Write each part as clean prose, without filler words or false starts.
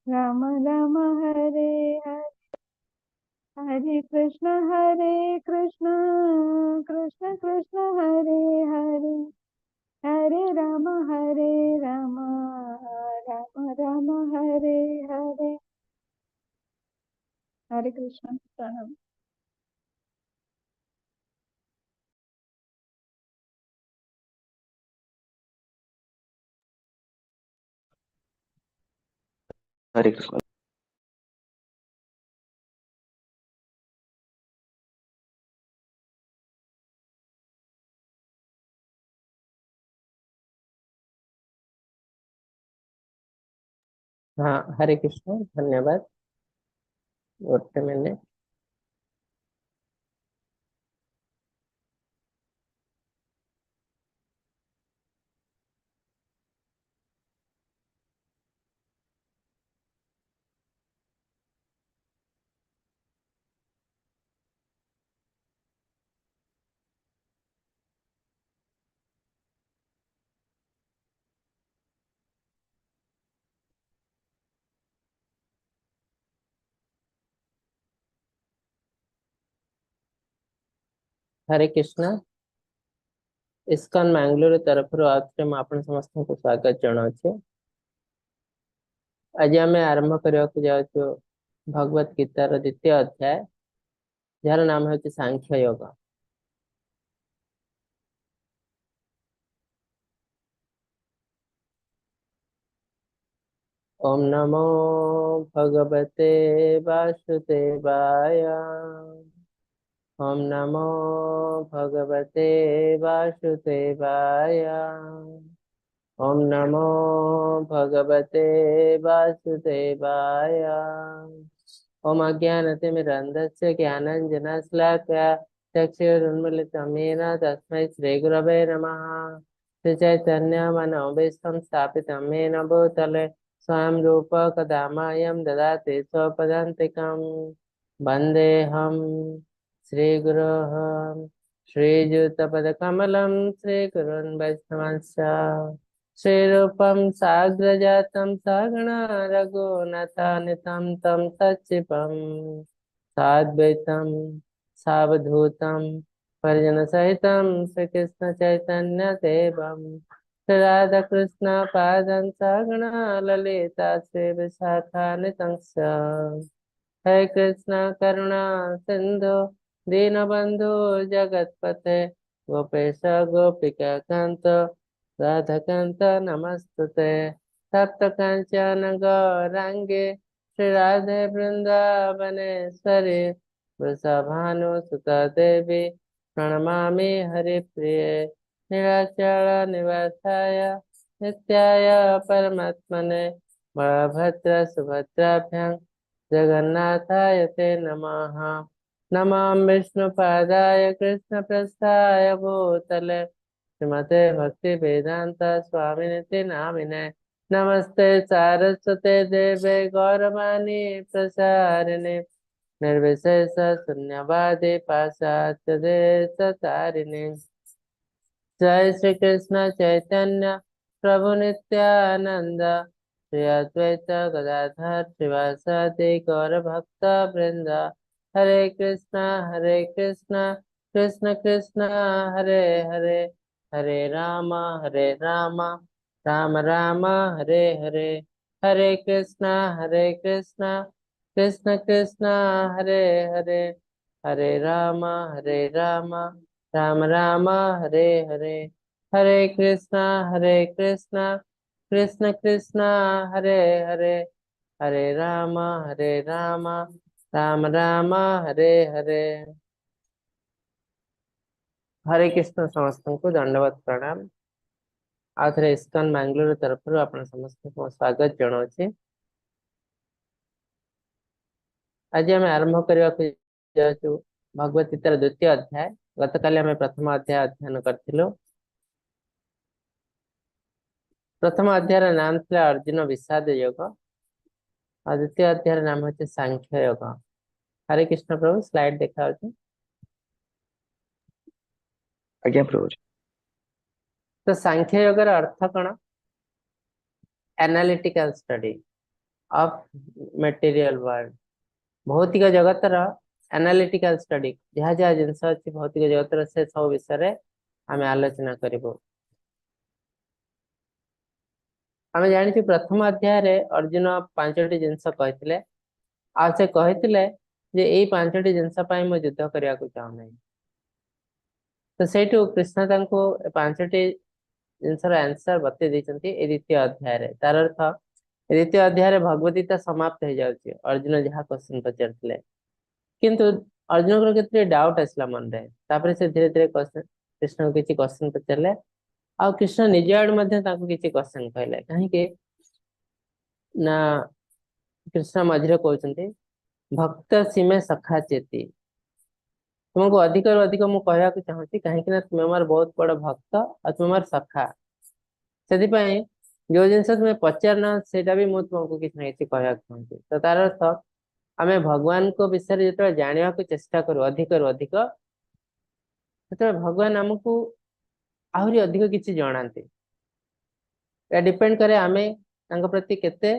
राम राम हरे हरे। हरे कृष्ण कृष्ण कृष्ण हरे हरे। हरे राम राम राम राम हरे हरे। हरे कृष्ण प्रणाम। हरे कृष्ण। हाँ, हरे कृष्ण, धन्यवाद। ଗୋଟେ ମିନିଟ୍। ହରେ କୃଷ୍ଣ। ଇସ୍କନ ମାଙ୍ଗାଲୋର ତରଫରୁ ଆଉଥରେ ମୁଁ ଆପଣ ସମସ୍ତଙ୍କୁ ସ୍ୱାଗତ ଜଣାଉଛି। ଆଜି ଆମେ ଆରମ୍ଭ କରିବାକୁ ଯାଉଛୁ ଭଗବତ ଗୀତାର ଦ୍ୱିତୀୟ ଅଧ୍ୟାୟ, ଯାହାର ନାମ ହେଉଛି ସାଂଖ୍ୟ ଯୋଗ। ଓମ୍ ନମୋ ଭଗବତେ ବାସୁଦେବାୟ। ओम नमो भगवते वासुदेवाय। ओम नमो भगवते वासुदेवाय। ओम अज्ञानतिमिरन्धस्य ज्ञानाञ्जनशलाकया चक्षुरुन्मीलितं येन तस्मै श्रीगुरवे नमः। श्रीचैतन्यमनोभीष्टं स्थापितं येन भूतले स्वयं रूप कदा मह्यं ददाति स्वपदान्तिकं। वन्देऽहं श्रीगुरोः श्रीयुतपदकमलं श्रीगुरून् वैष्णवांश्च। श्रीरूपं साग्रजातं सगण रघुनाथान्वितं तं सचिवं साद्वैतं सावधूतं परिजनसहितं श्रीकृष्ण चैतन्यदेवं। श्रीराधाकृष्ण पादं सगण ललिता श्रीविशाखान्वितं च। हरे कृष्ण करुणा सिंधु दीनबंधु जगतपते गोपेश गोपिका कांत राधाकांत नमस्तुते। तप्त कांचन गौरांगे श्री राधे वृंदावनेश्वरी वृषभानुसुता देवी प्रणमामि हरिप्रिये। निराचल निवासाय नित्याय परमात्मने बलभद्र सुभद्राभ्यां जगन्नाथाय ते नमः। नमामि विष्णुपादाय कृष्णप्रस्थाय भूतले श्रीमते भक्ति वेदांत स्वामिनिति नामिने। नमस्ते सारस्वते देवे गौरवाणी प्रसारिणे निर्विशेष शून्यवादी पाश्चात्य देश तारिणे। जय श्री कृष्ण चैतन्य प्रभु नित्यानंद श्री अद्वैत गदाधर श्रीवासादि गौर भक्त वृंद। हरे कृष्णा कृष्ण कृष्ण हरे हरे। हरे राम राम राम हरे हरे। हरे कृष्णा कृष्ण कृष्ण हरे हरे। हरे राम राम राम हरे हरे। हरे कृष्णा कृष्ण कृष्ण हरे हरे। हरे राम राम राम हरे हरे। हरे कृष्ण ସମସ୍ତଙ୍କୁ ଦଣ୍ଡବତ ପ୍ରଣାମ। ଆଉ ଥରେ ଇସ୍କନ ବାଙ୍ଗାଲୋର ତରଫରୁ ଆପଣ ସମସ୍ତଙ୍କୁ ସ୍ୱାଗତ ଜଣାଉଛି। ଆଜି ଆମେ ଆରମ୍ଭ କରିବାକୁ ଯାଉଛୁ ଭଗବତ ଗୀତାର ଦ୍ୱିତୀୟ ଅଧ୍ୟାୟ। ଗତକାଲି ଆମେ ପ୍ରଥମ ଅଧ୍ୟାୟ ଅଧ୍ୟୟନ କରିଥିଲୁ। ପ୍ରଥମ ଅଧ୍ୟାୟର ନାମ ଥିଲା ଅର୍ଜୁନ ବିଷାଦ ଯୋଗ, ଆଉ ଦ୍ୱିତୀୟ ଅଧ୍ୟାୟର ନାମ ହଉଛି ସାଂଖ୍ୟ ଯୋଗ। ହରେ କୃଷ୍ଣ ପ୍ରଭୁ, ସ୍ଲାଇଡ ଦେଖାଉଛି। ଆଜ୍ଞା ପ୍ରଭୁ। ତ ସାଂଖ୍ୟ ଯୋଗର ଅର୍ଥ କଣ? Analytical study. of material world. ଭୌତିକ ଜଗତର ଆନାଲିଟିକାଲ ଷ୍ଟଡି, ଯାହା ଯାହା ଜିନିଷ ଅଛି ଭୌତିକ ଜଗତର ସେ ସବୁ ବିଷୟରେ ଆମେ ଆଲୋଚନା କରିବୁ। ଆମେ ଜାଣିଛୁ ପ୍ରଥମ ଅଧ୍ୟାୟରେ ଅର୍ଜୁନ 5ଟି ଜିନିଷ କହିଥିଲେ, ଆଉ ସେ କହିଥିଲେ ଯେ ଏଇ 5ଟି ଜିନିଷ ପାଇଁ ମୁଁ ଯୁଦ୍ଧ କରିବାକୁ ଚାହୁଁନାହିଁ। ତ ସେଇଠୁ କୃଷ୍ଣ ତାଙ୍କୁ 5ଟି ଜିନିଷର ଆନ୍ସର ବତେଇ ଦେଇଛନ୍ତି ଏ ଦ୍ୱିତୀୟ ଅଧ୍ୟାୟରେ। ତାର ଅର୍ଥ ଏ ଦ୍ୱିତୀୟ ଅଧ୍ୟାୟରେ ଭଗବତ ଗୀତା ସମାପ୍ତ ହେଇଯାଉଛି, ଅର୍ଜୁନ ଯାହା କ୍ୱେଶ୍ଚନ ପଚାରିଥିଲେ। କିନ୍ତୁ ଅର୍ଜୁନଙ୍କର କେତେ ଡାଉଟ ଆସିଲା ମନରେ, ତାପରେ ସେ ଧୀରେ ଧୀରେ କୃଷ୍ଣଙ୍କୁ କିଛି କ୍ୱେଶ୍ଚନ ପଚାରିଲେ, ଆଉ କୃଷ୍ଣ ନିଜ ଆଡୁ ମଧ୍ୟ ତାଙ୍କୁ କିଛି କ୍ୱେଶ୍ଚନ କହିଲେ। କାହିଁକି ନା କୃଷ୍ଣ ମଝିରେ କହୁଛନ୍ତି ଭକ୍ତ ସୀମେ ସଖା ଚେତି, ତୁମକୁ ଅଧିକରୁ ଅଧିକ ମୁଁ କହିବାକୁ ଚାହୁଁଛି, କାହିଁକି ନା ତୁମେ ମୋର ବହୁତ ବଡ ଭକ୍ତ ଆଉ ତୁମେ ମୋର ସଖା। ସେଥିପାଇଁ ଯୋଉ ଜିନିଷ ତୁମେ ପଚାରୁନ ସେଇଟା ବି ମୁଁ ତୁମକୁ କିଛି ନା କିଛି କହିବାକୁ ଚାହୁଁଛି। ତ ତାର ଅର୍ଥ ଆମେ ଭଗବାନଙ୍କ ବିଷୟରେ ଯେତେବେଳେ ଜାଣିବାକୁ ଚେଷ୍ଟା କରୁ ଅଧିକରୁ ଅଧିକ, ସେତେବେଳେ ଭଗବାନ ଆମକୁ ଆହୁରି ଅଧିକ କିଛି ଜଣାନ୍ତି। ଏହା ଡିପେଣ୍ଡ କରେ ଆମେ ତାଙ୍କ ପ୍ରତି କେତେ,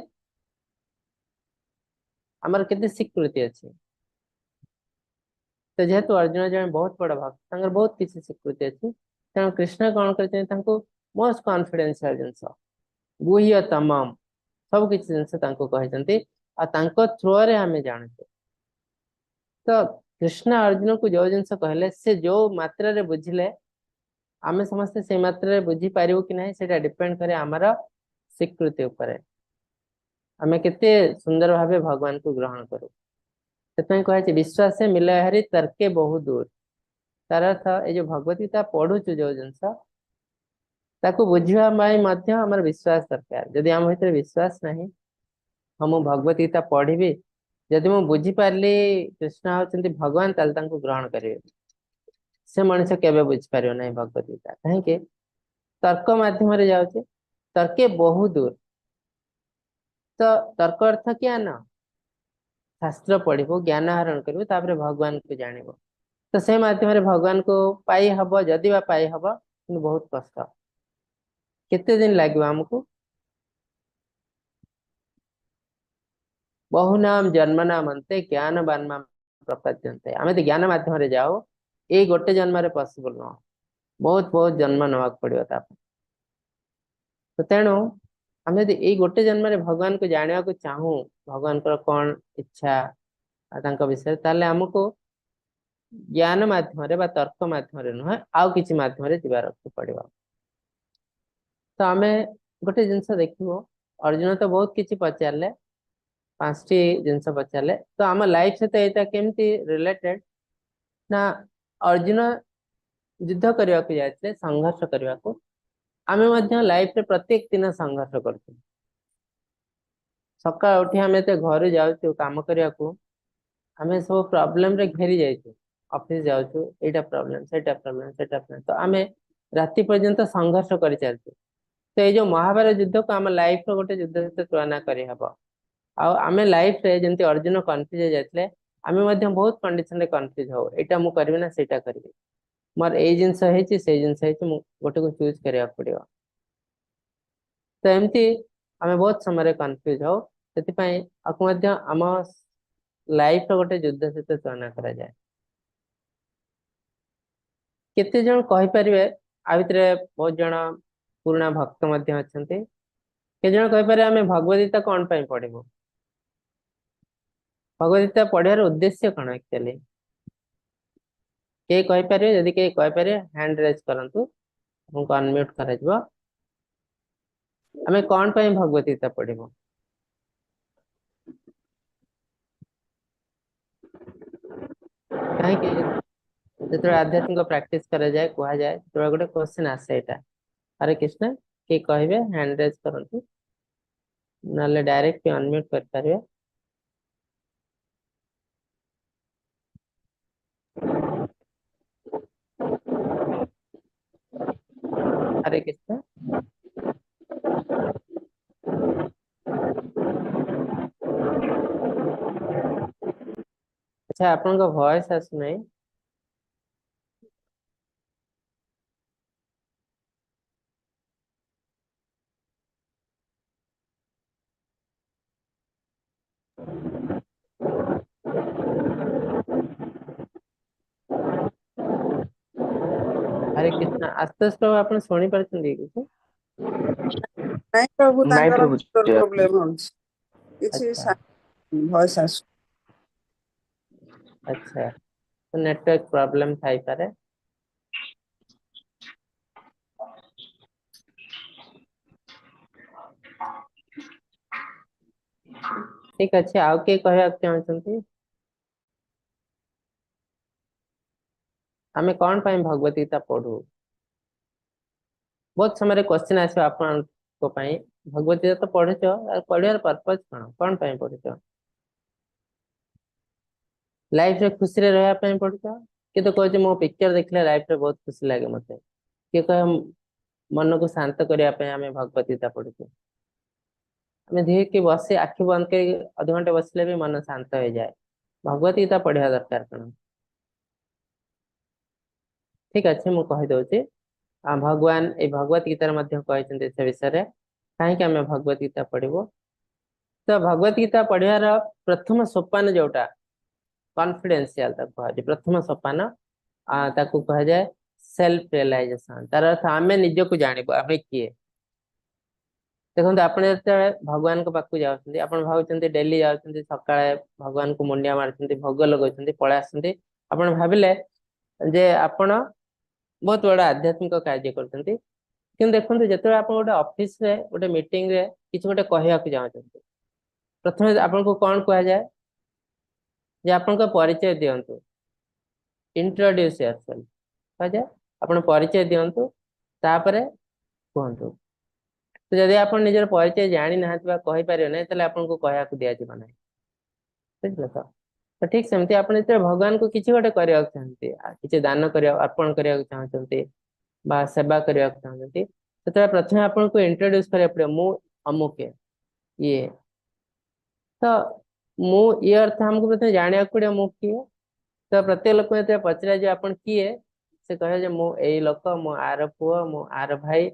ଆମର କେତେ ସ୍ୱୀକୃତି ଅଛି। ତ ଯେହେତୁ ଅର୍ଜୁନ ଜଣେ ବହୁତ ବଡ ଭକ୍ତ, ତାଙ୍କର ବହୁତ କିଛି ସ୍ୱୀକୃତି ଅଛି, ତେଣୁ କୃଷ୍ଣ କଣ କରିଛନ୍ତି ତାଙ୍କୁ ମୋଷ୍ଟ କନଫିଡେନ୍ସିଆଲ ଜିନିଷ, ଗୁହ୍ୟ ତମାମ ସବୁ କିଛି ଜିନିଷ ତାଙ୍କୁ କହିଛନ୍ତି, ଆଉ ତାଙ୍କ ଥ୍ରୋରେ ଆମେ ଜାଣୁଛୁ। ତ କୃଷ୍ଣ ଅର୍ଜୁନକୁ ଯୋଉ ଜିନିଷ କହିଲେ ସେ ଯୋଉ ମାତ୍ରାରେ ବୁଝିଲେ, ଆମେ ସମସ୍ତେ ସେଇ ମାତ୍ରାରେ ବୁଝିପାରିବୁ କି ନାହିଁ ସେଇଟା ଡିପେଣ୍ଡ କରେ ଆମର ସ୍ୱୀକୃତି ଉପରେ, ଆମେ କେତେ ସୁନ୍ଦର ଭାବେ ଭଗବାନଙ୍କୁ ଗ୍ରହଣ କରୁ। ସେଥିପାଇଁ କୁହାଯାଇଛି ବିଶ୍ୱାସେ ମିଲୟ ହରି ତର୍କେ ବହୁ ଦୂର। ତାର ଅର୍ଥ ଏଇ ଯୋଉ ଭଗବତ ଗୀତା ପଢୁଛୁ ଯୋଉ ଜିନିଷ, ତାକୁ ବୁଝିବା ପାଇଁ ମଧ୍ୟ ଆମର ବିଶ୍ୱାସ ଦରକାର। ଯଦି ଆମ ଭିତରେ ବିଶ୍ୱାସ ନାହିଁ, ହଁ ମୁଁ ଭଗବତ ଗୀତା ପଢିବି, ଯଦି ମୁଁ ବୁଝିପାରିଲି କୃଷ୍ଣ ହଉଛନ୍ତି ଭଗବାନ, ତାହେଲେ ତାଙ୍କୁ ଗ୍ରହଣ କରିବି, ସେ ମଣିଷ କେବେ ବୁଝିପାରିବ ନାହିଁ ଭଗବତ ଗୀତା। କାହିଁକି? ତର୍କ ମାଧ୍ୟମରେ ଯାଉଛି, ତର୍କେ ବହୁ ଦୂର। ତ ତର୍କ ଅର୍ଥ ଜ୍ଞାନ, ଶାସ୍ତ୍ର ପଢିବୁ, ଜ୍ଞାନ ଆହରଣ କରିବୁ, ତାପରେ ଭଗବାନଙ୍କୁ ଜାଣିବୁ। ତ ସେ ମାଧ୍ୟମରେ ଭଗବାନଙ୍କୁ ପାଇ ହବ, ଯଦି ବା ପାଇ ହବ, କିନ୍ତୁ ବହୁତ କଷ୍ଟ। କେତେ ଦିନ ଲାଗିବ ଆମକୁ? ବହୁନାମ ଜନ୍ମନାମ ଅନ୍ତେ ଜ୍ଞାନବାନ ମାମ ପ୍ରପଦ୍ୟନ୍ତେ। ଆମେ ତ ଜ୍ଞାନ ମାଧ୍ୟମରେ ଯାଉ, ଏଇ ଗୋଟେ ଜନ୍ମରେ ପସିବଲ ନୁହଁ, ବହୁତ ବହୁତ ଜନ୍ମ ନେବାକୁ ପଡିବ ତା ପାଇଁ। ତ ତେଣୁ ଆମେ ଯଦି ଏଇ ଗୋଟେ ଜନ୍ମରେ ଭଗବାନଙ୍କୁ ଜାଣିବାକୁ ଚାହୁଁ, ଭଗବାନଙ୍କର କଣ ଇଚ୍ଛା ତାଙ୍କ ବିଷୟରେ, ତାହେଲେ ଆମକୁ ଜ୍ଞାନ ମାଧ୍ୟମରେ ବା ତର୍କ ମାଧ୍ୟମରେ ନୁହେଁ, ଆଉ କିଛି ମାଧ୍ୟମରେ ଯିବାକୁ ପଡିବ। ତ ଆମେ ଗୋଟେ ଜିନିଷ ଦେଖିବୁ, ଅର୍ଜୁନ ତ ବହୁତ କିଛି ପଚାରିଲେ, 5ଟି ଜିନିଷ ପଚାରିଲେ। ତ ଆମ ଲାଇଫ ସହିତ ଏଇଟା କେମିତି ରିଲେଟେଡ ନା, ଅର୍ଜୁନ ଯୁଦ୍ଧ କରିବାକୁ ଯାଇଥିଲେ, ସଂଘର୍ଷ କରିବାକୁ। ଆମେ ମଧ୍ୟ ଲାଇଫରେ ପ୍ରତ୍ୟେକ ଦିନ ସଂଘର୍ଷ କରୁଛୁ। ସକାଳ ଉଠି ଆମେ ଏତେ ଘରୁ ଯାଉଛୁ କାମ କରିବାକୁ, ଆମେ ସବୁ ପ୍ରୋବ୍ଲେମରେ ଘେରି ଯାଇଛୁ। ଅଫିସ ଯାଉଛୁ, ଏଇଟା ପ୍ରୋବ୍ଲେମ, ସେଇଟା ପ୍ରୋବ୍ଲେମ, ସେଇଟା ପ୍ରୋବ୍ଲେମ। ତ ଆମେ ରାତି ପର୍ଯ୍ୟନ୍ତ ସଂଘର୍ଷ କରି ଚାଲିଛୁ। ତ ଏଇ ଯୋଉ ମହାଭାରତ ଯୁଦ୍ଧକୁ ଆମ ଲାଇଫର ଗୋଟେ ଯୁଦ୍ଧ ସହିତ ତୁଳନା କରିହବ। ଆଉ ଆମେ ଲାଇଫରେ ଯେମିତି ଅର୍ଜୁନ କନଫ୍ୟୁଜ ହେଇଯାଇଥିଲେ, ଆମେ ମଧ୍ୟ ବହୁତ କଣ୍ଡିସନରେ କନଫ୍ୟୁଜ ହଉ, ଏଇଟା ମୁଁ କରିବି ନା ସେଇଟା କରିବି, ମୋର ଏଇ ଜିନିଷ ହେଇଛି ସେଇ ଜିନିଷ ହେଇଛି, ମୁଁ ଗୋଟେକୁ ଚୁଜ୍ କରିବାକୁ ପଡିବ। ତ ଏମିତି ଆମେ ବହୁତ ସମୟରେ କନଫ୍ୟୁଜ ହଉ। ସେଥିପାଇଁ ଆକୁ ମଧ୍ୟ ଆମ ଲାଇଫର ଗୋଟେ ଯୁଦ୍ଧ ସହିତ ତୁଳନା କରାଯାଏ। କେତେ ଜଣ କହିପାରିବେ? ଆ ଭିତରେ ବହୁତ ଜଣ ପୁରୁଣା ଭକ୍ତ ମଧ୍ୟ ଅଛନ୍ତି। କେତେ ଜଣ କହିପାରିବେ ଆମେ ଭଗବତ ଗୀତା କଣ ପାଇଁ ପଢିବୁ? ଭଗବତ ଗୀତା ପଢିବାର ଉଦ୍ଦେଶ୍ୟ କଣ ଆକ୍ଚୁଆଲି? କେହି କହିପାରିବେ? ଯଦି କେହି କହିପାରିବେ ହ୍ୟାଣ୍ଡ ରେଜ୍ କରନ୍ତୁ, ଆପଣଙ୍କୁ ଅନମ୍ୟୁଟ କରାଯିବ। ଆମେ କଣ ପାଇଁ ଭଗବତ ଗୀତା ପଢିବୁ? କାହିଁକି ଯେତେବେଳେ ଆଧ୍ୟାତ୍ମିକ ପ୍ରାକ୍ଟିସ କରାଯାଏ, କୁହାଯାଏ, ସେତେବେଳେ ଗୋଟେ କ୍ୱେଶ୍ଚନ ଆସେ ଏଇଟା। ହରେ କୃଷ୍ଣ, କିଏ କହିବେ ହ୍ୟାଣ୍ଡ ରେଜ୍ କରନ୍ତୁ, ନହେଲେ ଡାଇରେକ୍ଟ ଅନମ୍ୟୁଟ କରିପାରିବେ। ହରେ କୃଷ୍ଣ। ଆଚ୍ଛା, ଆପଣଙ୍କ ଭଏସ ଆସୁନାହିଁ। ହରେ କୃଷ୍ଣ। ଆଶୁତୋଷ ପ୍ରଭୁ, ଆପଣ ଶୁଣି ପାରୁଛନ୍ତି କିଛି? ନାଇଁ ପ୍ରଭୁ, ନାଇଁ ତାଙ୍କର ପ୍ରଭୁ। ପ୍ରୋବ୍ଲେମ ହଉଛି କିଛି। ଭଏସ ଆସୁ ଆଚ୍ଛା, ନେଟୱାର୍କ ପ୍ରୋବ୍ଲେମ ଥାଇପାରେ। ଠିକ ଅଛି, ଆଉ କିଏ କହିବାକୁ ଚାହୁଁଛନ୍ତି? ଆମେ କଣ ପାଇଁ ଭଗବତ ଗୀତା ପଢୁ? ବହୁତ ସମୟରେ କ୍ୱେଶ୍ଚିନ୍ ଆସିବ ଆପଣଙ୍କ ପାଇଁ, ଭଗବତ ଗୀତା ତ ପଢୁଛ, ଆଉ ପଢିବାର ପର୍ପଜ କଣ? କଣ ପାଇଁ ପଢୁଛ? ଲାଇଫରେ ଖୁସିରେ ରହିବା ପାଇଁ ପଢୁଛ? କିଏ ତ କହୁଛି ମୋ ପିକ୍ଚର ଦେଖିଲେ ଲାଇଫରେ ବହୁତ ଖୁସି ଲାଗେ ମତେ। କିଏ କହେ ମନକୁ ଶାନ୍ତ କରିବା ପାଇଁ ଆମେ ଭଗବତ ଗୀତା ପଢୁଛୁ। ଆମେ ଧୀରେ ବସି ଆଖି ବନ୍ଦ କରି ଅଧଘଣ୍ଟେ ବସିଲେ ବି ମନ ଶାନ୍ତ ହେଇଯାଏ। ଭଗବତ ଗୀତା ପଢିବା ଦରକାର କଣ? ଠିକ ଅଛି, ମୁଁ କହିଦଉଛି। ଭଗବାନ ଏଇ ଭଗବତ ଗୀତାରେ ମଧ୍ୟ କହିଛନ୍ତି ସେ ବିଷୟରେ, କାହିଁକି ଆମେ ଭଗବତ ଗୀତା ପଢିବୁ। ତ ଭଗବତ ଗୀତା ପଢିବାର ପ୍ରଥମ ସୋପାନ ଯୋଉଟା କନଫିଡେନ୍ସିଆଲ ତାକୁ କୁହାଯାଏ, ପ୍ରଥମ ସୋପାନ ତାକୁ କୁହାଯାଏ ସେଲ୍ଫ ରିଏଲାଇଜେସନ। ତାର ଅର୍ଥ ଆମେ ନିଜକୁ ଜାଣିବୁ, ଆମେ କିଏ। ଦେଖନ୍ତୁ, ଆପଣ ଯେତେବେଳେ ଭଗବାନଙ୍କ ପାଖକୁ ଯାଉଛନ୍ତି, ଆପଣ ଭାବୁଛନ୍ତି ଡେଲି ଯାଉଛନ୍ତି, ସକାଳେ ଭଗବାନଙ୍କୁ ମୁଣ୍ଡିଆ ମାରୁଛନ୍ତି, ଭୋଗ ଲଗାଉଛନ୍ତି, ପଳେଇ ଆସନ୍ତି, ଆପଣ ଭାବିଲେ ଯେ ଆପଣ ବହୁତ ବଡ ଆଧ୍ୟାତ୍ମିକ କାର୍ଯ୍ୟ କରୁଛନ୍ତି। କିନ୍ତୁ ଦେଖନ୍ତୁ, ଯେତେବେଳେ ଆପଣ ଗୋଟେ ଅଫିସରେ ଗୋଟେ ମିଟିଂରେ କିଛି ଗୋଟେ କହିବାକୁ ଚାହୁଁଛନ୍ତି, ପ୍ରଥମେ ଆପଣଙ୍କୁ କଣ କୁହାଯାଏ? ଯେ ଆପଣଙ୍କ ପରିଚୟ ଦିଅନ୍ତୁ, ଇଣ୍ଟ୍ରୋଡ୍ୟୁସ ୟରସେଲ୍ଫ କୁହାଯାଏ। ଆପଣ ପରିଚୟ ଦିଅନ୍ତୁ, ତାପରେ କୁହନ୍ତୁ। ତ ଯଦି ଆପଣ ନିଜର ପରିଚୟ ଜାଣିନାହାନ୍ତି ବା କହିପାରିବେ ନାହିଁ, ତାହେଲେ ଆପଣଙ୍କୁ କହିବାକୁ ଦିଆଯିବ ନାହିଁ, ବୁଝିଲେ ତ? ତ ଠିକ ସେମିତି ଆପଣ ଯେତେବେଳେ ଭଗବାନଙ୍କୁ କିଛି ଗୋଟେ କରିବାକୁ ଚାହାନ୍ତି, କିଛି ଦାନ କରିବା, ଅର୍ପଣ କରିବାକୁ ଚାହୁଁଛନ୍ତି ବା ସେବା କରିବାକୁ ଚାହୁଁଛନ୍ତି, ସେତେବେଳେ ପ୍ରଥମେ ଆପଣଙ୍କୁ ଇଣ୍ଟ୍ରୋଡ୍ୟୁସ କରିବାକୁ ପଡିବ, ମୁଁ ଅମୁକେ ଇଏ। ତ ମୁଁ ଇଏ ଅର୍ଥ ଆମକୁ ପ୍ରଥମେ ଜାଣିବାକୁ ପଡିବ ମୁଁ କିଏ। ତ ପ୍ରତ୍ୟେକ ଲୋକଙ୍କୁ ଯେତେବେଳେ ପଚରାଯିବ ଆପଣ କିଏ, ସେ କହିବେ ଯେ ମୁଁ ଏଇ ଲୋକ, ମୁଁ ଆର ପୁଅ, ମୁଁ ଆର ଭାଇ,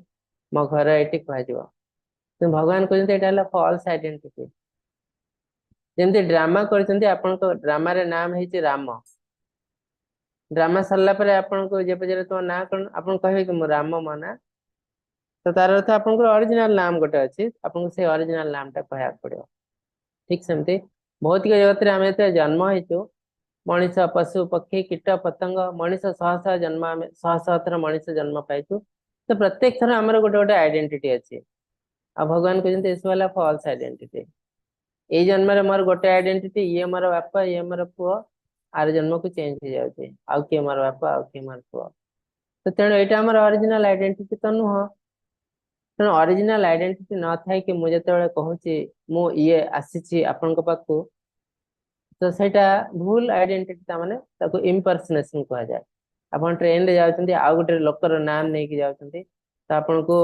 ମୋ ଘର ଏଇଠି କୁହାଯିବ। କିନ୍ତୁ ଭଗବାନ କହୁଛନ୍ତି ଏଇଟା ହେଲା ଫଲ୍ସ ଆଇଡେଣ୍ଟିଟି। ଯେମିତି ଡ୍ରାମା କରିଛନ୍ତି, ଆପଣଙ୍କ ଡ୍ରାମାରେ ନାମ ହେଇଛି ରାମ। ଡ୍ରାମା ସରିଲା ପରେ ଆପଣଙ୍କୁ ଯିଏ ପଚାରେ ତୁମ ନାଁ କଣ, ଆପଣ କହିବେ କି ମୁଁ ରାମ ମୋ ନାଁ। ତ ତାର ଅର୍ଥ ଆପଣଙ୍କର ଅରିଜିନାଲ ନାମ ଗୋଟେ ଅଛି, ଆପଣଙ୍କୁ ସେଇ ଅରିଜିନାଲ ନାମଟା କହିବାକୁ ପଡିବ। ଠିକ ସେମିତି ଭୌତିକ ଜଗତରେ ଆମେ ଯେତେବେଳେ ଜନ୍ମ ହେଇଛୁ, ମଣିଷ, ପଶୁ, ପକ୍ଷୀ, କୀଟ ପତଙ୍ଗ, ମଣିଷ ଶହ ଶହ ଜନ୍ମ, ଆମେ ଶହ ଶହ ଥର ମଣିଷ ଜନ୍ମ ପାଇଛୁ। ତ ପ୍ରତ୍ୟେକ ଥର ଆମର ଗୋଟେ ଗୋଟେ ଆଇଡେଣ୍ଟିଟି ଅଛି। ଆଉ ଭଗବାନ କହୁଛନ୍ତି ଏସବୁ ହେଲା ଫଲ୍ସ ଆଇଡେଣ୍ଟିଟି। ଏଇ ଜନ୍ମରେ ମୋର ଗୋଟେ ଆଇଡେଣ୍ଟିଟି, ଇଏ ମୋର ବାପା, ଇଏ ମୋର ପୁଅ। ଆର ଜନ୍ମକୁ ଚେଞ୍ଜ ହେଇଯାଉଛି, ଆଉ କିଏ ମୋର ବାପା, ଆଉ କିଏ ମୋର ପୁଅ। ତ ତେଣୁ ଏଇଟା ଆମର ଅରିଜିନାଲ ଆଇଡେଣ୍ଟିଟି ତ ନୁହଁ। ତେଣୁ ଅରିଜିନାଲ ଆଇଡେଣ୍ଟିଟି ନଥାଇକି ମୁଁ ଯେତେବେଳେ କହୁଛି ମୁଁ ଇଏ ଆସିଛି ଆପଣଙ୍କ ପାଖକୁ, ତ ସେଇଟା ଭୁଲ ଆଇଡେଣ୍ଟିଟି, ତା ମାନେ ତାକୁ ଇମ୍ପର୍ସନେସନ କୁହାଯାଏ। ଆପଣ ଟ୍ରେନରେ ଯାଉଛନ୍ତି, ଆଉ ଗୋଟେ ଲୋକର ନାମ ନେଇକି ଯାଉଛନ୍ତି, ତ ଆପଣଙ୍କୁ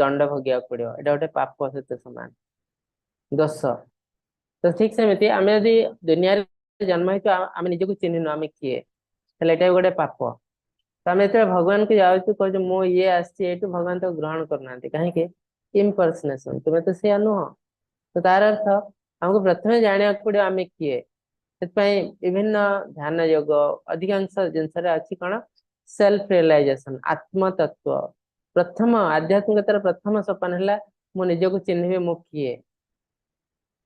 ଦଣ୍ଡ ଭୋଗିବାକୁ ପଡିବ। ଏଇଟା ଗୋଟେ ପାପ ସହିତ ସମାନ ଦୋଷ। ତ ଠିକ ସେମିତି ଆମେ ଯଦି ଦୁନିଆରେ ଜନ୍ମ ହେଇଛୁ, ଆମେ ନିଜକୁ ଚିହ୍ନିନୁ ଆମେ କିଏ, ତାହେଲେ ଏଇଟା ବି ଗୋଟେ ପାପ। ତ ଆମେ ଯେତେବେଳେ ଭଗବାନକୁ ଯାଉଛୁ, କହୁଛୁ ମୁଁ ଇଏ ଆସିଛି ଏଇଠୁ, ଭଗବାନ ତାକୁ ଗ୍ରହଣ କରୁନାହାନ୍ତି। କାହିଁକି? ଇମ୍ପର୍ସନେସନ, ତୁମେ ତ ସେଇଆ ନୁହଁ। ତ ତାର ଅର୍ଥ ଆମକୁ ପ୍ରଥମେ ଜାଣିବାକୁ ପଡିବ ଆମେ କିଏ। ସେଥିପାଇଁ ବିଭିନ୍ନ ଧ୍ୟାନ ଯୋଗ ଅଧିକାଂଶ ଜିନିଷରେ ଅଛି କଣ? ସେଲ୍ଫ ରିଏଲାଇଜେସନ, ଆତ୍ମତତ୍ଵ। ପ୍ରଥମ ଆଧ୍ୟାତ୍ମିକତାର ପ୍ରଥମ ସୋପାନ ହେଲା ମୁଁ ନିଜକୁ ଚିହ୍ନିବି ମୁଁ କିଏ।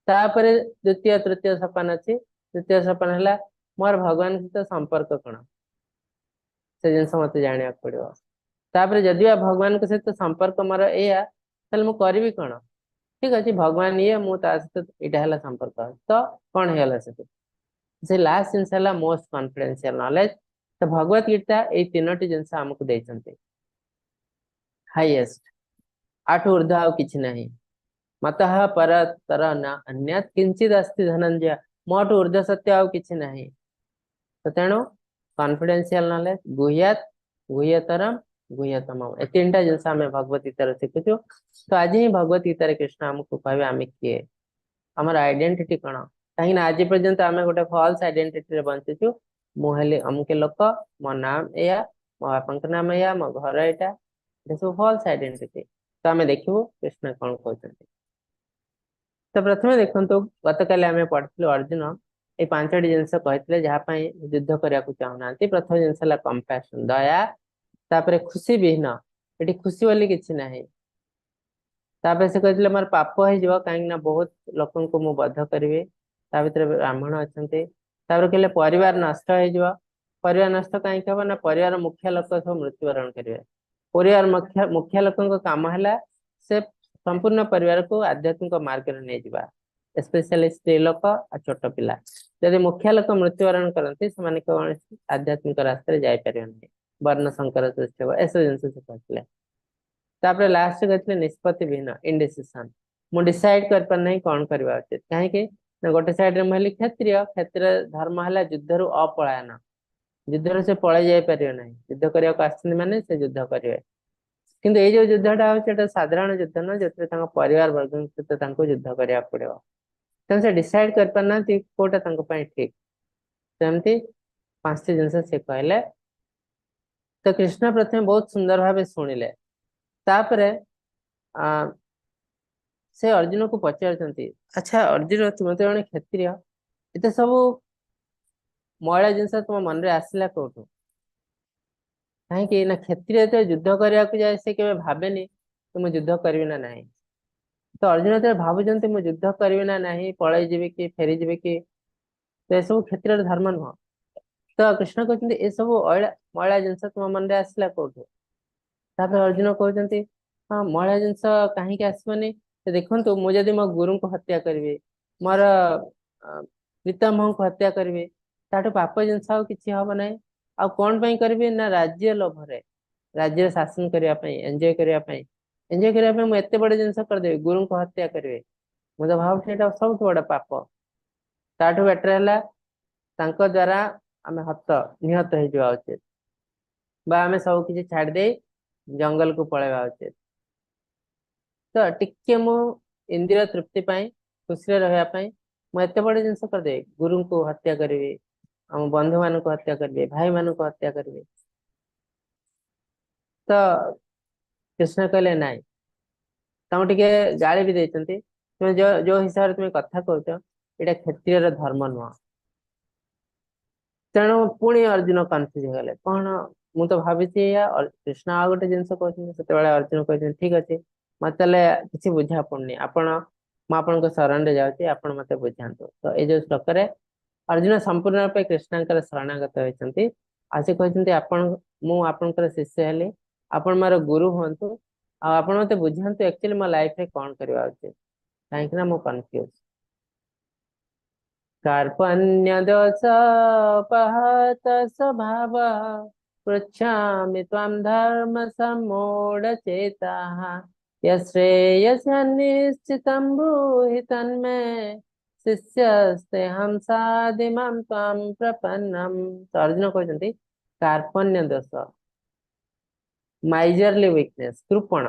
ତାପରେ ଦ୍ୱିତୀୟ ତୃତୀୟ ସୋପାନ ଅଛି। ଦ୍ୱିତୀୟ ସୋପାନ ହେଲା ମୋର ଭଗବାନଙ୍କ ସହିତ ସମ୍ପର୍କ କଣ, ସେ ଜିନିଷ ମତେ ଜାଣିବାକୁ ପଡିବ। ତାପରେ ଯଦି ବା ଭଗବାନଙ୍କ ସହିତ ସମ୍ପର୍କ ମୋର ଏଇଆ, ତାହେଲେ ମୁଁ କରିବି କଣ? ଠିକ ଅଛି, ଭଗବାନ ଇଏ, ମୁଁ ତା ସହିତ ଏଇଟା ହେଲା ସମ୍ପର୍କ, ତ କଣ ହେଇଗଲା ସେଠି? ସେ ଲାଷ୍ଟ ଜିନିଷ ହେଲା ମୋଷ୍ଟ କନଫିଡେନ୍ସିଆଲ ନଲେଜ। ତ ଭଗବତ ଗୀତା ଏଇ ତିନୋଟି ଜିନିଷ ଆମକୁ ଦେଇଛନ୍ତି, ହାଇଏଷ୍ଟ, ଆଠୁ ଉର୍ଦ୍ଧ୍ୱ ଆଉ କିଛି ନାହିଁ। ମତଃ ପରତର ନ ଅନ୍ୟତ୍ କିଞ୍ଚିତ ଅସ୍ତି ଧନଞ୍ଜୟ, ମୋଠୁ ଉର୍ଦ୍ଧ୍ୱ ସତ୍ୟ ଆଉ କିଛି ନାହିଁ। ତ ତେଣୁ କନଫିଡେନ୍ସିଆଲ ନଲେଜ, ଗୁହ୍ୟାତ, ଗୁହ୍ୟତରମ, ଗୁହ୍ୟତମ, ଏ ତିନିଟା ଜିନିଷ ଆମେ ଭଗବତ ଗୀତାରେ ଶିଖୁଛୁ। ତ ଆଜି ହିଁ ଭଗବତ ଗୀତାରେ କୃଷ୍ଣ ଆମକୁ କହିବେ ଆମେ କିଏ, ଆମର ଆଇଡେଣ୍ଟିଟି କଣ। କାହିଁକି ନା ଆଜି ପର୍ଯ୍ୟନ୍ତ ଆମେ ଗୋଟେ ଫଲ୍ସ ଆଇଡେଣ୍ଟିଟିରେ ବଞ୍ଚିଛୁ। ମୁଁ ହେଲି ଅମୁକେ ଲୋକ, ମୋ ନାମ ଏଇଆ, ମୋ ବାପାଙ୍କ ନାମ ଏଇଆ, ମୋ ଘର ଏଇଟା, ଏ ସବୁ ଫଲ୍ସ ଆଇଡେଣ୍ଟିଟି। ତ ଆମେ ଦେଖିବୁ କୃଷ୍ଣ କଣ କହୁଛନ୍ତି। ତ ପ୍ରଥମେ ଦେଖନ୍ତୁ, ଗତକାଲି ଆମେ ପଢିଥିଲୁ ଅର୍ଜୁନ ଏଇ ପାଞ୍ଚଟି ଜିନିଷ କହିଥିଲେ ଯାହା ପାଇଁ ଯୁଦ୍ଧ କରିବାକୁ ଚାହୁଁନାହାନ୍ତି। ପ୍ରଥମ ଜିନିଷ ହେଲା କମ୍ପାସନ, ଦୟା। ତାପରେ ଖୁସି ବିହୀନ, ଏଠି ଖୁସି ବୋଲି କିଛି ନାହିଁ। ତାପରେ ସେ କହିଥିଲେ ମୋର ପାପ ହେଇଯିବ, କାହିଁକି ନା ବହୁତ ଲୋକଙ୍କୁ ମୁଁ ବଧ କରିବି, ତା ଭିତରେ ବ୍ରାହ୍ମଣ ଅଛନ୍ତି। ତାପରେ କହିଲେ ପରିବାର ନଷ୍ଟ ହେଇଯିବ। ପରିବାର ନଷ୍ଟ କାହିଁକି ହବ ନା ପରିବାର ମୁଖ୍ୟ ଲୋକ ସବୁ ମୃତ୍ୟୁବରଣ କରିବେ। ପରିବାର ମୁଖ୍ୟ ମୁଖ୍ୟ ଲୋକଙ୍କ କାମ ହେଲା ସେ ସମ୍ପୂର୍ଣ୍ଣ ପରିବାରକୁ ଆଧ୍ୟାତ୍ମିକ ମାର୍ଗରେ ନେଇଯିବା, ସ୍ପେଶାଲି ସ୍ତ୍ରୀ ଲୋକ ଆଉ ଛୋଟ ପିଲା। ଯଦି ମୁଖ୍ୟ ଲୋକ ମୃତ୍ୟୁବରଣ କରନ୍ତି, ସେମାନେ କୌଣସି ଆଧ୍ୟାତ୍ମିକ ରାସ୍ତାରେ ଯାଇପାରିବେ ନାହିଁ, ବର୍ଣ୍ଣ ସଂକର ସୃଷ୍ଟି ହବ, ଏସବୁ ଜିନିଷ ସେ କହିଥିଲେ। ତାପରେ ଲାଷ୍ଟ କହିଥିଲେ ନିଷ୍ପତ୍ତି ବିହୀନ, ଇନଡିସିସନ। ମୁଁ ଡିସାଇଡ କରିପାରୁନାହିଁ କଣ କରିବା ଉଚିତ। କାହିଁକି ନା ଗୋଟେ ସାଇଡରେ ମୁଁ ହେଲି କ୍ଷତ୍ରିୟ, କ୍ଷତ୍ରିୟ ଧର୍ମ ହେଲା ଯୁଦ୍ଧରୁ ଅପଳାୟନ, ଯୁଦ୍ଧରୁ ସେ ପଳେଇ ଯାଇପାରିବେ ନାହିଁ, ଯୁଦ୍ଧ କରିବାକୁ ଆସିଛନ୍ତି ମାନେ ସେ ଯୁଦ୍ଧ କରିବେ। କିନ୍ତୁ ଏଇ ଯୋଉ ଯୁଦ୍ଧଟା ହଉଛି ଏଟା ସାଧାରଣ ଯୁଦ୍ଧ ନୁହଁ, ଯେଉଁଥିରେ ତାଙ୍କ ପରିବାର ବର୍ଗଙ୍କ ସହିତ ତାଙ୍କୁ ଯୁଦ୍ଧ କରିବାକୁ ପଡିବ। ତେଣୁ ସେ ଡିସାଇଡ କରିପାରୁନାହାନ୍ତି କୋଉଟା ତାଙ୍କ ପାଇଁ ଠିକ। ସେମିତି ପାଞ୍ଚଟି ଜିନିଷ ସେ କହିଲେ। ତ କୃଷ୍ଣ ପ୍ରଥମେ ବହୁତ ସୁନ୍ଦର ଭାବେ ଶୁଣିଲେ। ତାପରେ ଆ ସେ ଅର୍ଜୁନକୁ ପଚାରୁଛନ୍ତି, ଆଚ୍ଛା ଅର୍ଜୁନ, ତୁମେ ତ ଜଣେ କ୍ଷତ୍ରିୟ, ଏତେ ସବୁ ମଇଳା ଜିନିଷ ତୁମ ମନରେ ଆସିଲା କୋଉଠୁ? କାହିଁକି ନା କ୍ଷତ୍ରିୟ ଯେତେବେଳେ ଯୁଦ୍ଧ କରିବାକୁ ଯାଏ, ସେ କେବେ ଭାବେନି କି ମୁଁ ଯୁଦ୍ଧ କରିବି ନା ନାହିଁ। ତ ଅର୍ଜୁନ ଯେତେବେଳେ ଭାବୁଛନ୍ତି ମୁଁ ଯୁଦ୍ଧ କରିବି ନା ନାହିଁ, ପଳେଇ ଯିବି କି ଫେରିଯିବି କି, ତ ଏସବୁ କ୍ଷତ୍ରିୟର ଧର୍ମ ନୁହଁ। ତ କୃଷ୍ଣ କହୁଛନ୍ତି ଏସବୁ ଅଇଳା ମଇଳା ଜିନିଷ ତୁମ ମନରେ ଆସିଲା କୋଉଠୁ? ତାପରେ ଅର୍ଜୁନ କହୁଛନ୍ତି, ହଁ, ମଇଳା ଜିନିଷ କାହିଁକି ଆସିବନି? ଦେଖନ୍ତୁ, ମୁଁ ଯଦି ମୋ ଗୁରୁଙ୍କୁ ହତ୍ୟା କରିବି, ମୋର ପିତାମହଙ୍କୁ ହତ୍ୟା କରିବି, ତାଠୁ ପାପ ଜିନିଷ ଆଉ କିଛି ହବ ନାହିଁ। ଆଉ କଣ ପାଇଁ କରିବି ନା ରାଜ୍ୟ ଲୋଭରେ, ରାଜ୍ୟରେ ଶାସନ କରିବା ପାଇଁ, ଏନ୍ଜୟ କରିବା ପାଇଁ। ଏନ୍ଜୟ କରିବା ପାଇଁ ମୁଁ ଏତେ ବଡ ଜିନିଷ କରିଦେବି, ଗୁରୁଙ୍କୁ ହତ୍ୟା କରିବି? ମୁଁ ତ ଭାବୁଛି ଏଇଟା ସବୁଠୁ ବଡ ପାପ। ତାଠୁ ବେଟର ହେଲା ତାଙ୍କ ଦ୍ଵାରା ଆମେ ନିହତ ହେଇଯିବା ଉଚିତ, ବା ଆମେ ସବୁ କିଛି ଛାଡିଦେଇ ଜଙ୍ଗଲକୁ ପଳେଇବା ଉଚିତ। ତ ଟିକେ ମୁଁ ଇନ୍ଦ୍ରିୟ ତୃପ୍ତି ପାଇଁ, ଖୁସିରେ ରହିବା ପାଇଁ ମୁଁ ଏତେ ବଡ ଜିନିଷ କରିଦେବି, ଗୁରୁଙ୍କୁ ହତ୍ୟା କରିବି, ଆମ ବନ୍ଧୁ ମାନଙ୍କୁ ହତ୍ୟା କରିବି, ଭାଇ ମାନଙ୍କୁ ହତ୍ୟା କରିବି? ତ କୃଷ୍ଣ କହିଲେ ନାଇଁ, ତାଙ୍କୁ ଟିକେ ଗାଳି ବି ଦେଇଛନ୍ତି, ତୁମେ ଯୋଉ ଯୋଉ ହିସାବରେ ତୁମେ କଥା କହୁଛ, ଏଇଟା କ୍ଷତ୍ରିୟର ଧର୍ମ ନୁହଁ। ତେଣୁ ପୁଣି ଅର୍ଜୁନ କନଫ୍ୟୁଜ ହେଇଗଲେ, କଣ ମୁଁ ତ ଭାବିଛି ଏଇଆ, କୃଷ୍ଣ ଆଉ ଗୋଟେ ଜିନିଷ କହୁଛନ୍ତି। ସେତେବେଳେ ଅର୍ଜୁନ କହିଛନ୍ତି, ଠିକ ଅଛି, ମତେ ତାହେଲେ କିଛି ବୁଝା ପଡୁନି, ଆପଣ ମୁଁ ଆପଣଙ୍କ ଶରଣରେ ଯାଉଛି, ଆପଣ ମତେ ବୁଝାନ୍ତୁ। ତ ଏଇ ଯୋଉ ଶ୍ଲୋକରେ ଅର୍ଜୁନ ସମ୍ପୂର୍ଣ୍ଣ ରୂପେ କୃଷ୍ଣଙ୍କର ଶରଣାଗତ ହୋଇଛନ୍ତି ଆଉ ସେ କହିଛନ୍ତି, ଆପଣ ମୁଁ ଆପଣଙ୍କର ଶିଷ୍ୟ ହେଲି, ଆପଣ ମୋର ଗୁରୁ ହୁଅନ୍ତୁ ଆଉ ଆପଣ ମତେ ବୁଝାନ୍ତୁ ଆକ୍ଚୁଆଲି ମୋ ଲାଇଫରେ କଣ କରିବା ଉଚିତ, କାହିଁକି ନା ମୁଁ କନଫ୍ୟୁଜ। कार्पण्य दोषापहत स्वभाव पृच्छामि त्वां धर्म सम्मूढचेताः यश्रेयस्यन्निश्चितं ब्रूहि तन्मे ଶିଷ୍ୟସ୍ତେହଂ ଶାଧି ମାಂ ତ୍ୱାಂ ପ୍ରପନ୍ନମ୍। ତ ଅର୍ଜୁନ କହୁଛନ୍ତି କାର୍ପଣ୍ୟ ଦୋଷ, ମାଇଜରଲି ୱିକନେସ, କୃପଣ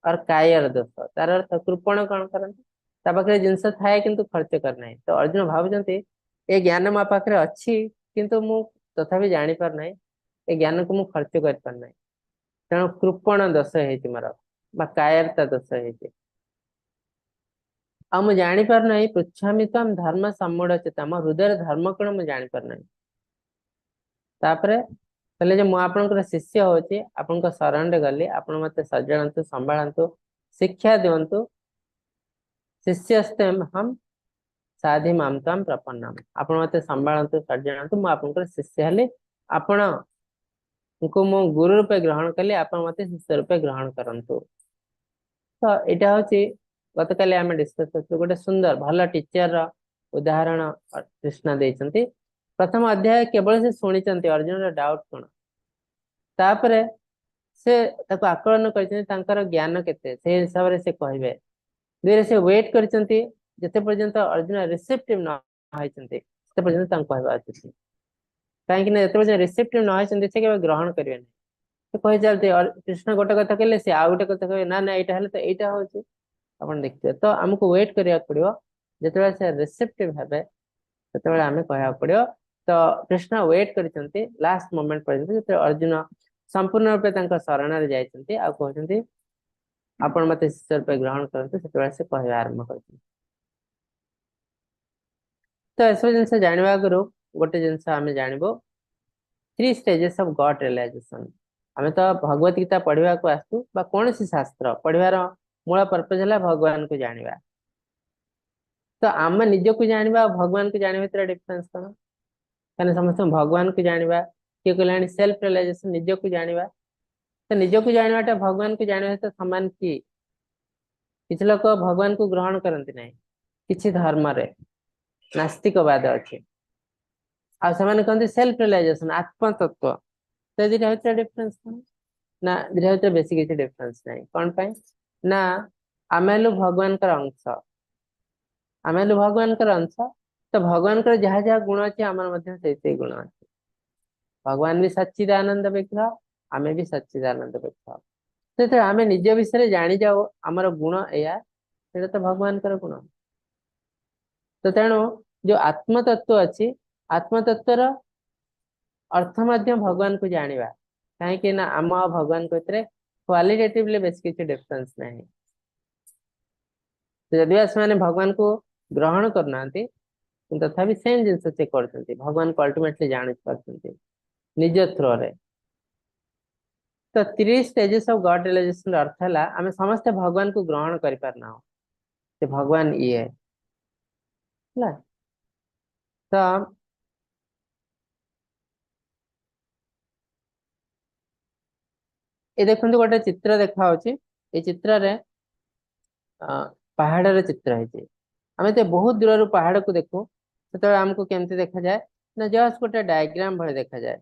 ଅର କାୟର ଦୋଷ। ତାର ଅର୍ଥ କୃପଣ କଣ କରନ୍ତି? ତା ପାଖରେ ଜିନିଷ ଥାଏ କିନ୍ତୁ ଖର୍ଚ୍ଚ କରେ ନାହିଁ। ତ ଅର୍ଜୁନ ଭାବୁଛନ୍ତି ଏ ଜ୍ଞାନ ମୋ ପାଖରେ ଅଛି, କିନ୍ତୁ ମୁଁ ତଥାପି ଜାଣିପାରୁନାହିଁ, ଏ ଜ୍ଞାନକୁ ମୁଁ ଖର୍ଚ୍ଚ କରିପାରୁନାହିଁ। ତେଣୁ କୃପଣ ଦୋଷ ହେଇଛି ମୋର ବା କାୟରତା ଦୋଷ ହେଇଛି ଆଉ ମୁଁ ଜାଣିପାରୁନାହିଁ। ପୃଚ୍ଛାମି ତ୍ୱାଂ ଧର୍ମ ସମ୍ମୂଢ ଚେତା, ମୋ ହୃଦୟରେ ଧର୍ମ କଣ ମୁଁ ଜାଣିପାରୁନାହିଁ। ତାପରେ କହିଲେ ଯେ ମୁଁ ଆପଣଙ୍କର ଶିଷ୍ୟ ହଉଛି, ଆପଣଙ୍କ ଶରଣରେ ଗଲି, ଆପଣ ମତେ ସଜାଡ଼ନ୍ତୁ, ସମ୍ଭାଳନ୍ତୁ, ଶିକ୍ଷା ଦିଅନ୍ତୁ। ଶିଷ୍ୟସ୍ତେହଂ ଶାଧି ମାಂ ତ୍ୱାଂ ପ୍ରପନ୍ନମ୍, ଆପଣ ମତେ ସମ୍ଭାଳନ୍ତୁ, ସଜାଡ଼ନ୍ତୁ, ମୁଁ ଆପଣଙ୍କର ଶିଷ୍ୟ ହେଲି, ଆପଣଙ୍କୁ ମୁଁ ଗୁରୁ ରୂପେ ଗ୍ରହଣ କଲି, ଆପଣ ମତେ ଶିଷ୍ୟ ରୂପେ ଗ୍ରହଣ କରନ୍ତୁ। ତ ଏଇଟା ହଉଛି ଗତକାଲି ଆମେ ଡିସ୍କସ କରିଥିଲୁ ଗୋଟେ ସୁନ୍ଦର ଭଲ ଟିଚର ର ଉଦାହରଣ କୃଷ୍ଣ ଦେଇଛନ୍ତି। ପ୍ରଥମ ଅଧ୍ୟାୟ କେବଳ ସେ ଶୁଣିଛନ୍ତି ଅର୍ଜୁନର ଡାଉଟ କଣ, ତାପରେ ସେ ତାକୁ ଆକଳନ କରିଛନ୍ତି ତାଙ୍କର ଜ୍ଞାନ କେତେ, ସେଇ ହିସାବରେ ସେ କହିବେ। ଦୁଇରେ ସେ ୱେଟ୍ କରିଛନ୍ତି ଯେତେ ପର୍ଯ୍ୟନ୍ତ ଅର୍ଜୁନ ରିସେପ୍ଟିଭ ନ ହେଇଛନ୍ତି ସେତେ ପର୍ଯ୍ୟନ୍ତ ତାଙ୍କୁ କହିବା ଉଚିତ, କାହିଁକି ନା ଯେତେ ପର୍ଯ୍ୟନ୍ତ ରିସେପ୍ଟିଭ ନ ହେଇଛନ୍ତି ସେ କେବେ ଗ୍ରହଣ କରିବେ ନାହିଁ। ସେ କହି ଚାଲନ୍ତି, କୃଷ୍ଣ ଗୋଟେ କଥା କହିଲେ ସେ ଆଉ ଗୋଟେ କଥା କହିବେ, ନା ନା ଏଇଟା ହେଲେ ତ ଏଇଟା ହଉଛି। ଆପଣ ଦେଖିଥିବେ। ତ ଆମକୁ ୱେଟ୍ କରିବାକୁ ପଡିବ, ଯେତେବେଳେ ସେ ରିସେପ୍ଟିଭ ହେବେ ସେତେବେଳେ ଆମେ କହିବାକୁ ପଡିବ। ତ କୃଷ୍ଣ ୱେଟ୍ କରିଛନ୍ତି ଲାଷ୍ଟ ମୋମେଣ୍ଟ ପର୍ଯ୍ୟନ୍ତ, ଯେତେବେଳେ ଅର୍ଜୁନ ସମ୍ପୂର୍ଣ୍ଣ ରୂପେ ତାଙ୍କ ଶରଣରେ ଯାଇଛନ୍ତି ଆଉ କହୁଛନ୍ତି ଆପଣ ମତେ ଶିଷ୍ୟ ରୂପେ ଗ୍ରହଣ କରନ୍ତୁ, ସେତେବେଳେ ସେ କହିବା ଆରମ୍ଭ କରିଛନ୍ତି। ତ ଏସବୁ ଜିନିଷ ଜାଣିବା ଆଗରୁ ଗୋଟେ ଜିନିଷ ଆମେ ଜାଣିବୁ, three stages of God realization. ଆମେ ତ ଭଗବତ ଗୀତା ପଢିବାକୁ ଆସୁ ବା କୌଣସି ଶାସ୍ତ୍ର ପଢିବାର ମୂଳ ପର୍ପଜ ହେଲା ଭଗବାନଙ୍କୁ ଜାଣିବା। ତ ଆମେ ନିଜକୁ ଜାଣିବା ଆଉ ଭଗବାନଙ୍କୁ ଜାଣିବା ଭିତରେ ଡିଫରେନ୍ସ କଣ? କାହିଁକି ସମସ୍ତେ ଭଗବାନଙ୍କୁ ଜାଣିବା, କିଏ କହିଲାଣି ସେଲ୍ଫ ରିଅଲାଇଜେସନ, ନିଜକୁ ଜାଣିବା। ତ ନିଜକୁ ଜାଣିବାଟା ଭଗବାନଙ୍କୁ ଜାଣିବା ସହିତ ସମାନ କି? କିଛି ଲୋକ ଭଗବାନଙ୍କୁ ଗ୍ରହଣ କରନ୍ତି ନାହିଁ, କିଛି ଧର୍ମରେ ନାସ୍ତିକବାଦ ଅଛି, ଆଉ ସେମାନେ କହନ୍ତି ସେଲ୍ଫ ରିଅଲାଇଜେସନ, ଆତ୍ମତତ୍ତ୍ୱ। ତ ଦିଟା ଭିତରେ ଡିଫରେନ୍ସ କଣ? ନା ଦିଟା ଭିତରେ ବେଶୀ କିଛି ଡିଫରେନ୍ସ ନାହିଁ। କଣ ପାଇଁ ନା ଆମେ ହେଲୁ ଭଗବାନଙ୍କର ଅଂଶ, ଆମେ ହେଲୁ ଭଗବାନଙ୍କର ଅଂଶ। ତ ଭଗବାନଙ୍କର ଯାହା ଯାହା ଗୁଣ ଅଛି ଆମର ମଧ୍ୟ ସେଇ ସେଇ ଗୁଣ ଅଛି। ଭଗବାନ ବି ସଚ୍ଚିଦାନନ୍ଦ ବିଗ୍ରହ, ଆମେ ବି ସଚ୍ଚିଦାନନ୍ଦ ବିଗ୍ରହ। ଯେତେବେଳେ ଆମେ ନିଜ ବିଷୟରେ ଜାଣିଯାଉ ଆମର ଗୁଣ ଏଇଆ, ସେଇଟା ତ ଭଗବାନଙ୍କର ଗୁଣ। ତ ତେଣୁ ଯୋଉ ଆତ୍ମତତ୍ତ୍ୱ ଅଛି, ଆତ୍ମତତ୍ତ୍ୱର ଅର୍ଥ ମଧ୍ୟ ଭଗବାନଙ୍କୁ ଜାଣିବା। କାହିଁକି ନା ଆମ ଆଉ ଭଗବାନଙ୍କ ଭିତରେ କ୍ୱାଲିଟେଟିଭଲି ବେଶୀ କିଛି ଡିଫରେନ୍ସ ନାହିଁ। ଯଦି ବା ସେମାନେ ଭଗବାନଙ୍କୁ ଗ୍ରହଣ କରୁନାହାନ୍ତି, ତଥାପି ସେମ୍ ଜିନିଷ ସେ କରୁଛନ୍ତି, ଭଗବାନଙ୍କୁ ଅଲ୍ଟିମେଟଲି ଜାଣି ପାରୁଛନ୍ତି ନିଜ ଥ୍ରୋରେ। ତ 3 ଷ୍ଟେଜେସ୍ ଅଫ ଗଡ ରିଅଲାଇଜେସନ ଅର୍ଥ ହେଲା ଆମେ ସମସ୍ତେ ଭଗବାନଙ୍କୁ ଗ୍ରହଣ କରିପାରୁନାହୁଁ, ସେ ଭଗବାନ ଇଏ ହେଲା। ତ ଏ ଦେଖନ୍ତୁ ଗୋଟେ ଚିତ୍ର ଦେଖା ହଉଛି, ଏଇ ଚିତ୍ରରେ ପାହାଡର ଚିତ୍ର ହେଇଛି। ଆମେ ତ ବହୁତ ଦୂରରୁ ପାହାଡକୁ ଦେଖୁ, ସେତେବେଳେ ଆମକୁ କେମିତି ଦେଖାଯାଏ ନା ଜଷ୍ଟ ଗୋଟେ ଡାଇଗ୍ରାମ ଭଳି ଦେଖାଯାଏ,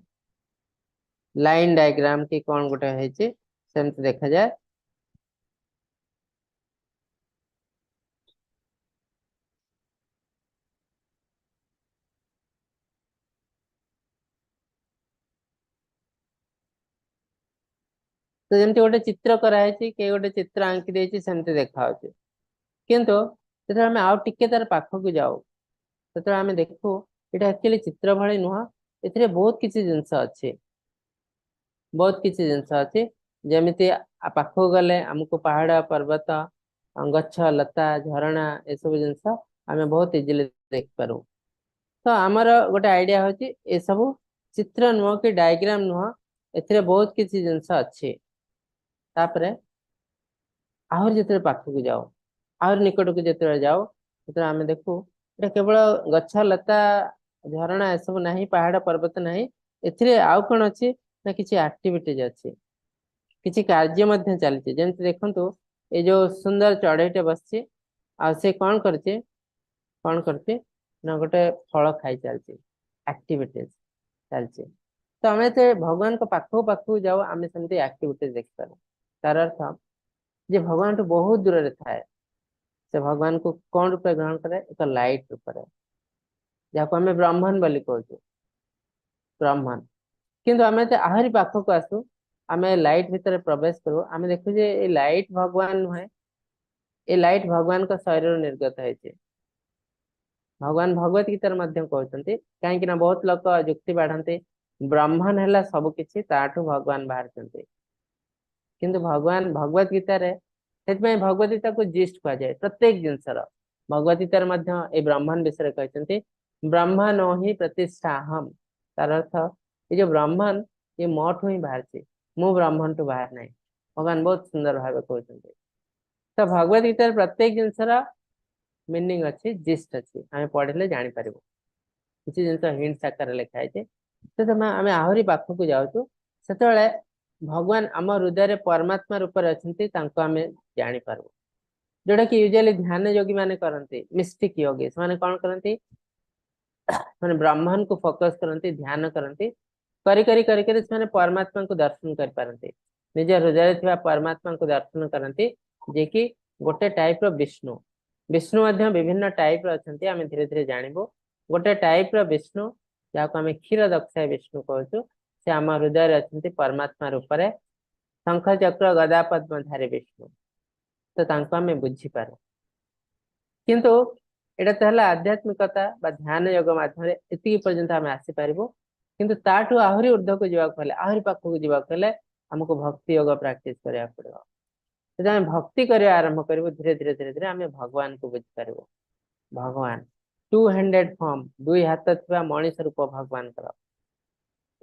ଲାଇନ ଡାଇଗ୍ରାମ କି କଣ ଗୋଟେ ହେଇଛି ସେମିତି ଦେଖାଯାଏ। ତ ଯେମିତି ଗୋଟେ ଚିତ୍ର କରାହେଇଛି, କିଏ ଗୋଟେ ଚିତ୍ର ଆଙ୍କି ଦେଇଛି ସେମିତି ଦେଖାଯାଉଛି। କିନ୍ତୁ ଯେତେବେଳେ ଆମେ ଆଉ ଟିକେ ତାର ପାଖକୁ ଯାଉ, ସେତେବେଳେ ଆମେ ଦେଖୁ ଏଇଟା ଆକ୍ଚୁଆଲି ଚିତ୍ର ଭଳି ନୁହଁ, ଏଥିରେ ବହୁତ କିଛି ଜିନିଷ ଅଛି, ବହୁତ କିଛି ଜିନିଷ ଅଛି। ଯେମିତି ପାଖକୁ ଗଲେ ଆମକୁ ପାହାଡ, ପର୍ବତ, ଗଛ, ଲତା, ଝରଣା ଏସବୁ ଜିନିଷ ଆମେ ବହୁତ ଇଜିଲି ଦେଖିପାରୁ। ତ ଆମର ଗୋଟେ ଆଇଡିଆ ହଉଛି ଏସବୁ ଚିତ୍ର ନୁହଁ କି ଡାଇଗ୍ରାମ ନୁହଁ, ଏଥିରେ ବହୁତ କିଛି ଜିନିଷ ଅଛି। ତାପରେ ଆହୁରି ଯେତେବେଳେ ପାଖକୁ ଯାଉ, ଆହୁରି ନିକଟକୁ ଯେତେବେଳେ ଯାଉ, ସେତେବେଳେ ଆମେ ଦେଖୁ ଏଇଟା କେବଳ ଗଛ, ଲତା, ଝରଣା ଏସବୁ ନାହିଁ, ପାହାଡ, ପର୍ବତ ନାହିଁ, ଏଥିରେ ଆଉ କଣ ଅଛି ନା କିଛି ଆକ୍ଟିଭିଟିଜ ଅଛି, କିଛି କାର୍ଯ୍ୟ ମଧ୍ୟ ଚାଲିଛି। ଯେମିତି ଦେଖନ୍ତୁ ଏଇ ଯୋଉ ସୁନ୍ଦର ଚଢେଇଟେ ବସିଛି, ଆଉ ସେ କଣ କରୁଛି, କଣ କରୁଛି ନା ଗୋଟେ ଫଳ ଖାଇ ଚାଲିଛି, ଆକ୍ଟିଭିଟିଜ ଚାଲିଛି। ତ ଆମେ ଯେତେବେଳେ ଭଗବାନଙ୍କ ପାଖକୁ ପାଖକୁ ଯାଉ, ଆମେ ସେମିତି ଆକ୍ଟିଭିଟିଜ ଦେଖିପାରୁ। ତାର ଅର୍ଥ ଯେ ଭଗବାନଠୁ ବହୁତ ଦୂରରେ ଥାଏ, ସେ ଭଗବାନଙ୍କୁ କଣ ରୂପେ ଗ୍ରହଣ କରେ? ଏକ ଲାଇଟ ରୂପରେ, ଯାହାକୁ ଆମେ ବ୍ରାହ୍ମଣ ବୋଲି କହୁଛୁ, ବ୍ରାହ୍ମଣ। କିନ୍ତୁ ଆମେ ଯେତେ ଆହୁରି ପାଖକୁ ଆସୁ, ଆମେ ଲାଇଟ ଭିତରେ ପ୍ରବେଶ କରୁ, ଆମେ ଦେଖୁ ଯେ ଏ ଲାଇଟ ଭଗବାନ ନୁହେଁ, ଏ ଲାଇଟ ଭଗବାନଙ୍କ ଶରୀରରୁ ନିର୍ଗତ ହେଇଛି। ଭଗବାନ ଭଗବତ ଗୀତାରେ ମଧ୍ୟ କହୁଛନ୍ତି, କାହିଁକି ନା ବହୁତ ଲୋକ ଯୁକ୍ତି ବାଢନ୍ତି ବ୍ରାହ୍ମଣ ହେଲା ସବୁ କିଛି, ତାଠୁ ଭଗବାନ ବାହାରିଛନ୍ତି। କିନ୍ତୁ ଭଗବାନ ଭଗବତ ଗୀତାରେ, ସେଥିପାଇଁ ଭଗବତ ଗୀତାକୁ ଜିଷ୍ଟ କୁହାଯାଏ ପ୍ରତ୍ୟେକ ଜିନିଷର। ଭଗବତ ଗୀତାରେ ମଧ୍ୟ ଏଇ ବ୍ରାହ୍ମଣ ବିଷୟରେ କହିଛନ୍ତି, ବ୍ରହ୍ମ ହିଁ ପ୍ରତିଷ୍ଠାହମ୍। ତାର ଅର୍ଥ ଏ ଯୋଉ ବ୍ରାହ୍ମଣ ଇଏ ମୋଠୁ ହିଁ ବାହାରିଛି, ମୁଁ ବ୍ରାହ୍ମଣଠୁ ବାହାରି ନାହିଁ। ଭଗବାନ ବହୁତ ସୁନ୍ଦର ଭାବେ କହୁଛନ୍ତି। ତ ଭଗବତ ଗୀତାରେ ପ୍ରତ୍ୟେକ ଜିନିଷର ମିନିଂ ଅଛି, ଜିଷ୍ଟ ଅଛି, ଆମେ ପଢିଲେ ଜାଣିପାରିବୁ। କିଛି ଜିନିଷ ହିଣ୍ଟସ ଆକାରରେ ଲେଖା ହେଇଛି। ତ ଆମେ ଆହୁରି ପାଖକୁ ଯାଉଛୁ, ସେତେବେଳେ ଭଗବାନ ଆମ ହୃଦୟରେ ପରମାତ୍ମା ରୂପରେ ଅଛନ୍ତି, ତାଙ୍କୁ ଆମେ ଜାଣିପାରୁ। ଯୋଉଟା କି ୟୁଜୁଆଲି ଧ୍ୟାନ ଯୋଗୀ ମାନେ କରନ୍ତି, ମିଷ୍ଟିକ ଯୋଗୀ ସେମାନେ କଣ କରନ୍ତି, ମାନେ ବ୍ରାହ୍ମଣକୁ ଫୋକସ କରନ୍ତି, ଧ୍ୟାନ କରନ୍ତି, କରି କରି କରି କରି ସେମାନେ ପରମାତ୍ମାଙ୍କୁ ଦର୍ଶନ କରିପାରନ୍ତି, ନିଜ ହୃଦୟରେ ଥିବା ପରମାତ୍ମାଙ୍କୁ ଦର୍ଶନ କରନ୍ତି, ଯିଏକି ଗୋଟେ ଟାଇପ ର ବିଷ୍ଣୁ। ବିଷ୍ଣୁ ମଧ୍ୟ ବିଭିନ୍ନ ଟାଇପ ର ଅଛନ୍ତି, ଆମେ ଧୀରେ ଧୀରେ ଜାଣିବୁ। ଗୋଟେ ଟାଇପ ର ବିଷ୍ଣୁ ଯାହାକୁ ଆମେ କ୍ଷୀର ଦକ୍ଷାୟ ବିଷ୍ଣୁ କହୁଛୁ, ସେ ଆମ ହୃଦୟରେ ଅଛନ୍ତି ପରମାତ୍ମା ରୂପରେ, ଶଙ୍ଖ ଚକ୍ର ଗଦା ପଦ୍ମଧାରୀ ବିଷ୍ଣୁ। ତ ତାଙ୍କୁ ଆମେ ବୁଝିପାରୁ। କିନ୍ତୁ ଏଇଟା ତ ହେଲା ଆଧ୍ୟାତ୍ମିକତା ବା ଧ୍ୟାନ ଯୋଗ ମାଧ୍ୟମରେ ଏତିକି ପର୍ଯ୍ୟନ୍ତ ଆମେ ଆସିପାରିବୁ। କିନ୍ତୁ ତାଠୁ ଆହୁରି ଉର୍ଦ୍ଧ୍ୱକୁ ଯିବାକୁ ହେଲେ, ଆହୁରି ପାଖକୁ ଯିବାକୁ ହେଲେ ଆମକୁ ଭକ୍ତି ଯୋଗ ପ୍ରାକ୍ଟିସ କରିବାକୁ ପଡିବ। ଯଦି ଆମେ ଭକ୍ତି କରିବା ଆରମ୍ଭ କରିବୁ, ଧୀରେ ଧୀରେ ଧୀରେ ଧୀରେ ଆମେ ଭଗବାନଙ୍କୁ ବୁଝିପାରିବୁ। ଭଗବାନ 2 ହ୍ୟାଣ୍ଡେଡ ଫର୍ମ, ଦୁଇ ହାତ ଥିବା ମଣିଷ ରୂପ ଭଗବାନଙ୍କର।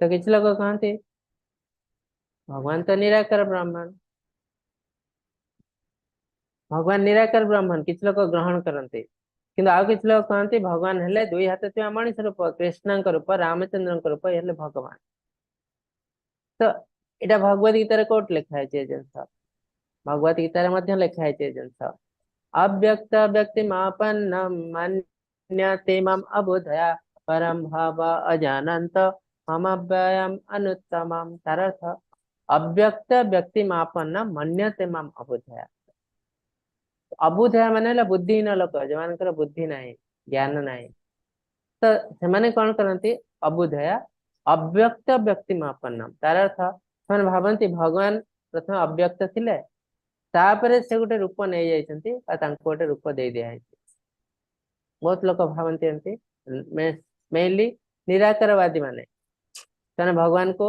ତ କିଛି ଲୋକ କହନ୍ତି ଭଗବାନ ତ ନିରାକାର ବ୍ରହ୍ମନ। ଭଗବାନ ନିରାକାର ବ୍ରହ୍ମନ କିଛି ଲୋକ ଗ୍ରହଣ କରନ୍ତି, କିନ୍ତୁ ଆଉ କିଛି ଲୋକ କହନ୍ତି ଭଗବାନ ହେଲେ ଦୁଇ ହାତ ଥିବା ମଣିଷ ରୂପ, କୃଷ୍ଣଙ୍କ ରୂପ, ରାମଚନ୍ଦ୍ରଙ୍କ ରୂପ, ଇଏ ହେଲେ ଭଗବାନ। ତ ଏଇଟା ଭଗବତ ଗୀତାରେ କୋଉଠି ଲେଖା ହେଇଛି ଏ ଜିନିଷ? ଭଗବତ ଗୀତାରେ ମଧ୍ୟ ଲେଖା ହେଇଛି ଏ ଜିନିଷ। ଅବ୍ୟକ୍ତ ବ୍ୟକ୍ତିମାପନ୍ନମ ମନ୍ୟତେ ମାମ ଅବୁଧୟା ପରମ ଭାବ ଅଜାନନ୍ତ ମମାବ୍ୟୟମ ଅନୁତ୍ତମମ। ତାର ଅର୍ଥ ଅବ୍ୟକ୍ତ ବ୍ୟକ୍ତିମାପନ୍ନ ମନ୍ୟତେ ମାମ ଅବୁଧୟା। ଅବୁଧୟା ମାନେ ହେଲା ବୁଦ୍ଧିହୀନ ଲୋକ, ଯୋଉମାନଙ୍କର ବୁଦ୍ଧି ନାହିଁ, ଜ୍ଞାନ ନାହିଁ। ତ ସେମାନେ କଣ କରନ୍ତି? ଅବୁଧୟା ଅବ୍ୟକ୍ତ ବ୍ୟକ୍ତିମାପନ୍ନ। ତାର ଅର୍ଥ ସେମାନେ ଭାବନ୍ତି ଭଗବାନ ପ୍ରଥମେ ଅବ୍ୟକ୍ତ ଥିଲେ, ତାପରେ ସେ ଗୋଟେ ରୂପ ନେଇଯାଇଛନ୍ତି ଆଉ ତାଙ୍କୁ ଗୋଟେ ରୂପ ଦେଇ ଦିଆହେଇଛି। ବହୁତ ଲୋକ ଭାବନ୍ତି ଏମିତି, ମେନଲି ନିରାକାରବାଦୀ ମାନେ। ସେମାନେ ଭଗବାନକୁ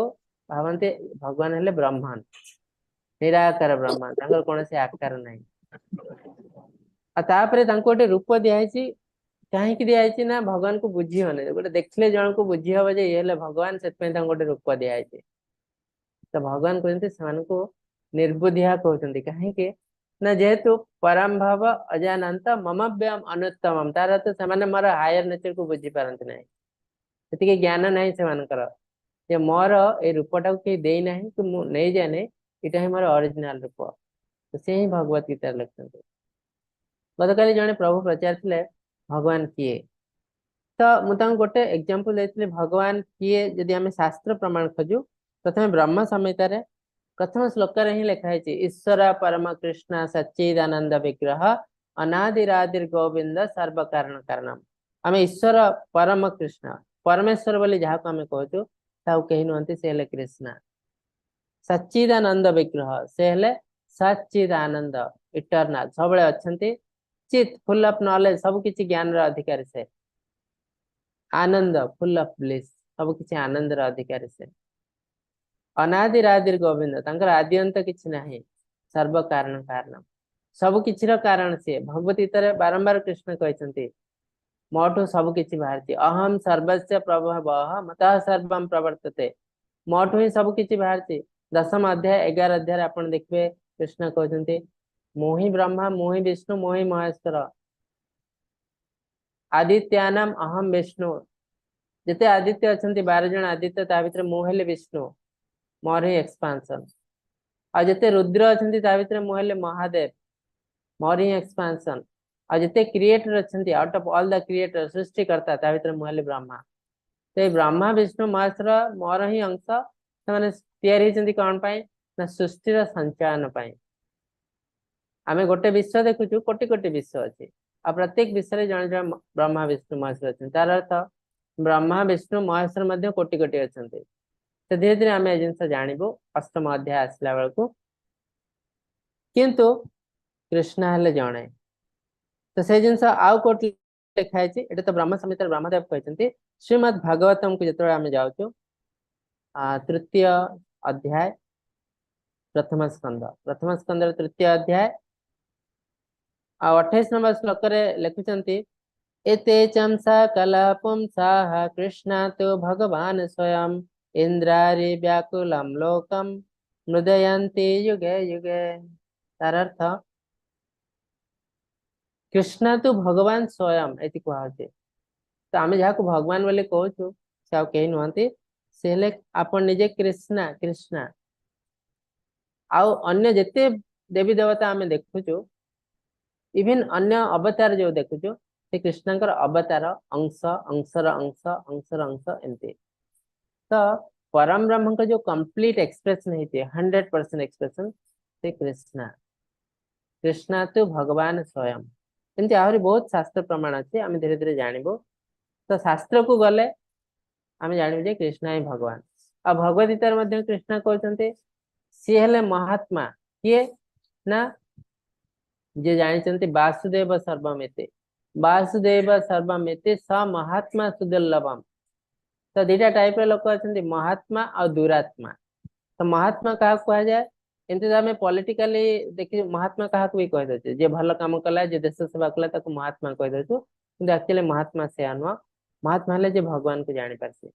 ଭାବନ୍ତି ଭଗବାନ ହେଲେ ବ୍ରହ୍ମନ, ନିରାକାର ବ୍ରହ୍ମନ, ତାଙ୍କର କୌଣସି ଆକାର ନାହିଁ। ଆଉ ତାପରେ ତାଙ୍କୁ ଗୋଟେ ରୂପ ଦିଆହେଇଛି। କାହିଁକି ଦିଆହେଇଛି ନା ଭଗବାନକୁ ବୁଝି ହବନି, ଗୋଟେ ଦେଖିଲେ ଜଣକୁ ବୁଝି ହବ ଯେ ଇଏ ହେଲେ ଭଗବାନ, ସେଥିପାଇଁ ତାଙ୍କୁ ଗୋଟେ ରୂପ ଦିଆହେଇଛି। ତ ଭଗବାନ କହୁଛନ୍ତି ସେମାନଙ୍କୁ ନିର୍ବୁଦ୍ଧିଆ କହୁଛନ୍ତି। କାହିଁକି ନା ଯେହେତୁ ପରମ ଭାବ ଅଜାନନ୍ତ ମମବ୍ୟମ ଅନୁତ୍ତମମ, ତାର ଅର୍ଥ ସେମାନେ ମୋର ହାୟର ନେଚରକୁ ବୁଝି ପାରନ୍ତି ନାହିଁ, ସେତିକି ଜ୍ଞାନ ନାହିଁ ସେମାନଙ୍କର ଯେ ମୋର ଏଇ ରୂପଟାକୁ କେହି ଦେଇନାହିଁ କି ମୁଁ ନେଇଯାଏନି, ଏଇଟା ହିଁ ମୋର ଅରିଜିନାଲ ରୂପ। ତ ସେ ହିଁ ଭଗବତ ଗୀତାରେ ଲେଖୁଛନ୍ତି। ଗତକାଲି ଜଣେ ପ୍ରଭୁ ପଚାରିଥିଲେ ଭଗବାନ କିଏ? ତ ମୁଁ ତାଙ୍କୁ ଗୋଟେ ଏକ୍ଜାମ୍ପଲ ଦେଇଥିଲି ଭଗବାନ କିଏ। ଯଦି ଆମେ ଶାସ୍ତ୍ର ପ୍ରମାଣ ଖୋଜୁ, ପ୍ରଥମେ ବ୍ରହ୍ମ ସଂହିତାରେ ପ୍ରଥମ ଶ୍ଲୋକରେ ହିଁ ଲେଖା ହେଇଛି ଈଶ୍ୱର ପରମ କୃଷ୍ଣ ସଚ୍ଚିଦାନନ୍ଦ ବିଗ୍ରହ ଅନାଦିରାଦିର ଗୋବିନ୍ଦ ସର୍ବ କାରଣ କାରଣମ। ଆମେ ଈଶ୍ୱର ପରମ କୃଷ୍ଣ ପରମେଶ୍ୱର ବୋଲି ଯାହାକୁ ଆମେ କହୁଛୁ, ତାକୁ କେହି ନୁହନ୍ତି, ସେ ହେଲେ କୃଷ୍ଣ। ସଚ୍ଚିଦାନନ୍ଦ ବିଗ୍ରହ, ସେ ହେଲେ ସଚ୍ଚିଦାନନ୍ଦ, ଇଟରନାଲ, ସବୁବେଳେ ଅଛନ୍ତି, ଚିତ୍, ଫୁଲ ଅଫ ନଲେଜ, ସବୁ କିଛି ଜ୍ଞାନର ଅଧିକାରୀ ସେ, ଆନନ୍ଦ, ଫୁଲ ଅଫ ବ୍ଲିସ୍, ସବୁ କିଛି ଆନନ୍ଦର ଅଧିକାରୀ ସେ। ଅନାଦିରାଦିର ଗୋବିନ୍ଦ, ତାଙ୍କର ଆଦି ଅନ୍ତ କିଛି ନାହିଁ, ସର୍ବ କାରଣ କାରଣ, ସବୁ କିଛିର କାରଣ ସିଏ। ଭଗବତ ଗୀତାରେ ବାରମ୍ବାର କୃଷ୍ଣ କହିଛନ୍ତି ମୋଠୁ ସବୁ କିଛି ବାହାରିଛି। ଅହಂ ସର୍ବସ୍ୟ ପ୍ରଭବ ମତଃ ସର୍ବಂ ପ୍ରବର୍ତ୍ତତେ, ମୋଠୁ ହିଁ ସବୁ କିଛି ବାହାରିଛି। ଦଶମ ଅଧ୍ୟାୟ 11 ଅଧ୍ୟାୟରେ ଆପଣ ଦେଖିବେ କୃଷ୍ଣ କହୁଛନ୍ତି ମୁଁ ହିଁ ବ୍ରହ୍ମା, ମୁଁ ହିଁ ବିଷ୍ଣୁ, ମୁଁ ହିଁ ମହେଶ୍ୱର। ଆଦିତ୍ୟାନାମ ଅହಂ ବିଷ୍ଣୁ, ଯେତେ ଆଦିତ୍ୟ ଅଛନ୍ତି 12 ଜଣ ଆଦିତ୍ୟ, ତା ଭିତରେ ମୁଁ ହେଲି ବିଷ୍ଣୁ, ମୋର ହିଁ ଏକ୍ସପାନସନ। ଆଉ ଯେତେ ରୁଦ୍ର ଅଛନ୍ତି ତା ଭିତରେ ମୁଁ ହେଲି ମହାଦେବ, ମୋର ହିଁ ଏକ୍ସପାନସନ। ଆଉ ଯେତେ କ୍ରିଏଟର ଅଛନ୍ତି, out of all the creator, ସୃଷ୍ଟିକର୍ତ୍ତା, ତା ଭିତରେ ମୁଁ ହେଲି ବ୍ରହ୍ମା। ତ ଏଇ ବ୍ରହ୍ମା ବିଷ୍ଣୁ ମହେଶ୍ୱର ମୋର ହିଁ ଅଂଶ। ସେମାନେ ତିଆରି ହେଇଛନ୍ତି କଣ ପାଇଁ ନା ସୃଷ୍ଟିର ସଞ୍ଚୟନ ପାଇଁ। ଆମେ ଗୋଟେ ବିଶ୍ୱ ଦେଖୁଛୁ, କୋଟି କୋଟି ବିଶ୍ୱ ଅଛି, ଆଉ ପ୍ରତ୍ୟେକ ବିଶ୍ୱରେ ଜଣେ ଜଣେ ବ୍ରହ୍ମା ବିଷ୍ଣୁ ମହେଶ୍ୱର ଅଛନ୍ତି। ତାର ଅର୍ଥ ବ୍ରହ୍ମା ବିଷ୍ଣୁ ମହେଶ୍ୱର ମଧ୍ୟ କୋଟି କୋଟି ଅଛନ୍ତି। ତ ଧୀରେ ଧୀରେ ଆମେ ଏ ଜିନିଷ ଜାଣିବୁ ଅଷ୍ଟମ ଅଧ୍ୟାୟ ଆସିଲା ବେଳକୁ। କିନ୍ତୁ କୃଷ୍ଣ ହେଲେ ଜଣେ। ତ ସେଇ ଜିନିଷ ଆଉ କୋଉଠି ଲେଖା ହେଇଛି? ଏଇଟା ତ ବ୍ରହ୍ମ ସଂହିତାରେ ବ୍ରହ୍ମଦେବ କହିଛନ୍ତି। ଶ୍ରୀମଦ୍ ଭାଗବତମକୁ ଯେତେବେଳେ ଆମେ ଯାଉଛୁ, ତୃତୀୟ ଅଧ୍ୟାୟ ପ୍ରଥମ ସ୍କନ୍ଦ, ପ୍ରଥମ ସ୍କନ୍ଦର ତୃତୀୟ ଅଧ୍ୟାୟ ଆଉ 28 ନମ୍ବର ଶ୍ଲୋକରେ ଲେଖୁଛନ୍ତି ଏତେ ଚମ୍ସା କଲା ପୁଂସାଃ କୃଷ୍ଣା ତୁ ଭଗବାନ ସ୍ୱୟଂ ଇନ୍ଦ୍ରାରି ବ୍ୟାକୁଲಂ ଲୋକಂ ମୃଦୟନ୍ତି ଯୁଗେ ଯୁଗେ। ତାର ଅର୍ଥ କୃଷ୍ଣ ତୁ ଭଗବାନ ସ୍ୱୟଂ, ଏଠି କୁହାହଉଛି। ତ ଆମେ ଯାହାକୁ ଭଗବାନ ବୋଲି କହୁଛୁ ସେ ଆଉ କେହି ନୁହନ୍ତି, ସେ ହେଲେ ଆପଣ ନିଜେ କୃଷ୍ଣା। କୃଷ୍ଣା ଆଉ ଅନ୍ୟ ଯେତେ ଦେବୀ ଦେବତା ଆମେ ଦେଖୁଛୁ, ଇଭିନ୍ ଅନ୍ୟ ଅବତାର ଯୋଉ ଦେଖୁଛୁ, ସେ କୃଷ୍ଣଙ୍କର ଅବତାର ଅଂଶ, ଅଂଶର ଅଂଶ, ଅଂଶର ଅଂଶ ଏମିତି। ତ ପରମ ବ୍ରହ୍ମଙ୍କ ଯୋଉ କମ୍ପ୍ଲିଟ ଏକ୍ସପ୍ରେସନ ହେଇଛି, 100% ଏକ୍ସପ୍ରେସନ, ସେ କୃଷ୍ଣା। କୃଷ୍ଣା ତୁ ଭଗବାନ ସ୍ୱୟଂ। ଏମିତି ଆହୁରି ବହୁତ ଶାସ୍ତ୍ର ପ୍ରମାଣ ଅଛି, ଆମେ ଧୀରେ ଧୀରେ ଜାଣିବୁ। ତ ଶାସ୍ତ୍ରକୁ ଗଲେ ଆମେ ଜାଣିବୁ ଯେ କୃଷ୍ଣ ହିଁ ଭଗବାନ। ଆଉ ଭଗବତ ଗୀତାରେ ମଧ୍ୟ କୃଷ୍ଣ କହୁଛନ୍ତି ସିଏ ହେଲେ ମହାତ୍ମା। କିଏ ନା ଯିଏ ଜାଣିଛନ୍ତି ବାସୁଦେବ ସର୍ବମିତି, ବାସୁଦେବ ସର୍ବମିତି ସ ମହାତ୍ମା ସୁଦୁର୍ଲଭମ। ତ ଦିଟା ଟାଇପର ଲୋକ ଅଛନ୍ତି, ମହାତ୍ମା ଆଉ ଦୁରାତ୍ମା। ତ ମହାତ୍ମା କାହାକୁ କୁହାଯାଏ? ଏମିତି ତ ଆମେ ପଲିଟିକାଲି ଦେଖି ମହାତ୍ମା କାହାକୁ ବି କହିଦଉଛୁ, ଯିଏ ଭଲ କାମ କଲା, ଯିଏ ଦେଶ ସେବା କଲା, ତାକୁ ମହାତ୍ମା କହିଦଉଛୁ। କିନ୍ତୁ ଆକ୍ଚୁଆଲି ମହାତ୍ମା ସେୟା ନୁହଁ। ମହାତ୍ମା ହେଲେ ଯିଏ ଭଗବାନଙ୍କୁ ଜାଣିପାରିଛି।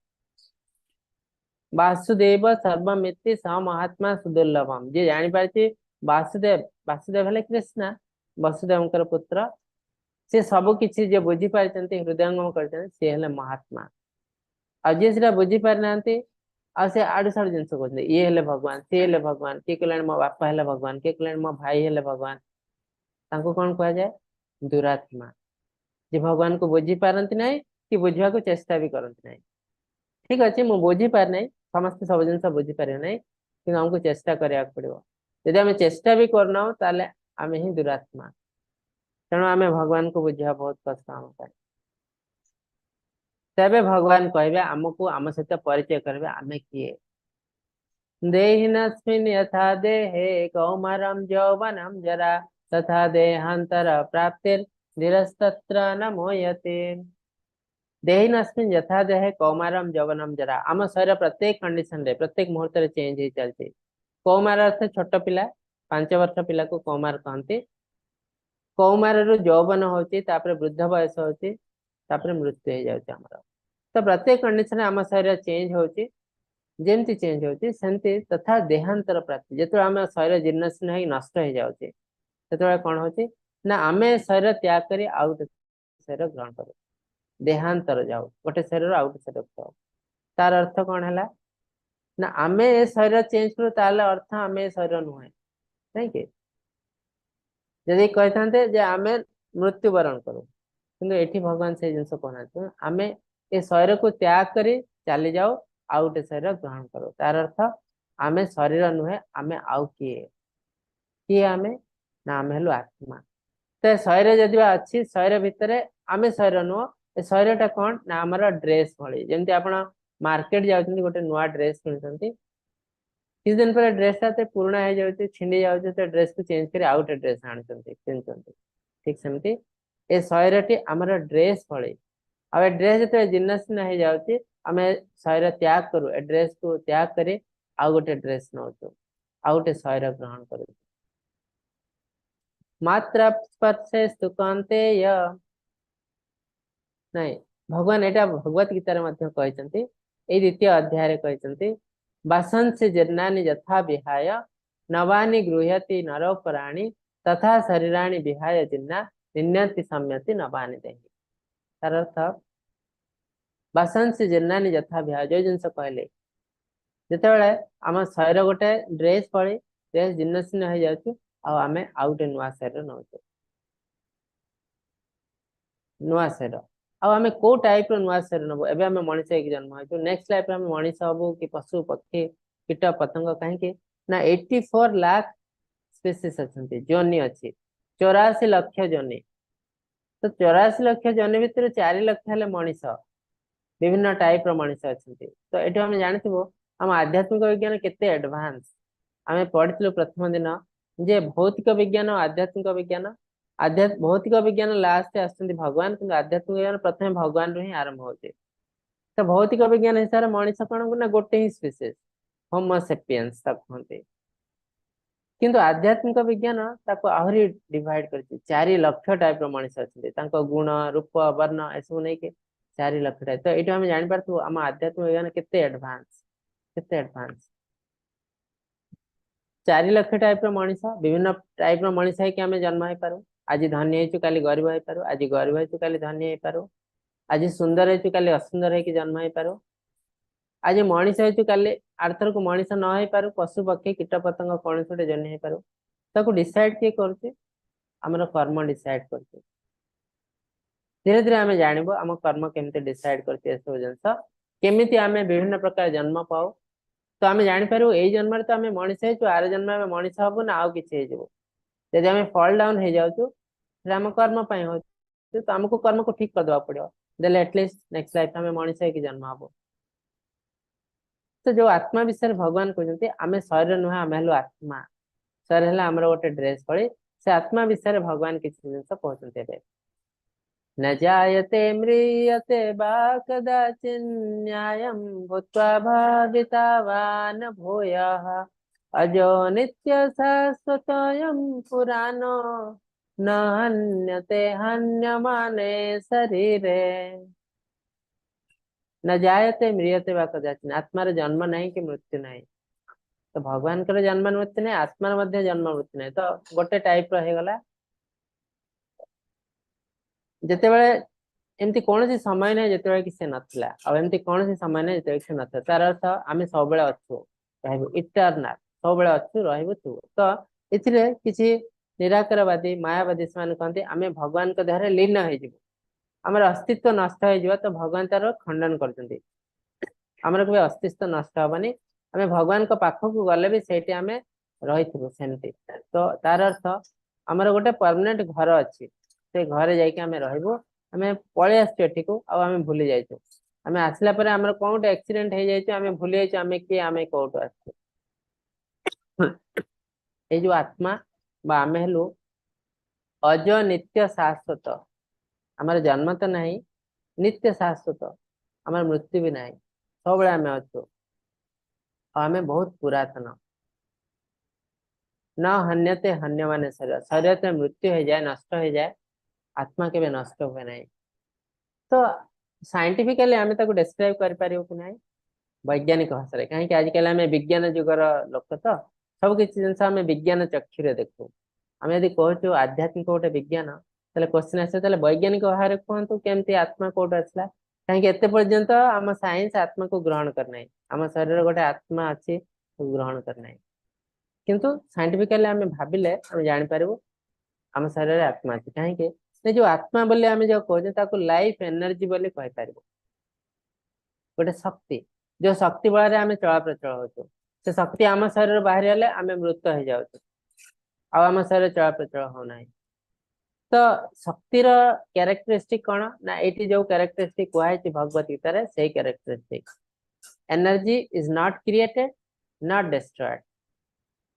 ବାସୁଦେବ ସର୍ବମିତି ସ ମହାତ୍ମା ସୁଦୁର୍ଲଭମ। ଯିଏ ଜାଣିପାରିଛି ବାସୁଦେବ, ବାସୁଦେବ ହେଲେ କୃଷ୍ଣ, ବସୁଦେବଙ୍କର ପୁତ୍ର, ସେ ସବୁ କିଛି ଯିଏ ବୁଝିପାରିଛନ୍ତି, ହୃଦୟଙ୍ଗମ କରିଛନ୍ତି, ସିଏ ହେଲେ ମହାତ୍ମା। ଆଉ ଯିଏ ସେଟା ବୁଝିପାରିନାହାନ୍ତି ଆଉ ସେ ଆଡୁ ସାଡୁ ଜିନିଷ କହୁଛନ୍ତି, ଇଏ ହେଲେ ଭଗବାନ, ସିଏ ହେଲେ ଭଗବାନ, କିଏ କହିଲାଣି ମୋ ବାପା ହେଲେ ଭଗବାନ, କିଏ କହିଲାଣି ମୋ ଭାଇ ହେଲେ ଭଗବାନ, ତାଙ୍କୁ କଣ କୁହାଯାଏ? ଦୁରାତ୍ମା। ଯେ ଭଗବାନଙ୍କୁ ବୁଝି ପାରନ୍ତି ନାହିଁ କି ବୁଝିବାକୁ ଚେଷ୍ଟା ବି କରନ୍ତି ନାହିଁ। ଠିକ ଅଛି, ମୁଁ ବୁଝିପାରି ନାହିଁ, ସମସ୍ତେ ସବୁ ଜିନିଷ ବୁଝିପାରିବେ ନାହିଁ, କିନ୍ତୁ ଆମକୁ ଚେଷ୍ଟା କରିବାକୁ ପଡିବ। ଯଦି ଆମେ ଚେଷ୍ଟା ବି କରୁନାହୁଁ, ତାହେଲେ ଆମେ ହିଁ ଦୁରାତ୍ମା। ତେଣୁ ଆମେ ଭଗବାନଙ୍କୁ ବୁଝିବା ବହୁତ କଷ୍ଟ ଆମ ପାଇଁ। ତେବେ ଭଗବାନ କହିବେ ଆମକୁ, ଆମ ସହିତ ପରିଚୟ କରିବେ ଆମେ କିଏ। ଦେହିନସ୍ମିନ୍ ଯଥା ଦେହେ କୌମାରಂ ଯୌବନಂ ଜରା ତଥା ଦେହାନ୍ତର ପ୍ରାପ୍ତିର୍ ଧୀରସ୍ତତ୍ର ନ ମୁହ୍ୟତି। ଦେହିନସ୍ମିନ୍ ଯଥା ଦେହେ କୌମାରಂ ଯୌବନಂ ଜରା। ଆମ ଶରୀର ପ୍ରତ୍ୟେକ କଣ୍ଡିସନରେ, ପ୍ରତ୍ୟେକ ମୁହୂର୍ତ୍ତରେ ଚେଞ୍ଜ ହେଇ ଚାଲିଛି। କୌମାର ଅର୍ଥ ଛୋଟ ପିଲା, 5 ବର୍ଷ ପିଲାକୁ କୌମାର କହନ୍ତି। କୌମାରରୁ ଯୌବନ ହଉଛି, ତାପରେ ବୃଦ୍ଧ ବୟସ ହଉଛି, ତାପରେ ମୃତ୍ୟୁ ହେଇଯାଉଛି ଆମର। ତ ପ୍ରତ୍ୟେକ କଣ୍ଡିସନରେ ଆମ ଶରୀର ଚେଞ୍ଜ ହଉଛି। ଯେମିତି ଚେଞ୍ଜ ହଉଛି, ସେମିତି ତଥା ଦେହାନ୍ତର ପ୍ରାପ୍ତି, ଯେତେବେଳେ ଆମ ଶରୀର ଜୀର୍ଣ୍ଣ ହେଇକି ନଷ୍ଟ ହେଇଯାଉଛି, ସେତେବେଳେ କଣ ହଉଛି ନା ଆମେ ଶରୀର ତ୍ୟାଗ କରି ଆଉ ଗୋଟେ ଶରୀର ଗ୍ରହଣ କରୁ, ଦେହାନ୍ତର ଯାଉ, ଗୋଟେ ଶରୀରରୁ ଆଉ ଗୋଟେ ଶରୀରକୁ ଯାଉ। ତାର ଅର୍ଥ କଣ ହେଲା ନା ଆମେ ଏ ଶରୀର ଚେଞ୍ଜ କରୁ, ତାହେଲେ ଅର୍ଥ ଆମେ ଏ ଶରୀର ନୁହେଁ। ନାଇଁ କି? ଯଦି କହିଥାନ୍ତେ ଯେ ଆମେ ମୃତ୍ୟୁବରଣ କରୁ, କିନ୍ତୁ ଏଠି ଭଗବାନ ସେଇ ଜିନିଷ କହୁନାହାନ୍ତି। ଆମେ ଏ ଶରୀରକୁ ତ୍ୟାଗ କରି ଚାଲି ଯାଉ, ଆଉ ଗୋଟେ ଶରୀର ଗ୍ରହଣ କରୁ। ତାର ଅର୍ଥ ଆମେ ଶରୀର ନୁହେଁ, ଆମେ ଆଉ କିଏ? କିଏ ଆମେ? ନା ଆମେ ହେଲୁ ଆତ୍ମା। ତ ଶରୀର ଯଦି ବା ଅଛି, ଶରୀର ଭିତରେ ଆମେ ଶରୀର ନୁହଁ। ଏ ଶରୀରଟା କଣ ନା ଆମର ଡ୍ରେସ ଭଳି। ଯେମିତି ଆପଣ ମାର୍କେଟ ଯାଉଛନ୍ତି, ଗୋଟେ ନୂଆ ଡ୍ରେସ କିଣୁଛନ୍ତି, କିଛି ଦିନ ପରେ ଡ୍ରେସ ଟା ଏତେ ପୁରୁଣା ହେଇଯାଉଛି, ଛିଣ୍ଡି ଯାଉଛି, ତ ଡ୍ରେସକୁ ଚେଞ୍ଜ କରି ଆଉ ଗୋଟେ ଡ୍ରେସ ଆଣୁଛନ୍ତି, ପିନ୍ଧୁଛନ୍ତି। ଠିକ ସେମିତି ଏ ଶରୀରଟି ଆମର ଡ୍ରେସ ଭଳି। ଆଉ ଏ ଡ୍ରେସ ଯେତେବେଳେ ଜୀର୍ଣ୍ଣ ହେଇଯାଉଛି, ଆମେ ଶରୀର ତ୍ୟାଗ କରୁ, ଏ ଡ୍ରେସକୁ ତ୍ୟାଗ କରି ଆଉ ଗୋଟେ ଡ୍ରେସ ନଉଛୁ, ଆଉ ଗୋଟେ ଶରୀର ଗ୍ରହଣ କରୁଛୁ। ମାତ୍ରା ସ୍ପର୍ଶେସ୍ତୁ କୌନ୍ତେୟ। ନାଇଁ, ଭଗବାନ ଏଇଟା ଭଗବତ ଗୀତାରେ ମଧ୍ୟ କହିଛନ୍ତି, ଏଇ ଦ୍ୱିତୀୟ ଅଧ୍ୟାୟରେ କହିଛନ୍ତି, ବାସାଂସି ଜୀର୍ଣ୍ଣାନି ଯଥା ବିହାୟ ନବାନି ଗୃହ୍ୟତି ନରୋପରାଣୀ ତଥା ଶରୀରାଣି ବିହାୟ ଜୀର୍ଣ୍ଣା ନିନ୍ୟତି ସମ୍ୟତି ନବାନି ଦେହି। ତାର ଅର୍ଥ ବାସାଂସି ଜୀର୍ଣ୍ଣାନି ଯଥା ବିହାୟ, ଯୋଉ ଜିନିଷ କହିଲେ, ଯେତେବେଳେ ଆମ ଶରୀର ଗୋଟେ ଡ୍ରେସ ଭଳି, ଡ୍ରେସ ଜୀର୍ଣ୍ଣ ଶୀର୍ଣ୍ଣ ହେଇଯାଉଛି ଆଉ ଆମେ ଆଉ ଗୋଟେ ନୂଆ ଶରୀର ନଉଛୁ, ନୂଆ ଶରୀର। ଆଉ ଆମେ କୋଉ ଟାଇପ ର ନୂଆ ଶରୀର ନବୁ? ଏବେ ଆମେ ମଣିଷ ହେଇକି ଜନ୍ମ ହେଇଛୁ, ନେକ୍ସଟ ଲାଇଫରେ ଆମେ ମଣିଷ ହବୁ କି ପଶୁ ପକ୍ଷୀ କୀଟ ପତଙ୍ଗ? କାହିଁକି ନା 84 ଲାଖ ସ୍ପେସିସ୍ ଅଛନ୍ତି, ଯୋନି ଅଛି, 84 ଲକ୍ଷ ଯୋନି। ତ 84 ଲକ୍ଷ ଯୋନି ଭିତରୁ 4 ଲକ୍ଷ ହେଲେ ମଣିଷ, ବିଭିନ୍ନ ଟାଇପ ର ମଣିଷ ଅଛନ୍ତି। ତ ଏଠୁ ଆମେ ଜାଣିଥିବୁ ଆମ ଆଧ୍ୟାତ୍ମିକ ବିଜ୍ଞାନ କେତେ ଆଡଭାନ୍ସ। ଆମେ ପଢିଥିଲୁ ପ୍ରଥମ ଦିନ ଯେ ଭୌତିକ ବିଜ୍ଞାନ, ଆଧ୍ୟାତ୍ମିକ ବିଜ୍ଞାନ। ଭୌତିକ ବିଜ୍ଞାନ ଲାଷ୍ଟ ଆସୁଛନ୍ତି ଭଗବାନ, କିନ୍ତୁ ଆଧ୍ୟାତ୍ମିକ ବିଜ୍ଞାନ ପ୍ରଥମେ ଭଗବାନରୁ ହିଁ ଆରମ୍ଭ ହଉଛି। ତ ଭୌତିକ ବିଜ୍ଞାନ ହିସାବରେ ମଣିଷ କଣ ନା ଗୋଟେ ହିଁ ସ୍ପିସିସ୍, ହୋମୋ ସେପିଏନ୍ସ ତାକୁ କୁହନ୍ତି। କିନ୍ତୁ ଆଧ୍ୟାତ୍ମିକ ବିଜ୍ଞାନ ତାକୁ ଆହୁରି ଡିଭାଇଡ କରିଛି। 4 ଲକ୍ଷ ଟାଇପ ର ମଣିଷ ଅଛନ୍ତି, ତାଙ୍କ ଗୁଣ, ରୂପ, ବର୍ଣ୍ଣ ଏସବୁ ନେଇକି 4 ଲକ୍ଷ ଟାଇପ। ତ ଏଇଠୁ ଆମେ ଜାଣିପାରୁଥିବୁ ଆମ ଆଧ୍ୟାତ୍ମିକ ବିଜ୍ଞାନ କେତେ ଆଡଭାନ୍ସ, କେତେ ଆଡଭାନ୍ସ। 4 ଲକ୍ଷ ଟାଇପ ର ମଣିଷ, ବିଭିନ୍ନ ଟାଇପ ର ମଣିଷ ହେଇକି ଆମେ ଜନ୍ମ ହେଇପାରୁ। ଆଜି ଧନୀ ହେଇଛୁ, କାଲି ଗରିବ ହେଇପାରୁ। ଆଜି ଗରିବ ହେଇଛୁ, କାଲି ଧନୀ ହେଇପାରୁ। ଆଜି ସୁନ୍ଦର ହେଇଛୁ, କାଲି ଅସୁନ୍ଦର ହେଇକି ଜନ୍ମ ହେଇପାରୁ। ଆଜି ମଣିଷ ହେଇଛୁ, କାଲି ଆରଥରକୁ ମଣିଷ ନ ହେଇପାରୁ, ପଶୁ ପକ୍ଷୀ କୀଟ ପତଙ୍ଗ କୌଣସି ଗୋଟେ ଜନ୍ମ ହେଇପାରୁ। ତାକୁ ଡିସାଇଡ କିଏ କରୁଛି? ଆମର କର୍ମ ଡିସାଇଡ କରୁଛି। ଧୀରେ ଧୀରେ ଆମେ ଜାଣିବୁ ଆମ କର୍ମ କେମିତି ଡିସାଇଡ କରୁଛି, ଏସବୁ ଜିନିଷ କେମିତି ଆମେ ବିଭିନ୍ନ ପ୍ରକାର ଜନ୍ମ ପାଉ। ତ ଆମେ ଜାଣିପାରିବୁ ଏଇ ଜନ୍ମରେ ତ ଆମେ ମଣିଷ ହେଇଛୁ, ଆର ଜନ୍ମ ଆମେ ମଣିଷ ହବୁ ନା ଆଉ କିଛି ହେଇଯିବୁ। ଯଦି ଆମେ ଫଲ୍ ଡାଉନ ହେଇଯାଉଛୁ, ସେଟା ଆମ କର୍ମ ପାଇଁ ହଉଛି। ତ ଆମକୁ କର୍ମକୁ ଠିକ କରିଦେବାକୁ ପଡିବ, ଦେଲେ ଆଟଲିଷ୍ଟ ନେକ୍ସଟ ଲାଇଫ ଆମେ ମଣିଷ ହେଇକି ଜନ୍ମ ହବୁ। ତ ଯୋଉ ଆତ୍ମା ବିଷୟରେ ଭଗବାନ କହୁଛନ୍ତି, ଆମେ ଶରୀର ନୁହେଁ, ଆମେ ହେଲୁ ଆତ୍ମା। ଶରୀର ହେଲା ଆମର ଗୋଟେ ଡ୍ରେସ ଭଳି। ସେ ଆତ୍ମା ବିଷୟରେ ଭଗବାନ କିଛି ଜିନିଷ କହୁଛନ୍ତି ଏବେ। न जायते म्रियते वा कदाचिन्नायं भूत्वा भविता वा न भूयः अजो नित्य शाश्वतोऽयं पुराणो न हन्यते हन्यमाने शरीरे। ନା ଜାୟତେ ମ୍ରିୟତେ ବା କଦାଚିତ, ଆତ୍ମାର ଜନ୍ମ ନାହିଁ କି ମୃତ୍ୟୁ ନାହିଁ। ତ ଭଗବାନଙ୍କର ଜନ୍ମ ମୃତ୍ୟୁ ନାହିଁ, ଆତ୍ମାର ମଧ୍ୟ ଜନ୍ମ ମୃତ୍ୟୁ ନାହିଁ। ତ ଗୋଟେ ଟାଇପ ର ହେଇଗଲା। ଯେତେବେଳେ ଏମିତି କୌଣସି ସମୟ ନାହିଁ ଯେତେବେଳେ କି ସେ ନଥିଲା, ଆଉ ଏମିତି କୌଣସି ସମୟ ନାହିଁ ଯେତେବେଳେ ସେ ନଥିଲା। ତାର ଅର୍ଥ ଆମେ ସବୁବେଳେ ଅଛୁ, ରହିବୁ, ଇଟରନାଲ, ସବୁବେଳେ ଅଛୁ, ରହିବୁ, ଥିବୁ। ତ ଏଥିରେ କିଛି ନିରାକାରବାଦୀ, ମାୟାବାଦୀ ସେମାନେ କହନ୍ତି ଆମେ ଭଗବାନଙ୍କ ଦେହରେ ଲୀନ ହେଇଯିବୁ, ଆମର ଅସ୍ତିତ୍ୱ ନଷ୍ଟ ହେଇଯିବ। ତ ଭଗବାନ ତାର ଖଣ୍ଡନ କରୁଛନ୍ତି, ଆମର କେବେ ଅସ୍ତିତ୍ୱ ନଷ୍ଟ ହବନି, ଆମେ ଭଗବାନଙ୍କ ପାଖକୁ ଗଲେ ବି ସେଇଠି ଆମେ ରହିଥିବୁ ସେମିତି। ତ ତାର ଅର୍ଥ ଆମର ଗୋଟେ ପରମାନେଣ୍ଟ ଘର ଅଛି, ସେ ଘରେ ଯାଇକି ଆମେ ରହିବୁ। ଆମେ ପଳେଇ ଆସିଛୁ ଏଠିକୁ ଆଉ ଆମେ ଭୁଲି ଯାଇଛୁ, ଆମେ ଆସିଲା ପରେ ଆମର କଣ ଗୋଟେ ଆକ୍ସିଡେଣ୍ଟ ହେଇଯାଇଛି, ଆମେ ଭୁଲି ଯାଇଛୁ ଆମେ କିଏ, ଆମେ କୋଉଠୁ ଆସିଛୁ। ଏଇ ଯୋଉ ଆତ୍ମା ବା ଆମେ ହେଲୁ ଅଜ ନିତ୍ୟ ଶାଶ୍ୱତ, ଆମର ଜନ୍ମ ତ ନାହିଁ, ନିତ୍ୟ ଶାଶ୍ୱତ, ଆମର ମୃତ୍ୟୁ ବି ନାହିଁ, ସବୁବେଳେ ଆମେ ଅଛୁ, ଆଉ ଆମେ ବହୁତ ପୁରାତନ। ନ ହନ୍ୟତେ ହନ୍ୟମାନେ ଶରୀର, ଶରୀର ତ ମୃତ୍ୟୁ ହେଇଯାଏ, ନଷ୍ଟ ହେଇଯାଏ, ଆତ୍ମା କେବେ ନଷ୍ଟ ହୁଏ ନାହିଁ। ତ ସାଇଣ୍ଟିଫିକାଲି ଆମେ ତାକୁ ଡେସ୍କ୍ରାଇବ କରିପାରିବୁ କି ନାହିଁ ବୈଜ୍ଞାନିକ ଭାଷାରେ? କାହିଁକି ଆଜିକାଲି ଆମେ ବିଜ୍ଞାନ ଯୁଗର ଲୋକ, ତ ସବୁ କିଛି ଜିନିଷ ଆମେ ବିଜ୍ଞାନ ଚକ୍ଷୁରେ ଦେଖୁ। ଆମେ ଯଦି କହୁଛୁ ଆଧ୍ୟାତ୍ମିକ ଗୋଟେ ବିଜ୍ଞାନ, ତାହେଲେ କ୍ୱେଶ୍ଚିନ୍ ଆସିବ ତାହେଲେ ବୈଜ୍ଞାନିକ ଭାବରେ କୁହନ୍ତୁ କେମିତି ଆତ୍ମା କୋଉଠୁ ଆସିଲା? କାହିଁକି ଏତେ ପର୍ଯ୍ୟନ୍ତ ଆମ ସାଇନ୍ସ ଆତ୍ମାକୁ ଗ୍ରହଣ କରିନାହିଁ, ଆମ ଶରୀରରେ ଗୋଟେ ଆତ୍ମା ଅଛି ଗ୍ରହଣ କରିନାହିଁ। କିନ୍ତୁ ସାଇଣ୍ଟିଫିକାଲି ଆମେ ଭାବିଲେ ଆମେ ଜାଣିପାରିବୁ ଆମ ଶରୀରରେ ଆତ୍ମା ଅଛି। କାହିଁକି ସେ ଯୋଉ ଆତ୍ମା ବୋଲି ଆମେ ଯୋଉ କହୁଛେ ତାକୁ ଲାଇଫ ଏନର୍ଜି ବୋଲି କହିପାରିବୁ, ଗୋଟେ ଶକ୍ତି, ଯୋଉ ଶକ୍ତି ବଳରେ ଆମେ ଚଳପ୍ରଚଳ ହଉଛୁ। ସେ ଶକ୍ତି ଆମ ଶରୀରରୁ ବାହାରି ଗଲେ ଆମେ ମୃତ ହେଇଯାଉଛୁ, ଆଉ ଆମ ଶରୀର ଚଳପ୍ରଚଳ ହଉନାହିଁ। ତ ଶକ୍ତିର କ୍ୟାରେକ୍ଟରିଷ୍ଟିକ କଣ ନା ଏଇଠି ଯୋଉ କ୍ୟାରେକ୍ଟରିଷ୍ଟିକ କୁହାଯାଇଛି ଭଗବତ ଗୀତାରେ ସେଇ characteristic. Energy is not created, not destroyed,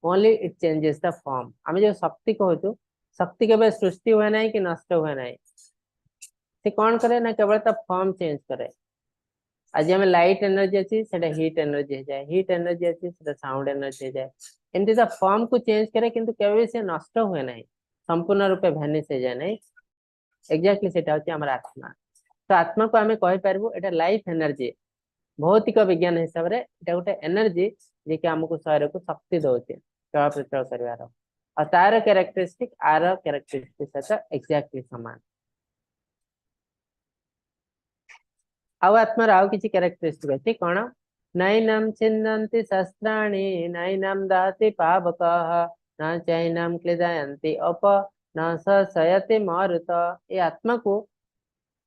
only it changes the form. ଆମେ ଯୋଉ ଶକ୍ତି କହୁଛୁ, ଶକ୍ତି କେବେ ସୃଷ୍ଟି ହୁଏ ନାହିଁ କି ନଷ୍ଟ ହୁଏ ନାହିଁ। ସେ କଣ କରେ ନା କେବଳ ତା ଫର୍ମ ଚେଞ୍ଜ କରେ। ଆଜି ଆମେ ଲାଇଟ୍ ଏନର୍ଜି ଅଛି, ସେଟା ହିଟ୍ ଏନର୍ଜି ହେଇଯାଏ, ହିଟ୍ ଏନର୍ଜି ଅଛି, ସେଟା ସାଉଣ୍ଡ ଏନର୍ଜି ହେଇଯାଏ। ଏମିତି ତା ଫର୍ମ କୁ ଚେଞ୍ଜ କରେ, କିନ୍ତୁ କେବେ ବି ସେ ନଷ୍ଟ ହୁଏ ନାହିଁ, ସମ୍ପୂର୍ଣ୍ଣ ରୂପେ ଭ୍ୟାନିଶ ହେଇଯାଏ ନାହିଁ। ଏକ୍ଜାକ୍ଟଲି ସେଟା ହଉଛି ଆମର ଆତ୍ମା। ତ ଆତ୍ମାକୁ ଆମେ କହିପାରିବୁ ଏଟା ଲାଇଫ ଏନର୍ଜି। ଭୌତିକ ବିଜ୍ଞାନ ହିସାବରେ ଏଟା ଗୋଟେ ଏନର୍ଜି ଯିଏକି ଆମକୁ ଶରୀରକୁ ଶକ୍ତି ଦଉଛି ଚଳପ୍ରଚଳ କରିବାର, ଆଉ ତାର କ୍ୟାରେକ୍ଟରିଷ୍ଟିକ ଆର କ୍ୟାରେକ୍ଟରିଷ୍ଟିକ ସହିତ ଏକ୍ଜାକ୍ଟଲି ସମାନ। ଆଉ ଆତ୍ମାର ଆଉ କିଛି କ୍ୟାରେକ୍ଟରିଷ୍ଟିକ ଅଛି କଣ? ନୈନಂ ଛିନ୍ଦନ୍ତି ଶସ୍ତ୍ରାଣି ନୈନಂ ଦହତି ପାବକଃ ନ ଚୈନಂ କ୍ଲିଦୟନ୍ତି ଅପ ନ ଶୟତି ମରୁତ। ଏ ଆତ୍ମାକୁ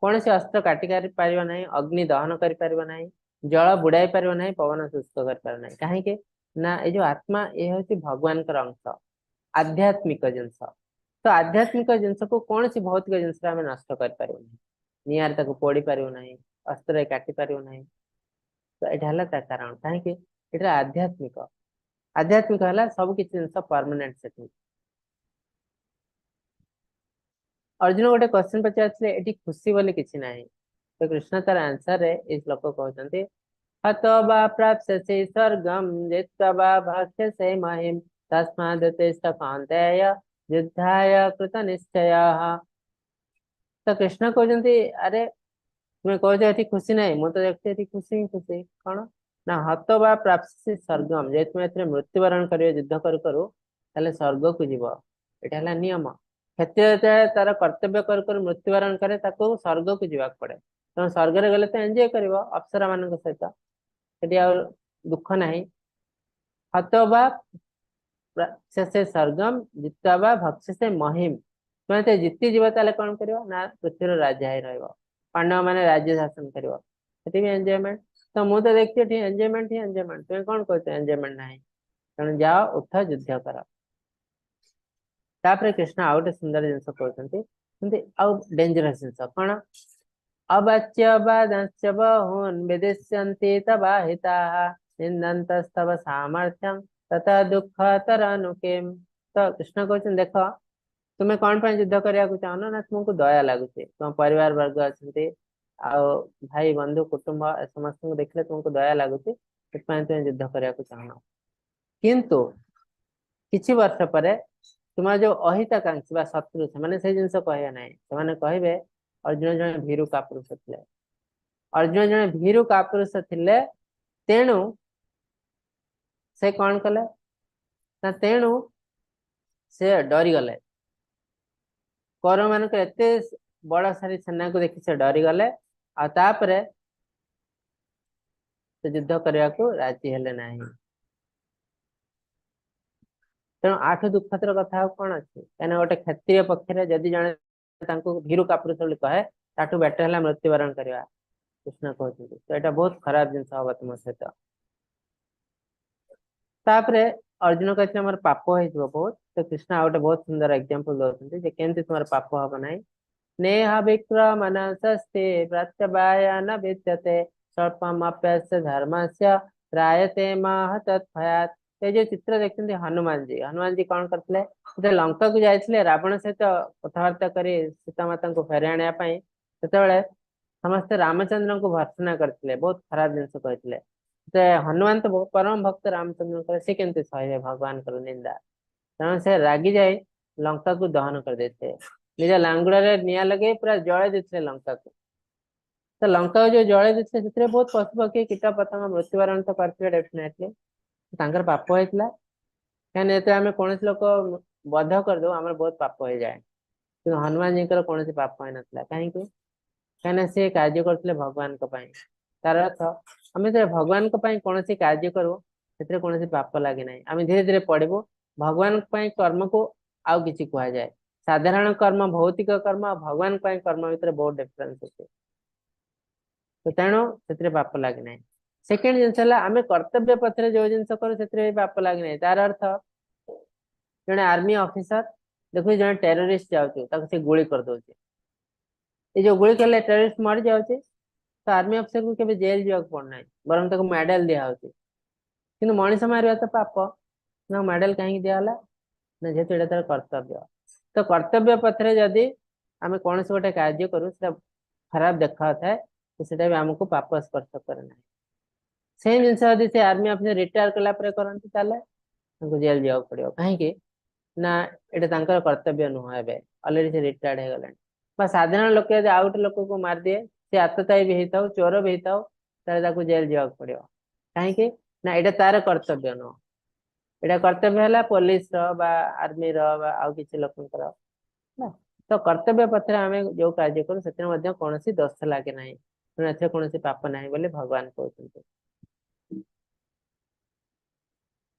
କୌଣସି ଅସ୍ତ୍ର କାଟି ପାରିବ ନାହିଁ, ଅଗ୍ନି ଦହନ କରିପାରିବ ନାହିଁ, ଜଳ ବୁଡାଇ ପାରିବ ନାହିଁ, ପବନ ଶୁଷ୍କ କରିପାରିବ ନାହିଁ। କାହିଁକି ନା ଏଇ ଯୋଉ ଆତ୍ମା ଏ ହଉଛି ଭଗବାନଙ୍କର ଅଂଶ, ଆଧ୍ୟାତ୍ମିକ ଜିନିଷ। ତ ଆଧ୍ୟାତ୍ମିକ ଜିନିଷକୁ କୌଣସି ଭୌତିକ ଜିନିଷରେ ଆମେ ନଷ୍ଟ କରିପାରିବୁ ନାହିଁ, ନିଆଁରେ ତାକୁ ପୋଡି ପାରିବୁ ନାହିଁ, ଅସ୍ତ୍ରରେ କାଟି ପାରିବୁ ନାହିଁ। ତ ଏଇଟା ହେଲା ତା କାରଣ। କାହିଁକି ଏଇଟା ଆଧ୍ୟାତ୍ମିକ, ଆଧ୍ୟାତ୍ମିକ ହେଲା ସବୁ କିଛି ଜିନିଷ ପରମାନେଣ୍ଟ ସେଠି। ଅର୍ଜୁନ ଗୋଟେ କ୍ୱେଶ୍ଚନ ପଚାରିଥିଲେ ଏଠି ଖୁସି ବୋଲି କିଛି ନାହିଁ। ତ କୃଷ୍ଣ ତାର ଆନ୍ସରରେ ଏଇ ଶ୍ଲୋକ କହୁଛନ୍ତି, ହତ ବା ପ୍ରାପ୍ସ୍ୟସି ସ୍ୱର୍ଗମ୍ ଜିତ୍ୱା ବା ଭକ୍ଷ୍ୟସେ ମହିମ୍ ତସ୍ମାଦ୍ ତିଷ୍ଠ କୌନ୍ତେୟ ଯୁଦ୍ଧାୟ କୃତ ନିଶ୍ଚୟଃ। ତ କୃଷ୍ଣ କହୁଛନ୍ତି ଆରେ ତୁମେ କହୁଛ ଏଠି ଖୁସି ନାହିଁ, ମୁଁ ତ ଦେଖୁଛି ଏଠି ଖୁସି ହିଁ ଖୁସି। କଣ ନା ହତ ବା ପ୍ରାପ୍ସ୍ୟସି ସ୍ୱର୍ଗମ୍, ଯଦି ତୁମେ ଏଥିରେ ମୃତ୍ୟୁବରଣ କରିବ ଯୁଦ୍ଧ କରୁ କରୁ ତାହେଲେ ସ୍ୱର୍ଗକୁ ଯିବ। ଏଇଟା ହେଲା ନିୟମ। କ୍ଷତ୍ରିୟ ଯେତେବେଳେ ତାର କର୍ତ୍ତବ୍ୟ କରୁ କରୁ ମୃତ୍ୟୁବରଣ କରେ ତାକୁ ସ୍ୱର୍ଗକୁ ଯିବାକୁ ପଡେ। ତେଣୁ ସ୍ୱର୍ଗରେ ଗଲେ ତ ଏନ୍ଜୟ କରିବ ଅପ୍ସରା ମାନଙ୍କ ସହିତ, ସେଠି ଆଉ ଦୁଃଖ ନାହିଁ। ହତ ବା ସେ ସ୍ୱର୍ଗମ୍ ଜିତ୍ୱା ବା ଭକ୍ଷ୍ୟସେ ମହିମ୍, ତୁମେ ଯେତେ ଜିତିଯିବ ତାହେଲେ କଣ କରିବ ନା ପୃଥିବୀର ରାଜା ହେଇ ରହିବ, ପାଣ୍ଡବ ମାନେ ରାଜ୍ୟ ଶାସନ କରିବ, ସେଠି ବି ଏନ୍ଜୟମେଣ୍ଟ। ତ ମୁଁ ତ ଦେଖୁଛି ଏଠି ଏନ୍ଜୟମେଣ୍ଟ ହିଁ ଏନ୍ଜୟମେଣ୍ଟ, ତୁମେ କଣ କହୁଛ ଏନ୍ଜୟମେଣ୍ଟ ନାହିଁ? ତେଣୁ ଯାଅ ଉଠ ଯୁଦ୍ଧ କର। ତାପରେ କୃଷ୍ଣ ଆଉ ଗୋଟେ ସୁନ୍ଦର ଜିନିଷ କହୁଛନ୍ତି, ଆଉ ଡେଞ୍ଜରସ୍ ଜିନିଷ କଣ? ଅବାଚ୍ୟ ବାଦାଂଶ୍ଚ ବହୂନ୍ ବିଦିଶ୍ୟନ୍ତି ତବାହିତାଃ ନିନ୍ଦନ୍ତସ୍ତବ ସାମର୍ଥ୍ୟଂ ତତ ଦୁଃଖତରନୁ କିମ୍। ତ କୃଷ୍ଣ କହୁଛନ୍ତି ଦେଖ ତୁମେ କଣ ପାଇଁ ଯୁଦ୍ଧ କରିବାକୁ ଚାହୁଁନ? ନା ତୁମକୁ ଦୟା ଲାଗୁଛି, ତୁମ ପରିବାର ବର୍ଗ ଅଛନ୍ତି ଆଉ ଭାଇ ବନ୍ଧୁ କୁଟୁମ୍ବ ସମସ୍ତଙ୍କୁ ଦେଖିଲେ ତୁମକୁ ଦୟା ଲାଗୁଛି, ସେଥିପାଇଁ ତୁମେ ଯୁଦ୍ଧ କରିବାକୁ ଚାହୁଁନ। କିନ୍ତୁ କିଛି ବର୍ଷ ପରେ ତୁମର ଯୋଉ ଅହିତାକାଂକ୍ଷୀ ବା ଶତ୍ରୁ ସେମାନେ ସେଇ ଜିନିଷ କହିବେ ନାହିଁ, ସେମାନେ କହିବେ ଅର୍ଜୁନ ଜଣେ ଭୀରୁ କାପୁରୁଷ ଥିଲେ, ଅର୍ଜୁନ ଜଣେ ଭୀରୁ କାପୁରୁଷ ଥିଲେ, ତେଣୁ ସେ କଣ କଲେ ନା, ତେଣୁ ସେ ଡରିଗଲେ। କୌରବ ମାନଙ୍କର ଏତେ ବଡ ସାରି ସେନାକୁ ଦେଖି ସେ ଡରିଗଲେ, ଆଉ ତାପରେ ସେ ଯୁଦ୍ଧ କରିବାକୁ ରାଜି ହେଲେ ନାହିଁ। ତେଣୁ ଆଠୁ ଦୁଃଖଦର କଥା ଆଉ କଣ ଅଛି? କାହିଁକିନା ଗୋଟେ କ୍ଷତ୍ରିୟ ପକ୍ଷରେ ଯଦି ଜଣେ ତାଙ୍କୁ ଭୀରୁ କାପୁରୁଷ ବୋଲି କହେ, ତାଠୁ ବେଟର ହେଲା ମୃତ୍ୟୁବରଣ କରିବା, କୃଷ୍ଣ କହୁଛନ୍ତି। ତ ଏଇଟା ବହୁତ ଖରାପ ଜିନିଷ ହବ ତୁମ ସହିତ। ତାପରେ ଅର୍ଜୁନ କହିଥିଲେ ମୋର ପାପ ହେଇଯିବ ବହୁତ। ତ କୃଷ୍ଣ ଆଉ ଗୋଟେ ବହୁତ ସୁନ୍ଦର ଏକ୍ଜାମ୍ପଲ ଦଉଛନ୍ତି ଯେ କେମିତି ତୁମର ପାପ ହବ ନାହିଁ। ନେହ ବିକ୍ରମନସ୍ତେ ପ୍ରତ୍ୟବାୟନ ବିଦ୍ୟତେ ସ୍ୱଳ୍ପମପ୍ୟସ୍ୟ ଧର୍ମସ୍ୟ ତ୍ରାୟତେ ମହତତ୍ଭୟାତ୍। ଏ ଯୋଉ ଚିତ୍ର ଦେଖୁଛନ୍ତି ହନୁମାନଜୀ, ହନୁମାନଜୀ କଣ କରିଥିଲେ? ଯେତେବେଳେ ଲଙ୍କାକୁ ଯାଇଥିଲେ ରାବଣ ସହିତ କଥାବାର୍ତ୍ତା କରି ସୀତା ମାତାଙ୍କୁ ଫେରାଇ ଆଣିବା ପାଇଁ, ସେତେବେଳେ ସମସ୍ତେ ରାମଚନ୍ଦ୍ରଙ୍କୁ ଭର୍ତ୍ସନା କରିଥିଲେ, ବହୁତ ଖରାପ ଜିନିଷ କହିଥିଲେ। ସେ ହନୁମାନ ତ ପରମ ଭକ୍ତ ରାମଚନ୍ଦ୍ରଙ୍କର, ସେ କେମିତି ସହିବେ ଭଗବାନଙ୍କର ନିନ୍ଦା? ତେଣୁ ସେ ରାଗି ଯାଇ ଲଙ୍କାକୁ ଦହନ କରିଦେଇଥିଲେ, ନିଜ ଲାଙ୍ଗୁଡ଼ରେ ନିଆଁ ଲଗେଇ ପୁରା ଜଳେଇ ଦେଇଥିଲେ ଲଙ୍କାକୁ। ତ ଲଙ୍କାକୁ ଯୋଉ ଜଳେଇ ଦେଇଥିଲେ ସେଥିରେ ବହୁତ ପଶୁ ପକ୍ଷୀ କୀଟ ପତଙ୍ଗ ମୃତ୍ୟୁବରଣ ତ କରିଥିବେ ଡେଫିନେଟଲି, ତାଙ୍କର ପାପ ହେଇଥିଲା। କାହିଁକିନା ଯେତେବେଳେ ଆମେ କୌଣସି ଲୋକ ବଧ କରିଦଉ ଆମର ବହୁତ ପାପ ହେଇଯାଏ, କିନ୍ତୁ ହନୁମାନଜୀଙ୍କର କୌଣସି ପାପ ହେଇନଥିଲା। କାହିଁକି? କାହିଁକିନା ସେ କାର୍ଯ୍ୟ କରୁଥିଲେ ଭଗବାନଙ୍କ ପାଇଁ। ତାର ଅର୍ଥ ଆମେ ଯେତେବେଳେ ଭଗବାନଙ୍କ ପାଇଁ କୌଣସି କାର୍ଯ୍ୟ କରୁ ସେଥିରେ କୌଣସି ପାପ ଲାଗେ ନାହିଁ। ଆମେ ଧୀରେ ଧୀରେ ପଢିବୁ ଭଗବାନଙ୍କ ପାଇଁ କର୍ମକୁ ଆଉ କିଛି କୁହାଯାଏ। ସାଧାରଣ କର୍ମ, ଭୌତିକ କର୍ମ ଆଉ ଭଗବାନଙ୍କ ପାଇଁ କର୍ମ ଭିତରେ ବହୁତ ଡିଫରେନ୍ସ ଅଛି। ତ ତେଣୁ ସେଥିରେ ପାପ ଲାଗେ ନାହିଁ। ସେକେଣ୍ଡ ଜିନିଷ ହେଲା ଆମେ କର୍ତ୍ତବ୍ୟ ପଥରେ ଯୋଉ ଜିନିଷ କରୁ ସେଥିରେ ବି ପାପ ଲାଗେ ନାହିଁ। ତାର ଅର୍ଥ ଜଣେ ଆର୍ମି ଅଫିସର ଦେଖୁଛି ଜଣେ ଟେରରିଷ୍ଟ ଯାଉଛି, ତାକୁ ସେ ଗୁଳି କରିଦଉଛି। ଏ ଯୋଉ ଗୁଳି କଲେ ଟେରରିଷ୍ଟ ମରିଯାଉଛି, ତ ଆର୍ମି ଅଫିସରକୁ କେବେ ଜେଲ ଯିବାକୁ ପଡୁନାହିଁ, ବରଂ ତାକୁ ମେଡାଲ ଦିଆହଉଛି। କିନ୍ତୁ ମଣିଷ ମାରିବା ତ ପାପ, ନା ମେଡାଲ କାହିଁକି ଦିଆହେଲା? ନା ଯେହେତୁ ଏଇଟା ତାର କର୍ତ୍ତବ୍ୟ। ତ କର୍ତ୍ତବ୍ୟ ପଥରେ ଯଦି ଆମେ କୌଣସି ଗୋଟେ କାର୍ଯ୍ୟ କରୁ ସେଟା ଖରାପ ଦେଖାଉଥାଏ, ତ ସେଟା ବି ଆମକୁ ପାପ ସ୍ପର୍ଶ କରେ ନାହିଁ। ସେମ୍ ଜିନିଷ ଯଦି ସେ ଆର୍ମି ଅଫିସର ରିଟାୟାର କଲା ପରେ କରନ୍ତି ତାହେଲେ ତାଙ୍କୁ ଜେଲ ଯିବାକୁ ପଡିବ। କାହିଁକି ନା ଏଇଟା ତାଙ୍କର କର୍ତ୍ତବ୍ୟ ନୁହଁ, ଏବେ ଅଲରେଡି ସେ ରିଟାୟାର୍ଡ ହେଇଗଲାଣି। ବା ସାଧାରଣ ଲୋକ ଯଦି ଆଉ ଗୋଟେ ଲୋକକୁ ମାରିଦିଏ, ସେ ଆତତାୟୀ ବି ହେଇଥାଉ, ଚୋର ବି ହେଇଥାଉ, ତାହେଲେ ତାକୁ ଜେଲ ଯିବାକୁ ପଡିବ। କାହିଁକି ନା ଏଇଟା ତାର କର୍ତ୍ତବ୍ୟ ନୁହଁ। ଏଇଟା କର୍ତ୍ତବ୍ୟ ହେଲା ପୋଲିସର ବା ଆର୍ମିର ବା ଆଉ କିଛି ଲୋକଙ୍କର ନା। ତ କର୍ତ୍ତବ୍ୟ ପଥରେ ଆମେ ଯୋଉ କାର୍ଯ୍ୟ କରୁ ସେଥିରେ ମଧ୍ୟ କୌଣସି ଦୋଷ ଲାଗେ ନାହିଁ, ତେଣୁ ଏଥିରେ କୌଣସି ପାପ ନାହିଁ ବୋଲି ଭଗବାନ କହୁଛନ୍ତି।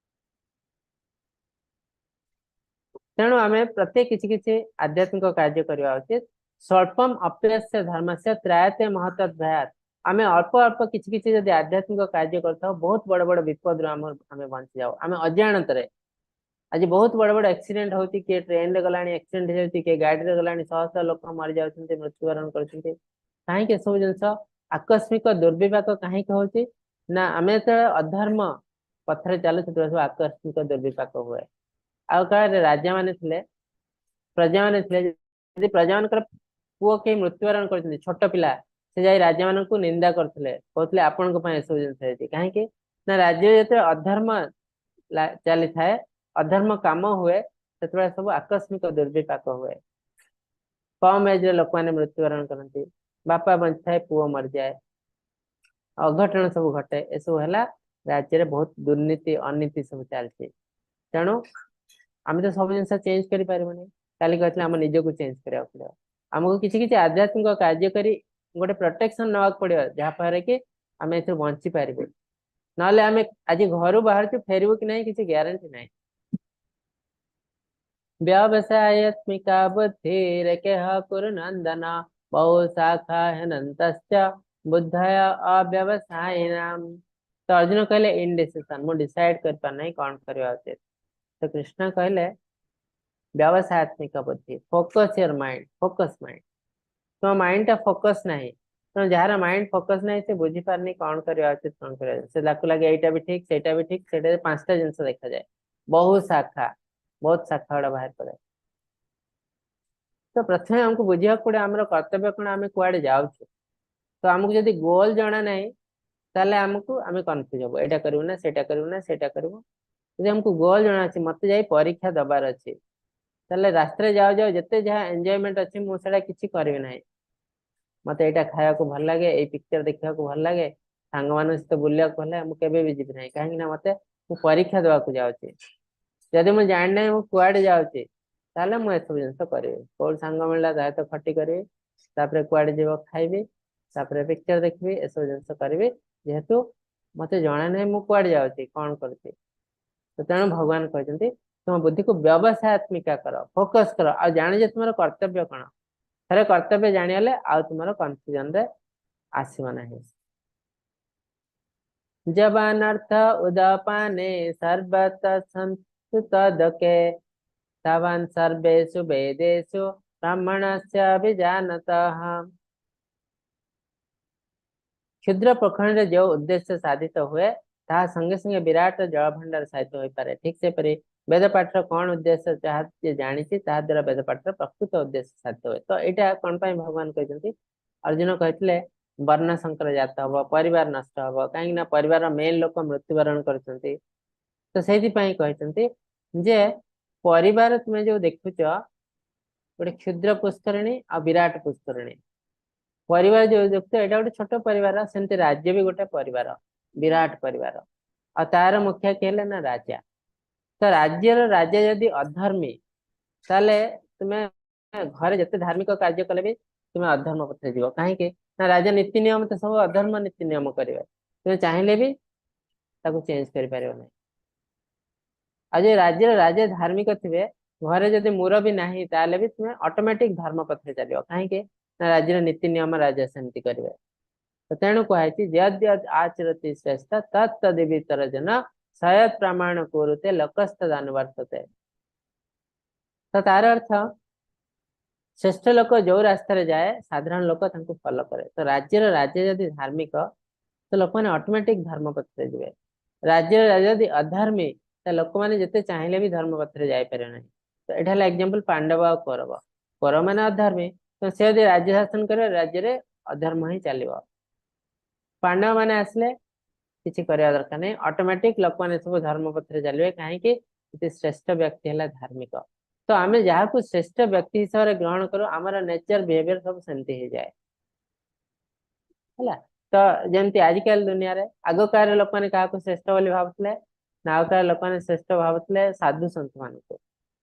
ତେଣୁ ଆମେ ପ୍ରତ୍ୟେକ କିଛି କିଛି ଆଧ୍ୟାତ୍ମିକ କାର୍ଯ୍ୟ କରିବା ଉଚିତ। ସ୍ୱଳ୍ପମ ଅପ୍ୟସ୍ୟ ଧର୍ମସ୍ୟ ତ୍ରାୟତେ ମହତଦ୍ଭୟାତ୍। ଆମେ ଅଳ୍ପ ଅଳ୍ପ କିଛି କିଛି ଯଦି ଆଧ୍ୟାତ୍ମିକ କାର୍ଯ୍ୟ କରିଥାଉ ବହୁତ ବଡ ବଡ ବିପଦରୁ ଆମେ ବଞ୍ଚି ଯାଉ। ଆମେ ଅଜାଣତରେ ଆଜି ବହୁତ ବଡ ବଡ ଆକ୍ସିଡେଣ୍ଟ ହଉଛି, କିଏ ଟ୍ରେନରେ ଗଲାଣି ଆକ୍ସିଡେଣ୍ଟ ହେଇଯାଉଛି, କିଏ ଗାଡିରେ ଗଲାଣି, ଶହ ଶହ ଲୋକ ମରିଯାଉଛନ୍ତି, ମୃତ୍ୟୁବରଣ କରୁଛନ୍ତି। କାହିଁକି ଏସବୁ ଜିନିଷ ଆକସ୍ମିକ ଦୁର୍ବିପାକ କାହିଁକି ହଉଛି? ନା ଆମେ ଯେତେବେଳେ ଅଧର୍ମ ପଥରେ ଚାଲୁ ସେତେବେଳେ ସବୁ ଆକସ୍ମିକ ଦୁର୍ବିପାକ ହୁଏ। ଆଉ କାଳରେ ରାଜା ମାନେ ଥିଲେ, ପ୍ରଜା ମାନେ ଥିଲେ, ଯଦି ପ୍ରଜା ମାନଙ୍କର ପୁଅ କେହି ମୃତ୍ୟୁବରଣ କରିଛନ୍ତି, ଛୋଟ ପିଲା, ସେ ଯାଇ ରାଜା ମାନଙ୍କୁ ନିନ୍ଦା କରୁଥିଲେ, କହୁଥିଲେ ଆପଣଙ୍କ ପାଇଁ ଏସବୁ ଜିନିଷ ହେଇଛି। କାହିଁକି ନା ରାଜ୍ୟରେ ଯେତେବେଳେ ଅଧର୍ମ ଚାଲିଥାଏ, ଅଧର୍ମ କାମ ହୁଏ, ସେତେବେଳେ ସବୁ ଆକସ୍ମିକ ଦୁର୍ବିପାକ ହୁଏ। କମ ଏଜରେ ଲୋକମାନେ ମୃତ୍ୟୁବରଣ କରନ୍ତି, ବାପା ବଞ୍ଚିଥାଏ ପୁଅ ମରିଯାଏ, ଅଘଟଣ ସବୁ ଘଟେ। ଏସବୁ ହେଲା ରାଜ୍ୟରେ ବହୁତ ଦୁର୍ନୀତି ଅନୀତି ସବୁ ଚାଲିଛି। ତେଣୁ ଆମେ ତ ସବୁ ଜିନିଷ ଚେଞ୍ଜ କରିପାରିବୁନି। କାଲି କହିଥିଲେ ଆମ ନିଜକୁ ଚେଞ୍ଜ କରିବାକୁ ପଡିବ, ଆମକୁ କିଛି କିଛି ଆଧ୍ୟାତ୍ମିକ କାର୍ଯ୍ୟ କରି ଗୋଟେ ପ୍ରୋଟେକ୍ସନ ନେବାକୁ ପଡିବ, ଯାହାଫଳରେ କି ଆମେ ଏଥିରୁ ବଞ୍ଚି ପାରିବୁ। ନହେଲେ ଆମେ ଆଜି ଘରୁ ବାହାରୁଛୁ ଫେରିବୁ କି ନାହିଁ କିଛି ଗ୍ୟାରେଣ୍ଟି ନାହିଁ। ବ୍ୟବସାୟାତ୍ମିକା ବୁଦ୍ଧିରେକେହ କୁରୁ ନନ୍ଦନ ବହୁ ଶାଖା ହେନନ୍ତଶ୍ଚ ବୁଦ୍ଧୟ ଅବ୍ୟବସାୟିନାମ। ତ ଅର୍ଜୁନ କହିଲେ ଇନଡିସିସନ, ମୁଁ ଡିସାଇଡ କରିପାରୁନାହିଁ କଣ କରିବା ଉଚିତ। ତ କୃଷ୍ଣ କହିଲେ ବ୍ୟବସାୟାତ୍ମିକ ବୁଦ୍ଧି, focus your mind, focus mind. ତୁମ ମାଇଣ୍ଡ ଟା ଫୋକସ ନାହିଁ, ତେଣୁ ଯାହାର ମାଇଣ୍ଡ ଫୋକସ ନାହିଁ ସେ ବୁଝିପାରୁନି କଣ କରିବା ଉଚିତ କଣ କରିବା ଉଚିତ। ସେ ତାକୁ ଲାଗେ ଏଇଟା ବି ଠିକ ସେଇଟା ବି ଠିକ, ସେଇଟା ପାଞ୍ଚଟା ଜିନିଷ ଦେଖାଯାଏ, ବହୁ ଶାଖା, ବହୁତ ଶାଖା ଗୁଡା ବାହାର କରେ। ତ ପ୍ରଥମେ ଆମକୁ ବୁଝିବାକୁ ପଡିବ ଆମର କର୍ତ୍ତବ୍ୟ କଣ, ଆମେ କୁଆଡେ ଯାଉଛୁ। ତ ଆମକୁ ଯଦି ଗୋଲ ଜଣା ନାହିଁ ତାହେଲେ ଆମେ କନଫ୍ୟୁଜ ହବୁ, ଏଇଟା କରିବୁ ନା ସେଇଟା କରିବୁ ନା ସେଇଟା କରିବୁ। ଯଦି ଆମକୁ ଗୋଲ ଜଣା ଅଛି, ମତେ ଯାଇ ପରୀକ୍ଷା ଦବାର ଅଛି, ତାହେଲେ ରାସ୍ତାରେ ଯାଉ ଯାଉ ଯେତେ ଯାହା ଏନ୍ଜୟମେଣ୍ଟ ଅଛି ମୁଁ ସେଇଟା କିଛି କରିବି ନାହିଁ। ମତେ ଏଇଟା ଖାଇବାକୁ ଭଲ ଲାଗେ, ଏଇ ପିକ୍ଚର ଦେଖିବାକୁ ଭଲ ଲାଗେ, ସାଙ୍ଗମାନଙ୍କ ସହିତ ବୁଲିବାକୁ ଭଲ ଲାଗେ, ମୁଁ କେବେ ବି ଯିବି ନାହିଁ। କାହିଁକି ନା ମତେ ମୁଁ ପରୀକ୍ଷା ଦେବାକୁ ଯାଉଛି। ଯଦି ମୁଁ ଜାଣିନାହିଁ ମୁଁ କୁଆଡେ ଯାଉଛି, ତାହେଲେ ମୁଁ ଏସବୁ ଜିନିଷ କରିବି। କୋଉଠି ସାଙ୍ଗ ମିଳିଲା ତା ସହିତ ଖଟି କରିବି, ତାପରେ କୁଆଡେ ଯିବ ଖାଇବି, ତାପରେ ପିକ୍ଚର ଦେଖିବି, ଏସବୁ ଜିନିଷ କରିବି, ଯେହେତୁ ମତେ ଜଣା ନାହିଁ ମୁଁ କୁଆଡେ ଯାଉଛି, କଣ କରୁଛି। ତ ତେଣୁ ଭଗବାନ କହିଛନ୍ତି, ତୁମ ବୁଦ୍ଧିକୁ ବ୍ୟବସାୟାତ୍ମିକା କର, ଫୋକସ କର, ଆଉ ଜାଣ ଯେ ତୁମର କର୍ତ୍ତବ୍ୟ କଣ। ଥରେ କର୍ତ୍ତବ୍ୟ ଜାଣିଗଲେ ଆଉ ତୁମର କନଫ୍ୟୁଜନରେ ଆସିବ ନାହିଁ। ଜବାନର୍ଥ ଉଦପାନେ ସର୍ବତ ସନ୍ତୁତଦକେ ତାବାନ ସର୍ବେଷୁ ବେଦେଷୁ ବ୍ରାହ୍ମଣସ୍ୟ ଅଭିଜାନତଃ। କ୍ଷୁଦ୍ର ପୋଖରୀରେ ଯେଉଁ ଉଦ୍ଦେଶ୍ୟ ସାଧିତ ହୁଏ, ତାହା ସଙ୍ଗେ ସଙ୍ଗେ ବିରାଟ ଜଳଭଣ୍ଡାର ସାଧିତ ହୋଇପାରେ। ଠିକ ସେପରି ବେଦ ପାଠର କଣ ଉଦ୍ଦେଶ୍ୟ ଯାହା ଯିଏ ଜାଣିଛି, ତାହା ଦ୍ୱାରା ବେଦ ପାଠର ପ୍ରକୃତ ଉଦ୍ଦେଶ୍ୟ ସାଧିତ ହୁଏ। ତ ଏଇଟା କଣ ପାଇଁ ଭଗବାନ କହିଛନ୍ତି? ଅର୍ଜୁନ କହିଥିଲେ ବର୍ଣ୍ଣ ଶଙ୍କର ଜାତ ହବ, ପରିବାର ନଷ୍ଟ ହବ, କାହିଁକି ନା ପରିବାରର ମେନ୍ ଲୋକ ମୃତ୍ୟୁବରଣ କରୁଛନ୍ତି। ତ ସେଇଥିପାଇଁ କହିଛନ୍ତି ଯେ ପରିବାର ତୁମେ ଯୋଉ ଦେଖୁଛ, ଗୋଟେ କ୍ଷୁଦ୍ର ପୁଷ୍କରିଣୀ ଆଉ ବିରାଟ ପୁଷ୍କରିଣୀ। ପରିବାର ଯୋଉ ଦେଖୁଛ, ଏଇଟା ଗୋଟେ ଛୋଟ ପରିବାର। ସେମିତି ରାଜ୍ୟ ବି ଗୋଟେ ପରିବାର, ବିରାଟ ପରିବାର। ଆଉ ତାର ମୁଖିଆ କିଏ ହେଲେ ନା ରାଜା। ତ ରାଜ୍ୟର ରାଜା ଯଦି ଅଧର୍ମୀ, ତାହେଲେ ତୁମେ ଘରେ ଯେତେ ଧାର୍ମିକ କାର୍ଯ୍ୟ କଲେ ବି ତୁମେ ଅଧର୍ମ ପଥରେ ଯିବ। କାହିଁକି ନା ରାଜା ନୀତି ନିୟମ ତ ସବୁ ଅଧର୍ମ ନୀତି ନିୟମ କରିବେ, ତୁମେ ଚାହିଁଲେ ବି ତାକୁ ଚେଞ୍ଜ କରିପାରିବ ନାହିଁ। ଆଉ ଯଦି ରାଜ୍ୟର ରାଜା ଧାର୍ମିକ ଥିବେ, ଘରେ ଯଦି ମୁରବି ନାହିଁ, ତାହେଲେ ବି ତୁମେ ଅଟୋମେଟିକ ଧର୍ମ ପଥରେ ଚାଲିବ। କାହିଁକି ନା ରାଜ୍ୟର ନୀତି ନିୟମ ରାଜା ସେମିତି କରିବେ। ତ ତେଣୁ କୁହାଯାଇଛି, ଯଦ୍ ଯଦ୍ ଆଚରତି ଶ୍ରେଷ୍ଠ ତତ୍ ତଦିବିତର ଜନ ସୟତ୍ ପ୍ରମାଣ କୁରୁତେ ଲୋକସ୍ତଦାନୁବର୍ତ୍ତତେ। ତ ତାର ଅର୍ଥ, ଶ୍ରେଷ୍ଠ ଲୋକ ଯୋଉ ରାସ୍ତାରେ ଯାଏ, ସାଧାରଣ ଲୋକ ତାଙ୍କୁ ଫଲୋ କରେ। ତ ରାଜ୍ୟର ରାଜା ଯଦି ଧାର୍ମିକ, ତ ଲୋକମାନେ ଅଟୋମେଟିକ ଧର୍ମ ପଥରେ ଯିବେ। ରାଜ୍ୟର ରାଜା ଯଦି ଅଧର୍ମୀ, ତ ଲୋକମାନେ ଯେତେ ଚାହିଁଲେ ବି ଧର୍ମ ପଥରେ ଯାଇପାରିବେ ନାହିଁ। ତ ଏଇଟା ହେଲା ଏକ୍ଜାମ୍ପଲ ପାଣ୍ଡବ ଆଉ କୌରବ। କୌରବ ମାନେ ଅଧର୍ମୀ, ତ ସେ ଯଦି ରାଜ୍ୟ ଶାସନ କରିବେ, ରାଜ୍ୟରେ ଅଧର୍ମ ହିଁ ଚାଲିବ। ପାଣ୍ଡବ ମାନେ ଆସିଲେ କିଛି କରିବା ଦରକାର ନାହିଁ, ଅଟୋମେଟିକ ଲୋକମାନେ ସବୁ ଧର୍ମ ପଥରେ ଚାଲିବେ। କାହିଁକି? ଶ୍ରେଷ୍ଠ ବ୍ୟକ୍ତି ହେଲା ଧାର୍ମିକ। ତ ଆମେ ଯାହାକୁ ଶ୍ରେଷ୍ଠ ବ୍ୟକ୍ତି ହିସାବରେ ଗ୍ରହଣ କରୁ, ଆମର ନେଚର ବିହେଭିୟର ସବୁ ସେମିତି ହେଇଯାଏ। ହେଲା ତ, ଯେମିତି ଆଜିକାଲି ଦୁନିଆରେ ଆଗ କାଳରେ ଲୋକମାନେ କାହାକୁ ଶ୍ରେଷ୍ଠ ବୋଲି ଭାବୁଥିଲେ ନା, ଆଗ କାଳରେ ଲୋକମାନେ ଶ୍ରେଷ୍ଠ ଭାବୁଥିଲେ ସାଧୁ ସନ୍ଥ ମାନଙ୍କୁ।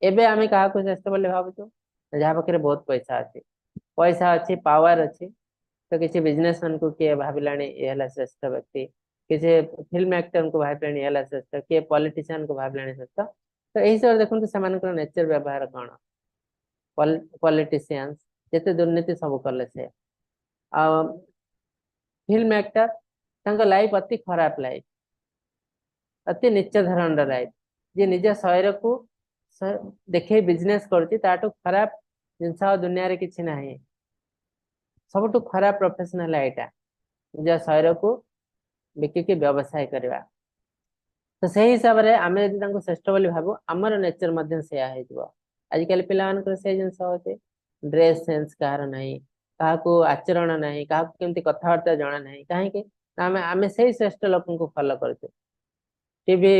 ଏବେ ଆମେ କାହାକୁ ଶ୍ରେଷ୍ଠ ବୋଲି ଭାବୁଛୁ? ଯାହା ପାଖରେ ବହୁତ ପଇସା ଅଛି, ପଇସା ଅଛି, ପାୱାର ଅଛି। ତ କିଛି ବିଜନେସ ମାନଙ୍କୁ କିଏ ଭାବିଲାଣି ଇଏ ହେଲା ଶ୍ରେଷ୍ଠ ବ୍ୟକ୍ତି, କିଛି ଫିଲ୍ମ ଆକ୍ଟରଙ୍କୁ ଭାବିଲାଣି ଇଏ ହେଲା ଶ୍ରେଷ୍ଠ, କିଏ ପଲିଟିସିଆନକୁ ଭାବିଲାଣି ଶ୍ରେଷ୍ଠ। ତ ଏହି ହିସାବରେ ଦେଖନ୍ତୁ, ସେମାନଙ୍କର ନେଚର ବ୍ୟବହାର କଣ। ପଲିଟିସିଆନ୍ସ ଯେତେ ଦୁର୍ନୀତି ସବୁ କଲେ ସେ, ଆଉ ଫିଲ୍ମ ଆକ୍ଟର, ତାଙ୍କ ଲାଇଫ ଅତି ଖରାପ ଲାଇଫ, ଅତି ନିଚ ଧରଣର ଲାଇଫ। ଯିଏ ନିଜ ଶରୀରକୁ ଦେଖେଇ ବିଜନେସ କରୁଛି, ତାଠୁ ଖରାପ ଜିନିଷ ଆଉ ଦୁନିଆରେ କିଛି ନାହିଁ। ସବୁଠୁ ଖରାପ ପ୍ରଫେସନ ହେଲା ଏଇଟା, ନିଜ ଶରୀରକୁ ବିକିକି ବ୍ୟବସାୟ କରିବା। ତ ସେଇ ହିସାବରେ ଆମେ ଯଦି ତାଙ୍କୁ ଶ୍ରେଷ୍ଠ ବୋଲି ଭାବୁ, ଆମର ନେଚର ମଧ୍ୟ ସେଇଆ ହେଇଯିବ। ଆଜିକାଲି ପିଲାମାନଙ୍କର ସେଇ ଜିନିଷ ହଉଛି। ଡ୍ରେସ ସେନ୍ସ କାହାର ନାହିଁ, କାହାକୁ ଆଚରଣ ନାହିଁ, କାହାକୁ କେମିତି କଥାବାର୍ତ୍ତା ଜଣା ନାହିଁ। କାହିଁକି ନା ଆମେ ସେଇ ଶ୍ରେଷ୍ଠ ଲୋକଙ୍କୁ ଫଲୋ କରୁଛୁ। ଟିଭି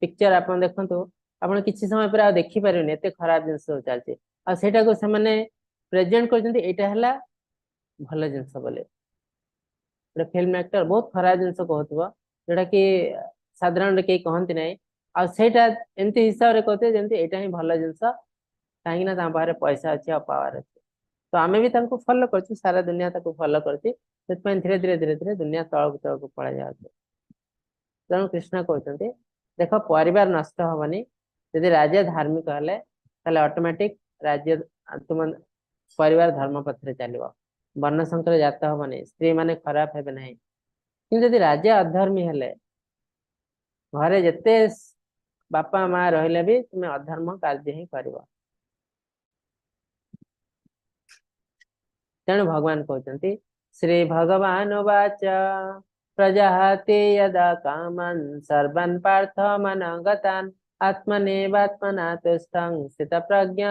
ପିକ୍ଚର ଆପଣ ଦେଖନ୍ତୁ, ଆପଣ କିଛି ସମୟ ପରେ ଆଉ ଦେଖିପାରିବେନି, ଏତେ ଖରାପ ଜିନିଷ ସବୁ ଚାଲିଛି। ଆଉ ସେଇଟାକୁ ସେମାନେ ପ୍ରେଜେଣ୍ଟ କରୁଛନ୍ତି, ଏଇଟା ହେଲା ଭଲ ଜିନିଷ ବୋଲି। ଗୋଟେ ଫିଲ୍ମ ଆକ୍ଟର ବହୁତ ଖରାପ ଜିନିଷ କହୁଥିବ, ଯୋଉଟା କି ସାଧାରଣରେ କେହି କହନ୍ତି ନାହିଁ, ଆଉ ସେଇଟା ଏମିତି ହିସାବରେ କହୁଥିବେ ଯେମିତି ଏଇଟା ହିଁ ଭଲ ଜିନିଷ। କାହିଁକି ନା ତାଙ୍କ ପାଖରେ ପଇସା ଅଛି ଆଉ ପାୱାର ଅଛି। ତ ଆମେ ବି ତାଙ୍କୁ ଫଲୋ କରୁଛୁ, ସାରା ଦୁନିଆ ତାକୁ ଫଲୋ କରୁଛି। ସେଥିପାଇଁ ଧୀରେ ଧୀରେ ଧୀରେ ଧୀରେ ଦୁନିଆ ତଳକୁ ତଳକୁ ପଳେଇ ଯାଉଛି। ତେଣୁ କୃଷ୍ଣ କହୁଛନ୍ତି, ଦେଖ, ପରିବାର ନଷ୍ଟ ହବନି। ଯଦି ରାଜା ଧାର୍ମିକ ହେଲେ, ତାହେଲେ ଅଟୋମେଟିକ ରାଜ୍ୟ ତୁମ ପରିବାର ଧର୍ମ ପଥରେ ଚାଲିବ, ବର୍ଣ୍ଣ ଶଙ୍କର ଜାତ ହବନି, ସ୍ତ୍ରୀ ମାନେ ଖରାପ ହେବେ ନାହିଁ। କିନ୍ତୁ ଯଦି ରାଜା ଅଧର୍ମୀ ହେଲେ, ଘରେ ଯେତେ ବାପା ମା ରହିଲେ ବି ତୁମେ ଅଧର୍ମ କାର୍ଯ୍ୟ ହିଁ କରିବ। ତେଣୁ ଭଗବାନ କହୁଛନ୍ତି, ଶ୍ରୀ ଭଗବାନ ଉବାଚ ପ୍ରଜହାତି ଯଦା କାମାନ୍ ସର୍ବାନ୍ ପାର୍ଥ ମନଗତାନ୍ ଆତ୍ମନେବାତ୍ମନା ତୁଷ୍ଟଂ ସ୍ଥିତପ୍ରଜ୍ଞ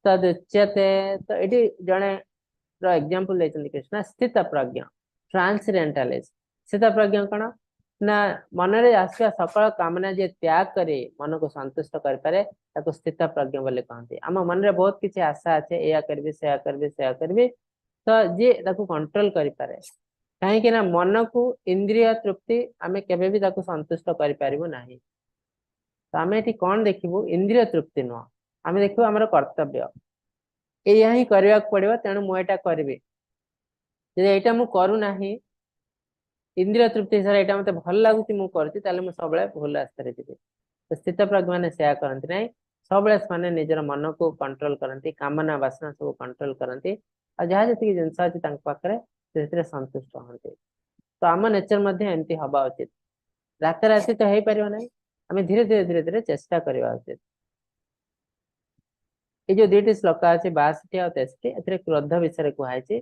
ତଦୁଚ୍ୟତେ। ତ ଏଠି ଜଣେ ର ଏକ୍ଜାମ୍ପଲ ଦେଇଛନ୍ତି କୃଷ୍ଣ, ସ୍ଥିତ ପ୍ରଜ୍ଞ, ଟ୍ରାନ୍ସଡେଣ୍ଟାଲିଷ୍ଟ। ସ୍ଥିତ ପ୍ରଜ୍ଞ କଣ ନା, ମନରେ ଆସୁଥିବା ସକଳ କାମନା ଯିଏ ତ୍ୟାଗ କରି ମନକୁ ସନ୍ତୁଷ୍ଟ କରିପାରେ, ତାକୁ ସ୍ଥିତ ପ୍ରଜ୍ଞ ବୋଲି କହନ୍ତି। ଆମ ମନରେ ବହୁତ କିଛି ଆଶା ଅଛି, ଏଇଆ କରିବି, ସେୟା କରିବି, ସେୟା କରିବି। ତ ଯିଏ ତାକୁ କଣ୍ଟ୍ରୋଲ କରିପାରେ, କାହିଁକି ନା ମନକୁ ଇନ୍ଦ୍ରିୟ ତୃପ୍ତି ଆମେ କେବେ ବି ତାକୁ ସନ୍ତୁଷ୍ଟ କରିପାରିବୁ ନାହିଁ। ତ ଆମେ ଏଠି କଣ ଦେଖିବୁ? ଇନ୍ଦ୍ରିୟ ତୃପ୍ତି ନୁହଁ, ଆମେ ଦେଖିବୁ ଆମର କର୍ତ୍ତବ୍ୟ, ଏଇଆ ହିଁ କରିବାକୁ ପଡିବ, ତେଣୁ ମୁଁ ଏଇଟା କରିବି। ଯଦି ଏଇଟା ମୁଁ କରୁନାହିଁ, ଇନ୍ଦ୍ରିୟ ତୃପ୍ତି ହିସାବରେ ଏଇଟା ମତେ ଭଲ ଲାଗୁଛି, ମୁଁ କରୁଛି, ତାହେଲେ ମୁଁ ସବୁବେଳେ ଭୁଲ ରାସ୍ତାରେ ଯିବି। ତ ସ୍ଥିତପ୍ରଜ୍ଞ ମାନେ ସେୟା କରନ୍ତି ନାହିଁ। ସବୁବେଳେ ସେମାନେ ନିଜର ମନକୁ କଣ୍ଟ୍ରୋଲ କରନ୍ତି, କାମନା ବାସନା ସବୁ କଣ୍ଟ୍ରୋଲ କରନ୍ତି, ଆଉ ଯାହା ଯେତିକି ଜିନିଷ ଅଛି ତାଙ୍କ ପାଖରେ ସେଥିରେ ସନ୍ତୁଷ୍ଟ ହୁଅନ୍ତି। ତ ଆମ ନେଚର ମଧ୍ୟ ଏମିତି ହବା ଉଚିତ। ରାତାରାତି ତ ହେଇପାରିବ ନାହିଁ, ଆମେ ଧୀରେ ଧୀରେ ଧୀରେ ଧୀରେ ଚେଷ୍ଟା କରିବା ଉଚିତ। ଏଇ ଯୋଉ ଦୁଇଟି ଶ୍ଲୋକ ଅଛି, 62 ଆଉ 63, ଏଥିରେ କ୍ରୋଧ ବିଷୟରେ କୁହାଯାଇଛି।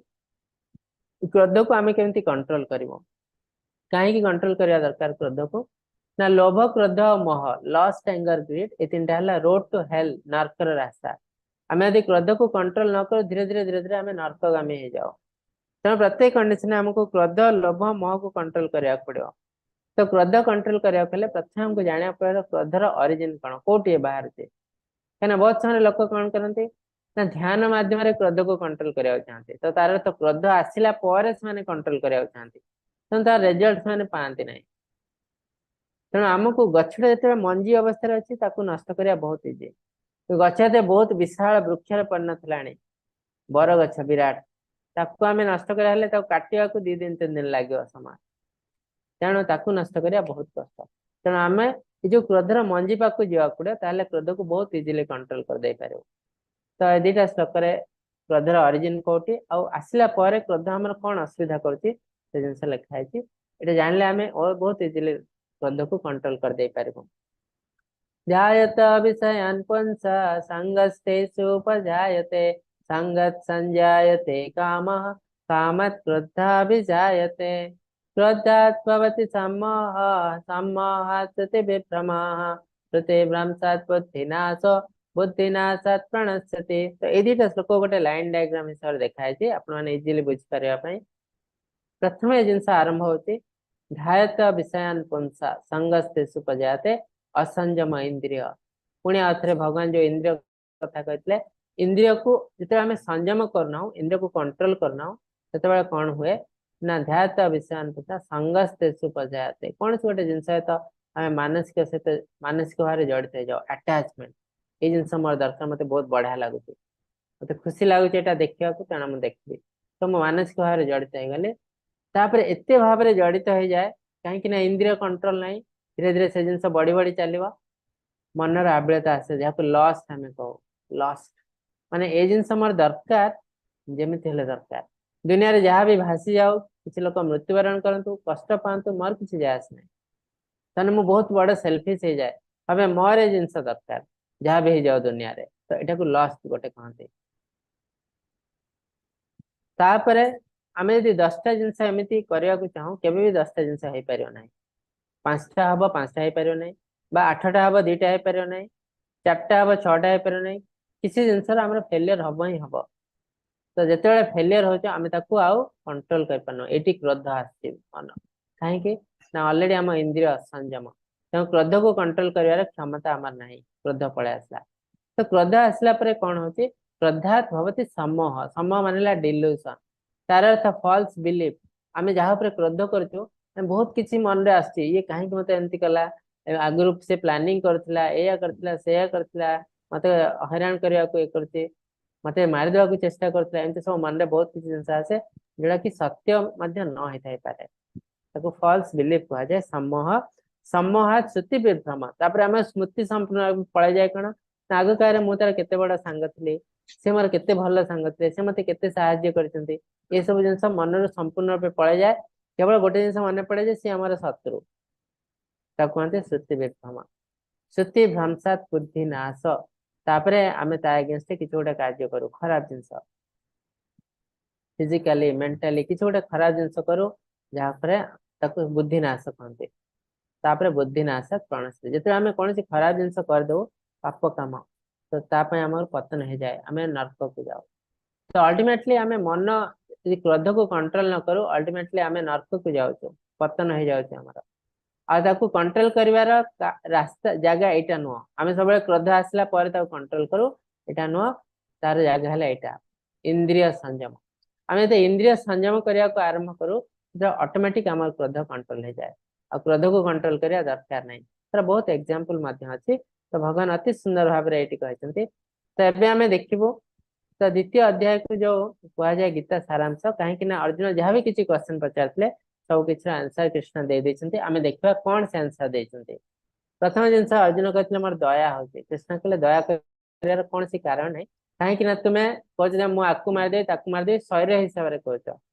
କ୍ରୋଧକୁ ଆମେ କେମିତି କଣ୍ଟ୍ରୋଲ କରିବୁ? କାହିଁକି କଣ୍ଟ୍ରୋଲ କରିବା ଦରକାର କ୍ରୋଧକୁ? ନା ଲୋଭ, କ୍ରୋଧ ଆଉ ମୋହ, ଲଷ୍ଟ, ଆଙ୍ଗର, ଗ୍ରିଡ୍, ଏ ତିନିଟା ହେଲା ରୋଡ ଟୁ ହେଲ୍, ନର୍କର ରାସ୍ତା। ଆମେ ଯଦି କ୍ରୋଧକୁ କଣ୍ଟ୍ରୋଲ ନ କରୁ, ଧୀରେ ଧୀରେ ଧୀରେ ଧୀରେ ଆମେ ନର୍କଗାମୀ ହେଇଯାଉ। ତେଣୁ ପ୍ରତ୍ୟେକ କଣ୍ଡିସନରେ ଆମକୁ କ୍ରୋଧ, ଲୋଭ, ମୋହକୁ କଣ୍ଟ୍ରୋଲ କରିବାକୁ ପଡିବ। ତ କ୍ରୋଧ କଣ୍ଟ୍ରୋଲ କରିବାକୁ ହେଲେ ପ୍ରଥମେ ଆମକୁ ଜାଣିବାକୁ ପଡିବ କ୍ରୋଧର ଅରିଜିନ କଣ, କୋଉଠି ବାହାରୁଛି। କାହିଁକିନା ବହୁତ ସମୟରେ ଲୋକ କଣ କରନ୍ତି ନା ଧ୍ୟାନ ମାଧ୍ୟମରେ କ୍ରୋଧକୁ କଣ୍ଟ୍ରୋଲ କରିବାକୁ ଚାହାନ୍ତି। ତ ତାର ତ କ୍ରୋଧ ଆସିଲା ପରେ ସେମାନେ କଣ୍ଟ୍ରୋଲ କରିବାକୁ ଚାହାନ୍ତି, ତେଣୁ ତାର ରେଜଲ୍ଟ ସେମାନେ ପାଆନ୍ତି ନାହିଁ। ତେଣୁ ଆମକୁ ଗଛଟା ଯେତେବେଳେ ମଞ୍ଜି ଅବସ୍ଥାରେ ଅଛି, ତାକୁ ନଷ୍ଟ କରିବା ବହୁତ ଇଜି। ଗଛ ଯେତେବେଳେ ବହୁତ ବିଶାଳ ବୃକ୍ଷରେ ପରିଣତ ହେଲାଣି, ବରଗଛ ବିରାଟ, ତାକୁ ଆମେ ନଷ୍ଟ କରିବା ହେଲେ ତାକୁ କାଟିବାକୁ 2 ଦିନ 3 ଦିନ ଲାଗିବ ସମୟ। ତେଣୁ ତାକୁ ନଷ୍ଟ କରିବା ବହୁତ କଷ୍ଟ। ତେଣୁ ଆମେ ଏ ଯୋଉ କ୍ରୋଧର ମଞ୍ଜି ପାଖକୁ ଯିବାକୁ ପଡିବ, ତାହେଲେ କ୍ରୋଧକୁ ବହୁତ ଇଜିଲି କଣ୍ଟ୍ରୋଲ କରିଦେଇ ପାରିବୁ। ତ ଏ ଦିଟା ଶ୍ଲୋକରେ କ୍ରୋଧର ଅରିଜିନ କୋଉଠି ଆଉ ଆସିଲା ପରେ କ୍ରୋଧ ଆମର କଣ ଅସୁବିଧା କରୁଛି, ସେ ଜିନିଷ ଲେଖା ହେଇଛି। ଏଇଟା ଜାଣିଲେ ଆମେ ବହୁତ ଇଜିଲି କ୍ରୋଧକୁ କଣ୍ଟ୍ରୋଲ କରିଦେଇ ପାରିବୁ। ଧ୍ୟାୟତ ବିଷୟାନ୍ ପୁଂସଃ ସଙ୍ଗସ୍ତେଷୁପଜାୟତେ, ସଙ୍ଗାତ୍ ସଞ୍ଜାୟତେ କାମଃ, କାମାତ୍ କ୍ରୋଧାଭିଜାୟତେ, କ୍ରୋଧାତ୍ ଭବତି ସମ୍ମୋହଃ, ସମ୍ମୋହାତ୍ ସ୍ମୃତିବିଭ୍ରମଃ, ସ୍ମୃତିଭ୍ରଂଶାତ୍ ବୁଦ୍ଧିନାଶୋ, ବୁଦ୍ଧିନାଶାତ୍ ପ୍ରଣଶ୍ୟତି। ତ ଏଇ ଦିଟା ଶ୍ଲୋକ ଗୋଟେ ଲାଇନ ଡାଇଗ୍ରାମ ହିସାବରେ ଦେଖା ହେଇଛି ଆପଣମାନେ ଇଜିଲି ବୁଝିପାରିବା ପାଇଁ। ପ୍ରଥମେ ଏ ଜିନିଷ ଆରମ୍ଭ ହଉଛି, ଧ୍ୟାୟତ ବିଷୟାନ ପୁଂସଃ ସଙ୍ଗସ୍ତେଷୁପଜାୟତେ, ଅସଂଯମ ଇନ୍ଦ୍ରିୟ। ପୁଣି ଆଉ ଥରେ ଭଗବାନ ଯୋଉ ଇନ୍ଦ୍ରିୟ କଥା କହିଥିଲେ, ଇନ୍ଦ୍ରିୟକୁ ଯେତେବେଳେ ଆମେ ସଂଯମ କରୁନାହୁଁ, ଇନ୍ଦ୍ରିୟକୁ କଣ୍ଟ୍ରୋଲ କରୁନାହୁଁ, ସେତେବେଳେ କଣ ହୁଏ ନା ଧ୍ୟାୟତ ବିଷୟାନ ପୁଂସଃ ସଙ୍ଗସ୍ତେଷୁପଜାୟତେ, କୌଣସି ଗୋଟେ ଜିନିଷ ସହିତ ଆମେ ମାନସିକ ସହିତ ମାନସିକ ଭାବରେ ଜଡିତ ହେଇଯାଉ, ଆଟାଚମେଣ୍ଟ। ଏଇ ଜିନିଷ ମୋର ଦରକାର, ମତେ ବହୁତ ବଢିଆ ଲାଗୁଛି, ମତେ ଖୁସି ଲାଗୁଛି ଏଇଟା ଦେଖିବାକୁ, ତେଣୁ ମୁଁ ଦେଖିବି। ତ ମୁଁ ମାନସିକ ଭାବରେ ଜଡିତ ହେଇଗଲି। ତାପରେ ଏତେ ଭାବରେ ଜଡିତ ହେଇଯାଏ, କାହିଁକି ନା ଇନ୍ଦ୍ରିୟ କଣ୍ଟ୍ରୋଲ ନାହିଁ। ଧୀରେ ଧୀରେ ସେ ଜିନିଷ ବଢି ବଢି ଚାଲିବ, ମନର ଆବିଳତା ଆସେ, ଯାହାକୁ ଲଷ୍ଟ ଆମେ କହୁ। ଲଷ୍ଟ ମାନେ ଏ ଜିନିଷ ମୋର ଦରକାର, ଯେମିତି ହେଲେ ଦରକାର, ଦୁନିଆରେ ଯାହା ବି ଭାସି ଯାଉ, କିଛି ଲୋକ ମୃତ୍ୟୁବରଣ କରନ୍ତୁ, କଷ୍ଟ ପାଆନ୍ତୁ, ମୋର କିଛି ଯାଏ ଆସେ ନାହିଁ। ତାହେଲେ ମୁଁ ବହୁତ ବଡ ସେଲଫିଶ ହେଇଯାଏ, ଭାବେ ମୋର ଏ ଜିନିଷ ଦରକାର, ଯାହା ବି ହେଇଯାଉ ଦୁନିଆରେ। ତ ଏଟାକୁ ଲଷ୍ଟ ଗୋଟେ କହନ୍ତି। ତାପରେ ଆମେ ଯଦି 10ଟା ଜିନିଷ ଏମିତି କରିବାକୁ ଚାହୁଁ, କେବେ ବି 10ଟା ଜିନିଷ ହେଇପାରିବ ନାହିଁ। 5ଟା ହବ, 5ଟା ହେଇପାରିବ ନାହିଁ, ବା 8ଟା ହବ, 2ଟା ହେଇପାରିବ ନାହିଁ, 4ଟା ହବ, 6ଟା ହେଇପାରିବ ନାହିଁ। କିଛି ଜିନିଷର ଆମର ଫେଲିୟର ହବ ହିଁ ହବ। ତ ଯେତେବେଳେ ଫେଲିୟର ହଉଛି, ଆମେ ତାକୁ ଆଉ କଣ୍ଟ୍ରୋଲ କରିପାରୁନୁ। ଏଇଠି କ୍ରୋଧ ଆସିଛି ମନ, କାହିଁକି ନା ଅଲରେଡି ଆମ ଇନ୍ଦ୍ରିୟ ଅସଂଯମ। ତେଣୁ କ୍ରୋଧକୁ କଣ୍ଟ୍ରୋଲ କରିବାର କ୍ଷମତା ଆମର ନାହିଁ, କ୍ରୋଧ ପଳେଇ ଆସିଲା। ତ କ୍ରୋଧ ଆସିଲା ପରେ କଣ ହଉଛି? କ୍ରୋଧାତ୍ ଭବତି ସମ୍ମୋହ। ସମ୍ମୋହ ମାନେ ହେଲା ଡିଲ୍ୟୁସନ, ତାର ଅର୍ଥ ଫଲ୍ସ ବିଲିଫ। ଆମେ ଯାହା ଉପରେ କ୍ରୋଧ କରୁଛୁ, ବହୁତ କିଛି ମନରେ ଆସୁଛି, ଇଏ କାହିଁକି ମତେ ଏମିତି କଲା, ଆଗରୁ ସେ ପ୍ଲାନିଂ କରୁଥିଲା, ଏଇଆ କରିଥିଲା, ସେଇଆ କରିଥିଲା, ମତେ ହଇରାଣ କରିବାକୁ ଇଏ କରୁଛି, ମତେ ମାରିଦେବାକୁ ଚେଷ୍ଟା କରୁଥିଲା, ଏମିତି ସବୁ ମନରେ ବହୁତ କିଛି ଜିନିଷ ଆସେ, ଯୋଉଟା କି ସତ୍ୟ ମଧ୍ୟ ନ ହେଇଥାଇପାରେ। ତାକୁ ଫଲ୍ସ ବିଲିଫ କୁହାଯାଏ, ସମ୍ମୋହ। ସମ୍ମୋହାତ୍ ସ୍ମୃତି ବିଭ୍ରମ। ତାପରେ ଆମେ ସ୍ମୃତି ସମ୍ପୂର୍ଣ୍ଣ ପଳେଇଯାଏ। କଣ ନା ଆଗ କାଳରେ ମୁଁ ତାର କେତେ ବଡ ସାଙ୍ଗ ଥିଲି, ସେ ମୋର କେତେ ଭଲ ସାଙ୍ଗ ଥିଲେ, ସେ ମତେ କେତେ ସାହାଯ୍ୟ କରିଛନ୍ତି, ଏସବୁ ଜିନିଷ ମନରୁ ସମ୍ପୂର୍ଣ୍ଣ ରୂପେ ପଳେଇଯାଏ। କେବଳ ଗୋଟେ ଜିନିଷ ମନେ ପଡେ ଯେ ସିଏ ଆମର ଶତ୍ରୁ। ତାକୁ କୁହନ୍ତି ସ୍ମୃତି ବିଭ୍ରମ। ସ୍ମୃତି ଭ୍ରଂଶାତ ବୁଦ୍ଧି ନାଶ। ତାପରେ ଆମେ ତା ଏଗେନଷ୍ଟ କିଛି ଗୋଟେ କାର୍ଯ୍ୟ କରୁ, ଖରାପ ଜିନିଷ, ଫିଜିକାଲି, ମେଣ୍ଟାଲି କିଛି ଗୋଟେ ଖରାପ ଜିନିଷ କରୁ, ଯାହା ପରେ ତାକୁ ବୁଦ୍ଧି ନାଶ କହନ୍ତି। ତାପରେ ବୁଦ୍ଧି ନାଶ ପ୍ରଣଶ୍ୟତି। ଯେତେବେଳେ ଆମେ କୌଣସି ଖରାପ ଜିନିଷ କରିଦଉ, ପାପ କାମ, ତ ତା ପାଇଁ ଆମର ପତନ ହେଇଯାଏ, ଆମେ ନର୍କକୁ ଯାଉ। ତ ଅଲ୍ଟିମେଟଲି ଆମେ ମନ ଯଦି କ୍ରୋଧକୁ କଣ୍ଟ୍ରୋଲ ନ କରୁ, ଅଲ୍ଟିମେଟଲି ଆମେ ନର୍କକୁ ଯାଉଛୁ, ପତନ ହେଇଯାଉଛି ଆମର। ଆଉ ତାକୁ କଣ୍ଟ୍ରୋଲ କରିବାର ରାସ୍ତା ଜାଗା ଏଇଟା ନୁହଁ। ଆମେ ସବୁବେଳେ କ୍ରୋଧ ଆସିଲା ପରେ ତାକୁ କଣ୍ଟ୍ରୋଲ କରୁ, ଏଇଟା ନୁହଁ। ତାର ଜାଗା ହେଲା ଏଇଟା, ଇନ୍ଦ୍ରିୟ ସଂଯମ। ଆମେ ଯଦି ଇନ୍ଦ୍ରିୟ ସଂଯମ କରିବାକୁ ଆରମ୍ଭ କରୁ, ଅଟୋମେଟିକ ଆମର କ୍ରୋଧ କଣ୍ଟ୍ରୋଲ ହେଇଯାଏ। ଆଉ କ୍ରୋଧକୁ କଣ୍ଟ୍ରୋଲ କରିବା ଦରକାର ନାହିଁ। ତାର ବହୁତ ଏକ୍ସାମ୍ପଲ ମଧ୍ୟ ଅଛି। ତ ଭଗବାନ ଅତି ସୁନ୍ଦର ଭାବରେ ଏଇଠି କହିଛନ୍ତି। ତ ଏବେ ଆମେ ଦେଖିବୁ ତ ଦ୍ୱିତୀୟ ଅଧ୍ୟାୟକୁ ଯୋଉ କୁହାଯାଏ ଗୀତା ସାରାଂଶ, କାହିଁକି ନା ଅର୍ଜୁନ ଯାହା ବି କିଛି କ୍ୱେଶ୍ଚନ ପଚାରିଥିଲେ ସବୁ କିଛିର ଆନ୍ସର କୃଷ୍ଣ ଦେଇ ଦେଇଛନ୍ତି। ଆମେ ଦେଖିବା କଣ ସେ ଆନ୍ସର ଦେଇଛନ୍ତି। ପ୍ରଥମ ଜିନିଷ ଅର୍ଜୁନ କହିଥିଲେ ମୋର ଦୟା ହଉଛି। କୃଷ୍ଣ କହିଲେ ଦୟା କରିବାର କୌଣସି କାରଣ ନାହିଁ, କାହିଁକି ନା ତୁମେ କହୁଛ ଯେ ମୁଁ ଆକୁ ମାରିଦେବି ତାକୁ ମାରିଦେବି, ଶରୀର ହିସାବରେ କହୁଛ।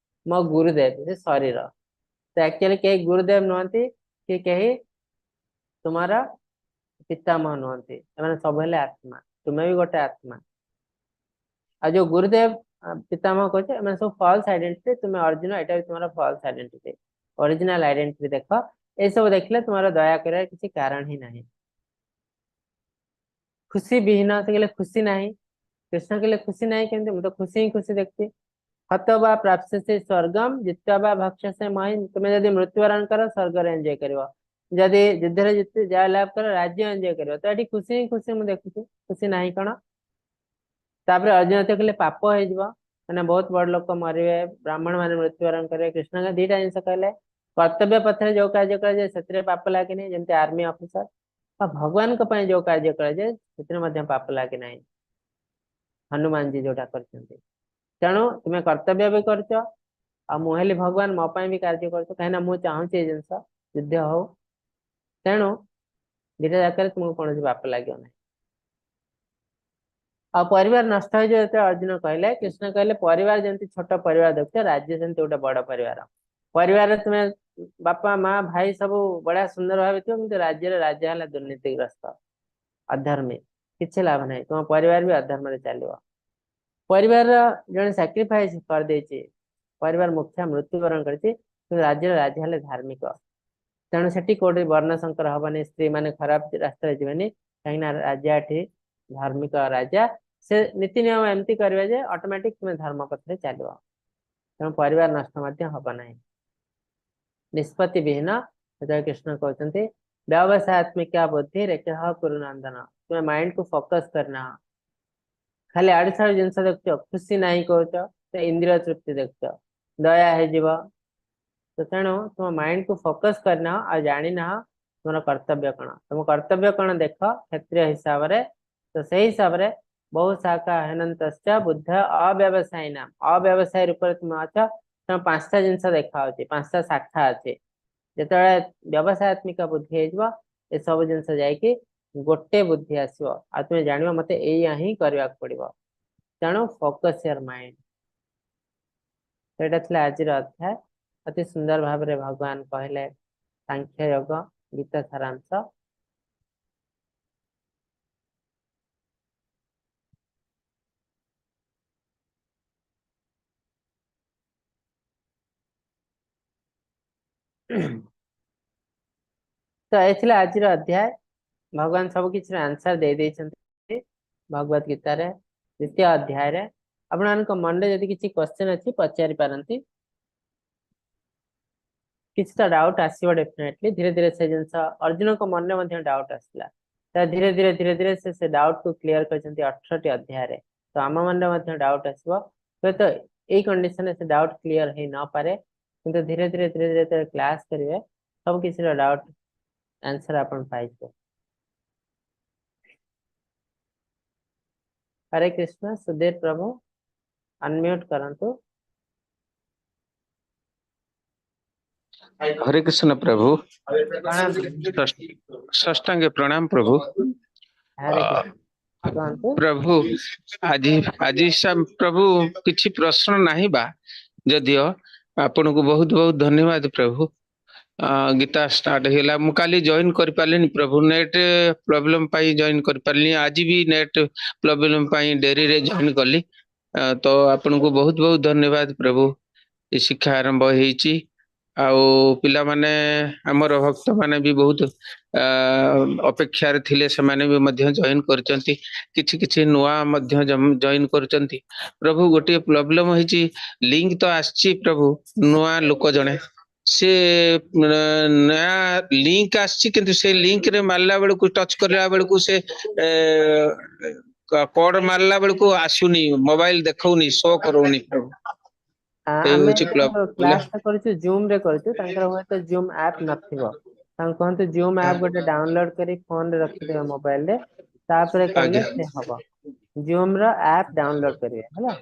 ମୋ ଗୁରୁଦେବ ସେ ଶରୀର, ତ ଆକ୍ଚୁଆଲି କେହି ଗୁରୁଦେବ ନୁହନ୍ତି କି କେହି ତୁମର ପିତାମହ ନୁହନ୍ତି, ଏମାନେ ସବୁ ହେଲେ ଆତ୍ମା, ତୁମେ ବି ଗୋଟେ ଆତ୍ମା। ଆଉ ଯୋଉ ଗୁରୁଦେବ ପିତାମହ କହୁଛ ଏମାନେ ସବୁ ଫଲ୍ସ ଆଇଡେଣ୍ଟିଟି। ତୁମେ ଅର୍ଜୁନ, ଏଇଟା ବି ତୁମର ଫଲ୍ସ ଆଇଡେଣ୍ଟିଟି। ଅରିଜିନାଲ ଆଇଡେଣ୍ଟିଟି ଦେଖ। ଏସବୁ ଦେଖିଲେ ତୁମର ଦୟା କରିବାର କିଛି କାରଣ ହିଁ ନାହିଁ। ଖୁସି ବିହୀନ, ସେ କହିଲେ ଖୁସି ନାହିଁ। କୃଷ୍ଣ କହିଲେ ଖୁସି ନାହିଁ କେମିତି? ମୁଁ ତ ଖୁସି ହିଁ ଖୁସି ଦେଖୁଛି। ହତ ବା ପ୍ରାପ୍ୟସେ ସ୍ୱର୍ଗମ ଜିତ୍ୱା ବା ଭକ୍ଷ୍ୟସେ ମହି। ତୁମେ ଯଦି ମୃତ୍ୟୁବରଣ କର ସ୍ୱର୍ଗରେ ଏନ୍ଜୟ କରିବ, ଯଦି ଯୁଦ୍ଧରେ ଜିତି ଜୟ ଲାଭ କର ରାଜ୍ୟ ଏନ୍ଜୟ କରିବ। ତ ଏଠି ଖୁସି ହିଁ ଖୁସି ମୁଁ ଦେଖୁଛି, ଖୁସି ନାହିଁ କଣ? ତାପରେ ଅର୍ଜୁନ ତ କହିଲେ ପାପ ହେଇଯିବ, ମାନେ ବହୁତ ବଡ ଲୋକ ମରିବେ, ବ୍ରାହ୍ମଣ ମାନେ ମୃତ୍ୟୁବରଣ କରିବେ। କୃଷ୍ଣଙ୍କ ଦିଟା ଜିନିଷ କହିଲେ, କର୍ତ୍ତବ୍ୟ ପଥରେ ଯୋଉ କାର୍ଯ୍ୟ କରାଯାଏ ସେଥିରେ ପାପ ଲାଗେନି, ଯେମିତି ଆର୍ମି ଅଫିସର, ବା ଭଗବାନଙ୍କ ପାଇଁ ଯୋଉ କାର୍ଯ୍ୟ କରାଯାଏ ସେଥିରେ ମଧ୍ୟ ପାପ ଲାଗେ ନାହିଁ, ହନୁମାନଜୀ ଯୋଉଟା କରିଛନ୍ତି। ତେଣୁ ତୁମେ କର୍ତ୍ତବ୍ୟ ବି କରୁଛ, ଆଉ ମୁଁ ହେଲି ଭଗବାନ, ମୋ ପାଇଁ ବି କାର୍ଯ୍ୟ କରୁଛ, କାହିଁକିନା ମୁଁ ଚାହୁଁଛି ଏ ଜିନିଷ ଯୁଦ୍ଧ ହଉ। ତେଣୁ ଦିଟା ଜାଗାରେ ତୁମକୁ କୌଣସି ପାପ ଲାଗିବ ନାହିଁ। ଆଉ ପରିବାର ନଷ୍ଟ ହେଇଯିବ ଯେତେବେଳେ ଅର୍ଜୁନ କହିଲେ, କୃଷ୍ଣ କହିଲେ ପରିବାର ଯେମିତି ଛୋଟ ପରିବାର ଦେଖୁଛ, ରାଜ୍ୟ ସେମିତି ଗୋଟେ ବଡ ପରିବାର। ପରିବାରରେ ତୁମେ ବାପା ମା ଭାଇ ସବୁ ବଢିଆ ସୁନ୍ଦର ଭାବେ ଥିବ, କିନ୍ତୁ ରାଜ୍ୟରେ ରାଜା ହେଲା ଦୁର୍ନୀତିଗ୍ରସ୍ତ ଅଧର୍ମୀ, କିଛି ଲାଭ ନାହିଁ। ତୁମ ପରିବାର ବି ଅଧର୍ମରେ ଚାଲିବ। ପରିବାରର ଜଣେ ସାକ୍ରିଫାଇସ କରିଦେଇଛି, ପରିବାର ମୁଖିଆ ମୃତ୍ୟୁବରଣ କରିଛି, କିନ୍ତୁ ରାଜ୍ୟର ରାଜା ହେଲେ ଧାର୍ମିକ। ତେଣୁ ସେଠି କୋଉଠି ବର୍ଣ୍ଣ ଶଙ୍କର ହବନି, ସ୍ତ୍ରୀ ମାନେ ଖରାପ ରାସ୍ତାରେ ଯିବେନି, କାହିଁକି ନା ରାଜା ଏଠି ଧାର୍ମିକ ରାଜା, ସେ ନୀତି ନିୟମ ଏମିତି କରିବେ ଯେ ଅଟୋମେଟିକ ତୁମେ ଧର୍ମ ପଥରେ ଚାଲିବ। ତେଣୁ ପରିବାର ନଷ୍ଟ ମଧ୍ୟ ହବ ନାହିଁ। ନିଷ୍ପତ୍ତି ବିହୀନ, ସେତେବେଳେ କୃଷ୍ଣ କହୁଛନ୍ତି ବ୍ୟବସାୟାତ୍ମିକା ବୁଦ୍ଧି ରେଖ କୁରୁନନ୍ଦନ। ତୁମେ ମାଇଣ୍ଡ କୁ ଫୋକସ କରିନାହ, ଖାଲି ଆଡୁ ସାଡୁ ଜିନିଷ ଦେଖୁଛ, ଖୁସି ନାହିଁ କହୁଛ, ତ ଇନ୍ଦ୍ରିୟ ତୃପ୍ତି ଦେଖୁଛ, ଦୟା ହେଇଯିବ। ତ ତେଣୁ ତୁମ ମାଇଣ୍ଡ କୁ ଫୋକସ କରିନାହ ଆଉ ଜାଣିନାହ ତୁମର କର୍ତ୍ତବ୍ୟ କଣ। ତୁମ କର୍ତ୍ତବ୍ୟ କଣ ଦେଖ କ୍ଷତ୍ରିୟ ହିସାବରେ, ତ ସେଇ ହିସାବରେ ବହୁ ଶାଖା ହେନନ୍ତଶ୍ଚ ବୁଦ୍ଧ ଅବ୍ୟବସାୟୀ ନାମ। ଅବ୍ୟବସାୟୀ ରୂପରେ ତୁମେ ଅଛ। ତେଣୁ ପାଞ୍ଚଟା ଜିନିଷ ଦେଖା ହଉଛି, ପାଞ୍ଚଟା ଶାଖା ଅଛି। ଯେତେବେଳେ ବ୍ୟବସାୟାତ୍ମିକ ବୁଦ୍ଧି ହେଇଯିବ, ଏସବୁ ଜିନିଷ ଯାଇକି ଗୋଟେ ବୁଦ୍ଧି ଆସିବ, ଆଉ ତୁମେ ଜାଣିବ ମତେ ଏଇଆ ହିଁ କରିବାକୁ ପଡିବ। ତେଣୁ ଫୋକସ your mind. ସେଇଟା ଥିଲା ଆଜିର ଅଧ୍ୟାୟ। ଅତି ସୁନ୍ଦର ଭାବରେ ଭଗବାନ କହିଲେ ସାଂଖ୍ୟ ଯୋଗ ଗୀତା ସାରାଂଶ। ତ ଏ ଥିଲା ଆଜିର ଅଧ୍ୟାୟ। ଭଗବାନ ସବୁ କିଛିର ଆନ୍ସର ଦେଇ ଦେଇଛନ୍ତି ଭଗବତ ଗୀତାରେ ଦ୍ୱିତୀୟ ଅଧ୍ୟାୟରେ। ଆପଣମାନଙ୍କ ମନରେ ଯଦି କିଛି କ୍ୱେଶ୍ଚନ ଅଛି ପଚାରି ପାରନ୍ତି। କିଛି ତ ଡାଉଟ ଆସିବ ଡେଫିନେଟଲି। ଧୀରେ ଧୀରେ ସେ ଜିନିଷ ଅର୍ଜୁନଙ୍କ ମନରେ ମଧ୍ୟ ଡାଉଟ ଆସିଲା, ତ ଧୀରେ ଧୀରେ ଧୀରେ ଧୀରେ ସେ ଡାଉଟ କୁ କ୍ଲିୟର କରିଛନ୍ତି 18ଟି ଅଧ୍ୟାୟରେ। ତ ଆମ ମନରେ ମଧ୍ୟ ଡାଉଟ ଆସିବ, ହୁଏତ ଏଇ କଣ୍ଡିସନରେ ସେ ଡାଉଟ କ୍ଲିୟର ହେଇ ନପାରେ, କିନ୍ତୁ ଧୀରେ ଧୀରେ ଧୀରେ ଧୀରେ ଯେତେବେଳେ କ୍ଲାସ କରିବେ ସବୁ କିଛିର ଡାଉଟ ଆନ୍ସର ଆପଣ ପାଇଯିବେ। ହରେ କୃଷ୍ଣ। ସୁଧୀର ପ୍ରଭୁ ଅନମ୍ୟୁଟ କରନ୍ତୁ। ହରେ କୃଷ୍ଣ ପ୍ରଭୁ, ପ୍ରଣାମ। ଷଷ୍ଟାଙ୍ଗ ପ୍ରଣାମ ପ୍ରଭୁ। ହରେ କୃଷ୍ଣ, କୁହନ୍ତୁ। ପ୍ରଭୁ ଆଜି ଆଜି ପ୍ରଭୁ କିଛି ପ୍ରଶ୍ନ ନାହିଁ ବା, ଯଦିଓ ଆପଣଙ୍କୁ ବହୁତ ବହୁତ ଧନ୍ୟବାଦ ପ୍ରଭୁ। ଗୀତା ଷ୍ଟାର୍ଟ ହେଇଗଲା। ମୁଁ କାଲି ଜଏନ କରିପାରିଲିନି ପ୍ରଭୁ, ନେଟ୍ ପ୍ରୋବ୍ଲେମ ପାଇଁ ଜଏନ କରିପାରିଲିନି। ଆଜି ବି ନେଟ୍ ପ୍ରୋବ୍ଲେମ ପାଇଁ ଡେରିରେ ଜଏନ କଲି। ତ ଆପଣଙ୍କୁ ବହୁତ ବହୁତ ଧନ୍ୟବାଦ ପ୍ରଭୁ। ଏ ଶିକ୍ଷା ଆରମ୍ଭ ହେଇଛି ଆଉ ପିଲାମାନେ ଆମର ଭକ୍ତ ମାନେ ବି ବହୁତ ଅପେକ୍ଷାରେ ଥିଲେ, ସେମାନେ ବି ମଧ୍ୟ ଜଏନ କରିଛନ୍ତି, କିଛି କିଛି ନୂଆ ମଧ୍ୟ ଜଏନ କରୁଛନ୍ତି ପ୍ରଭୁ। ଗୋଟିଏ ପ୍ରୋବ୍ଲେମ ହେଇଛି, ଲିଙ୍କ ତ ଆସିଛି ପ୍ରଭୁ, ନୂଆ ଲୋକ ଜଣେ ସେ ନୂଆ ଲିଙ୍କ ଆସିଛି, କିନ୍ତୁ ସେ ଲିଙ୍କରେ ମାରିଲା ବେଳକୁ ଟଚ୍ କରିଲା ବେଳକୁ ସେ କୋଡ ମାରିଲା ବେଳକୁ ଆସୁନି, ମୋବାଇଲ ଦେଖଉନି, ଶୋ କରୁନି ପ୍ରଭୁ। ଏଇ ଆମେ ହଉଛି ଯୋଉ ପ୍ରୋବ୍ଲେମ। କ୍ଲାସ ଟା କରୁଛୁ ଜୁମ ରେ କରୁଛୁ, ତାଙ୍କର ହୁଏତ ଜୁମ ଆପ୍ ନଥିବ। ତାଙ୍କୁ କୁହନ୍ତୁ ଜୁମ ଆପ୍ ଗୋଟେ ଡାଉନଲୋଡ କରି ଫୋନ ରେ ରଖିଦେବେ ମୋବାଇଲ ରେ, ତାପରେ କଲେ ଆଜ୍ଞା ସେ ହବ। ଜୁମ ର ଆପ୍ ଡାଉନଲୋଡ କରିବେ ହେଲା,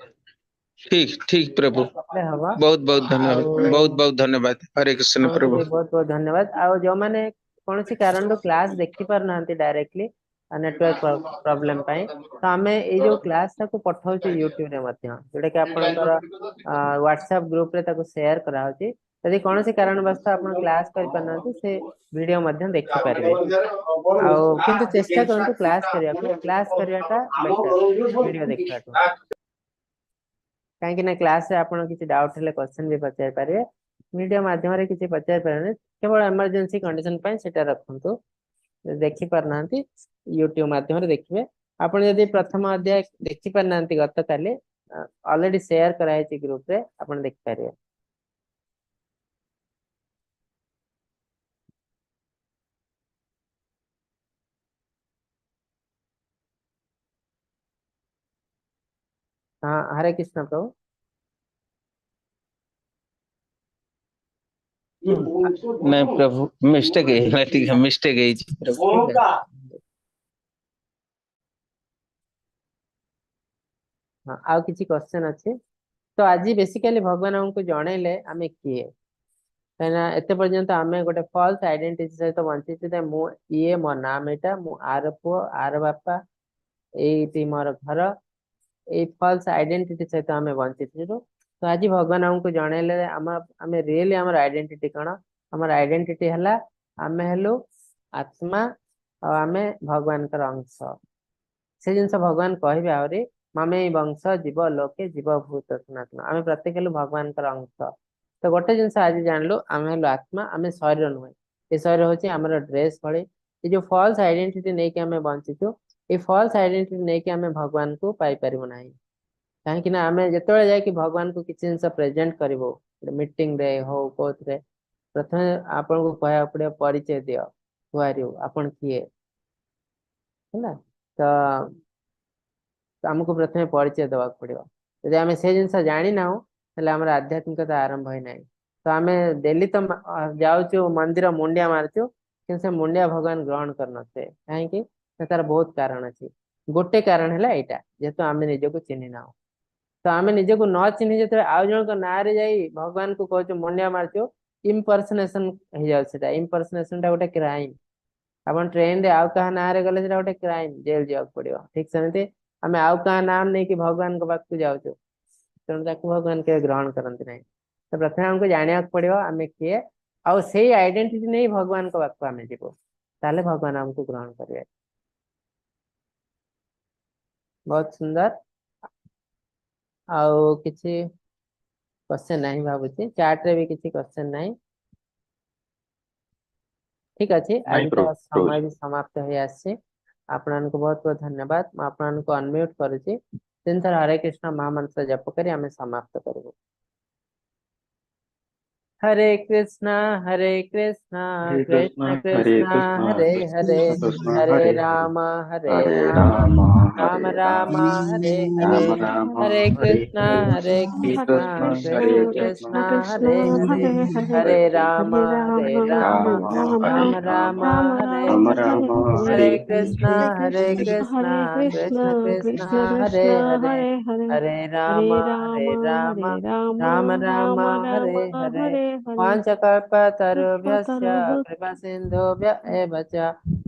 ଠିକ ଠିକ ପ୍ରଭୁ, କଲେ ହବ। ବହୁତ ବହୁତ ଧନ୍ୟବାଦ, ଆଉ ବହୁତ ବହୁତ ଧନ୍ୟବାଦ। ହରେ କୃଷ୍ଣ ଆପଣଙ୍କୁ ପ୍ରଭୁ। ବି ବହୁତ ବହୁତ ଧନ୍ୟବାଦ। ଆଉ ଯୋଉମାନେ କୌଣସି କାରଣରୁ କ୍ଲାସ ଦେଖି ପାରୁନାହାନ୍ତି ଡାଇରେକ୍ଟଲି ନେଟୱାର୍କ ପ୍ରୋବ୍ଲେମ ପାଇଁ, ତ ଆମେ ଏଇ ଯୋଉ କ୍ଲାସ ଟାକୁ ପଠଉଛୁ ୟୁଟ୍ୟୁବ ରେ ମଧ୍ୟ, ଯୋଉଟା କି ଆପଣଙ୍କର ହ୍ୱାଟ୍ସଆପ ଗ୍ରୁପ ରେ ତାକୁ ସେୟାର କରାହଉଛି। ଯଦି କୌଣସି କାରଣବଶତଃ ଆପଣ କ୍ଲାସ କରିପାରୁନାହାନ୍ତି, ସେ ଭିଡିଓ ମଧ୍ୟ ଦେଖିପାରିବେ। ଆଉ କିନ୍ତୁ ଚେଷ୍ଟା କରନ୍ତୁ କ୍ଲାସ କରିବାକୁ, କ୍ଲାସ କରିବାଟା ବେଟର ଭିଡିଓ ଦେଖିବାଠୁ। କାହିଁକି ନା କ୍ଲାସରେ ଆପଣ କିଛି ଡାଉଟ ହେଲେ କ୍ୱେଶ୍ଚନ ବି ପଚାରି ପାରିବେ, ଭିଡିଓ ମାଧ୍ୟମରେ କିଛି ପଚାରି ପାରିବେନି। କେବଳ ଏମର୍ଜେନ୍ସି କଣ୍ଡିସନ ପାଇଁ ସେଟା ରଖନ୍ତୁ। ଯଦି ଦେଖି ପାରୁନାହାନ୍ତି ୟୁଟ୍ୟୁବ ମାଧ୍ୟମରେ ଦେଖିବେ। ଆପଣ ଯଦି ପ୍ରଥମ ଅଧ୍ୟାୟ ଦେଖି ପାରୁନାହାନ୍ତି ଗତକାଲି ଅଲରେଡି ସେୟାର କରାହେଇଛି ଗ୍ରୁପ ରେ, ଆପଣ ଦେଖିପାରିବେ। ହଁ, ହରେ କୃଷ୍ଣ ପ୍ରଭୁ। ନାଇଁ ପ୍ରଭୁ, ମିଷ୍ଟେକ୍ ହେଇଗଲା, ଟିକେ ମିଷ୍ଟେକ୍ ହେଇଛି ପ୍ରଭୁ। ଠିକ ଅଛି। ହଁ, ଆଉ କିଛି କ୍ୱେଶ୍ଚନ ଅଛି? ତ ଆଜି ବେସିକାଲି ଭଗବାନ ଆମକୁ ଜଣେଇଲେ ଆମେ କିଏ। କାହିଁକିନା ଏତେ ପର୍ଯ୍ୟନ୍ତ ଆମେ ଗୋଟେ ଫଲ୍ସ ଆଇଡେଣ୍ଟିଟି ସହିତ ବଞ୍ଚିଛୁ ଯେ ମୁଁ ଇଏ, ମୋ ନାମ ଏଇଟା, ମୁଁ ଆର ପୁଅ, ଆର ବାପା, ଏଇଠି ମୋର ଘର। ଏଇ ଫଲ୍ସ ଆଇଡେଣ୍ଟିଟି ସହିତ ଆମେ ବଞ୍ଚିଥିଲୁ। ତ ଆଜି ଭଗବାନ ଆମକୁ ଜଣେଇଲେ ଆମ ଆମେ ରିଏଲି ଆମର ଆଇଡେଣ୍ଟିଟି କଣ। ଆମର ଆଇଡେଣ୍ଟିଟି ହେଲା ଆମେ ହେଲୁ ଆତ୍ମା, ଆଉ ଆମେ ଭଗବାନଙ୍କର ଅଂଶ। ସେ ଜିନିଷ ଭଗବାନ କହିବେ ଆହୁରି, ମାମେ ବଂଶ ଜୀବ ଲୋକେ ଜୀବ ଭୂତ ସନାତନ। ଆମେ ପ୍ରତ୍ୟେକ ହେଲୁ ଭଗବାନଙ୍କର ଅଂଶ। ତ ଗୋଟେ ଜିନିଷ ଆଜି ଜାଣିଲୁ, ଆମେ ହେଲୁ ଆତ୍ମା, ଆମେ ଶରୀର ନୁହେଁ। ଏ ଶରୀର ହଉଛି ଆମର ଡ୍ରେସ ଭଳି। ଏ ଯୋଉ ଫଲ୍ସ ଆଇଡେଣ୍ଟିଟି ନେଇକି ଆମେ ବଞ୍ଚିଛୁ, ଏଇ ଫଲ୍ସ ଆଇଡେଣ୍ଟିଟି ନେଇକି ଆମେ ଭଗବାନଙ୍କୁ ପାଇପାରିବୁ ନାହିଁ। କାହିଁକି ନା ଆମେ ଯେତେବେଳେ ଯାଇକି ଭଗବାନଙ୍କୁ କିଛି ଜିନିଷ ପ୍ରେଜେଣ୍ଟ କରିବୁ, ମିଟିଂ ରେ ହଉ କୋଉଥିରେ, ପ୍ରଥମେ ଆପଣଙ୍କୁ କହିବାକୁ ପଡିବ ପରିଚୟ ଦିଅ, ହୁ are you, ଆପଣ କିଏ, ହେଲା। ତ ଆମକୁ ପ୍ରଥମେ ପରିଚୟ ଦେବାକୁ ପଡିବ। ଯଦି ଆମେ ସେ ଜିନିଷ ଜାଣିନାହୁଁ, ତାହେଲେ ଆମର ଆଧ୍ୟାତ୍ମିକତା ଆରମ୍ଭ ହେଇନାହିଁ। ତ ଆମେ ଡେଲି ତ ଯାଉଛୁ ମନ୍ଦିର, ମୁଣ୍ଡିଆ ମାରୁଛୁ, କିନ୍ତୁ ସେ ମୁଣ୍ଡିଆ ଭଗବାନ ଗ୍ରହଣ କରିନଥିବେ। କାହିଁକି ନା ତାର ବହୁତ କାରଣ ଅଛି। ଗୋଟେ କାରଣ ହେଲା ଏଇଟା, ଯେହେତୁ ଆମେ ନିଜକୁ ଚିହ୍ନି ନାହୁଁ। ତ ଆମେ ନିଜକୁ ନ ଚିହ୍ନି ଯେତେବେଳେ ଆଉ ଜଣଙ୍କ ନାଁରେ ଯାଇ ଭଗବାନଙ୍କୁ କହୁଛୁ ମୁଣ୍ଡିଆ ମାରୁଛୁ, ଇମ୍ପର୍ସନେସନ ହେଇଯାଉଛି। ସେଟା ଇମ୍ପର୍ସନେସନ ଟା ଗୋଟେ କ୍ରାଇମ। ଆପଣ ଟ୍ରେନରେ ଆଉ କାହା ନାଁରେ ଗଲେ ସେଟା ଗୋଟେ କ୍ରାଇମ, ଜେଲ ଯିବାକୁ ପଡିବ। ଠିକ ସେମିତି ଆମେ ଆଉ କାହା ନାମ ନେଇକି ଭଗବାନଙ୍କ ପାଖକୁ ଯାଉଛୁ, ତେଣୁ ତାକୁ ଭଗବାନ କେବେ ଗ୍ରହଣ କରନ୍ତି ନାହିଁ। ତ ପ୍ରଥମେ ଆମକୁ ଜାଣିବାକୁ ପଡିବ ଆମେ କିଏ, ଆଉ ସେଇ ଆଇଡେଣ୍ଟିଟି ନେଇ ଭଗବାନଙ୍କ ପାଖକୁ ଆମେ ଯିବୁ, ତାହେଲେ ଭଗବାନ ଆମକୁ ଗ୍ରହଣ କରିବେ। ବହୁତ ସୁନ୍ଦର। ଆଉ କିଛି କ୍ୱେଶ୍ଚନ ନାହିଁ ଭାବୁଛି, ଚାଟ ରେ ବି କିଛି କ୍ୱେଶ୍ଚନ ନାହିଁ। ଠିକ ଅଛି, ନାଇଁ ଆଜି ତ ପ୍ରଭୁ। ସମୟ ବି ସମାପ୍ତ ହେଇ ଆସିଛି। ଆପଣଙ୍କୁ ବହୁତ ବହୁତ ଧନ୍ୟବାଦ। ମୁଁ ଆପଣଙ୍କୁ ଅନମ୍ୟୁଟ କରୁଛି। ତିନିଥର ହରେ କୃଷ୍ଣ ମହାମନ୍ତ୍ର ଜପ କରି ଆମେ ସମାପ୍ତ କରିବୁ। हरे कृष्णा हरे कृष्णा हरे कृष्ण कृष्णा हरे कृष्णा कृष्णा हरे कृष्ण हरे कृष्ण हरे हरे हरे राम हरे हरे राम राम राम हरे राम राम हरे राम हरे राम हरे हरे कृष्णा हरे हरे हरे कृष्णा कृष्ण कृष्ण हरे कृष्ण कृष्ण कृष्णा कृष्ण कृष्ण हरे हरे हरे हरे हरे हरे राम हरे हरे राम राम हरे राम राम हरे राम राम राम राम हरे राम राम हरे राम हरे हरे हरे कृष्णा हरे हरे कृष्ण कृष्णा हरे कृष्ण कृष्ण कृष्णा कृष्ण हरे कृष्ण हरे हरे हरे हरे राम हरे हरे राम राम हरे राम राम राम राम हरे राम हरे। हरे हरे। वाञ्छकल्पतरुभ्यश्च तरुभ्यः कृपासिन्धुभ्य एव च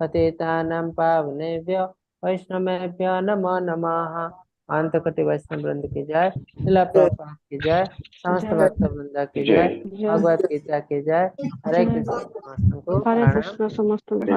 पतितानां पावनेभ्यो वैष्णवेभ्यो नमो नमः। अंतकोटि वैष्णव वृंद की जय, शिला प्रभुपाद की जय, समस्त जय भक्त वृंद की जय जय, जय भगवत गीता की जय। हरे जय कृष्ण समस्त को हरे प्रणाम। कृष्ण समस्त हरे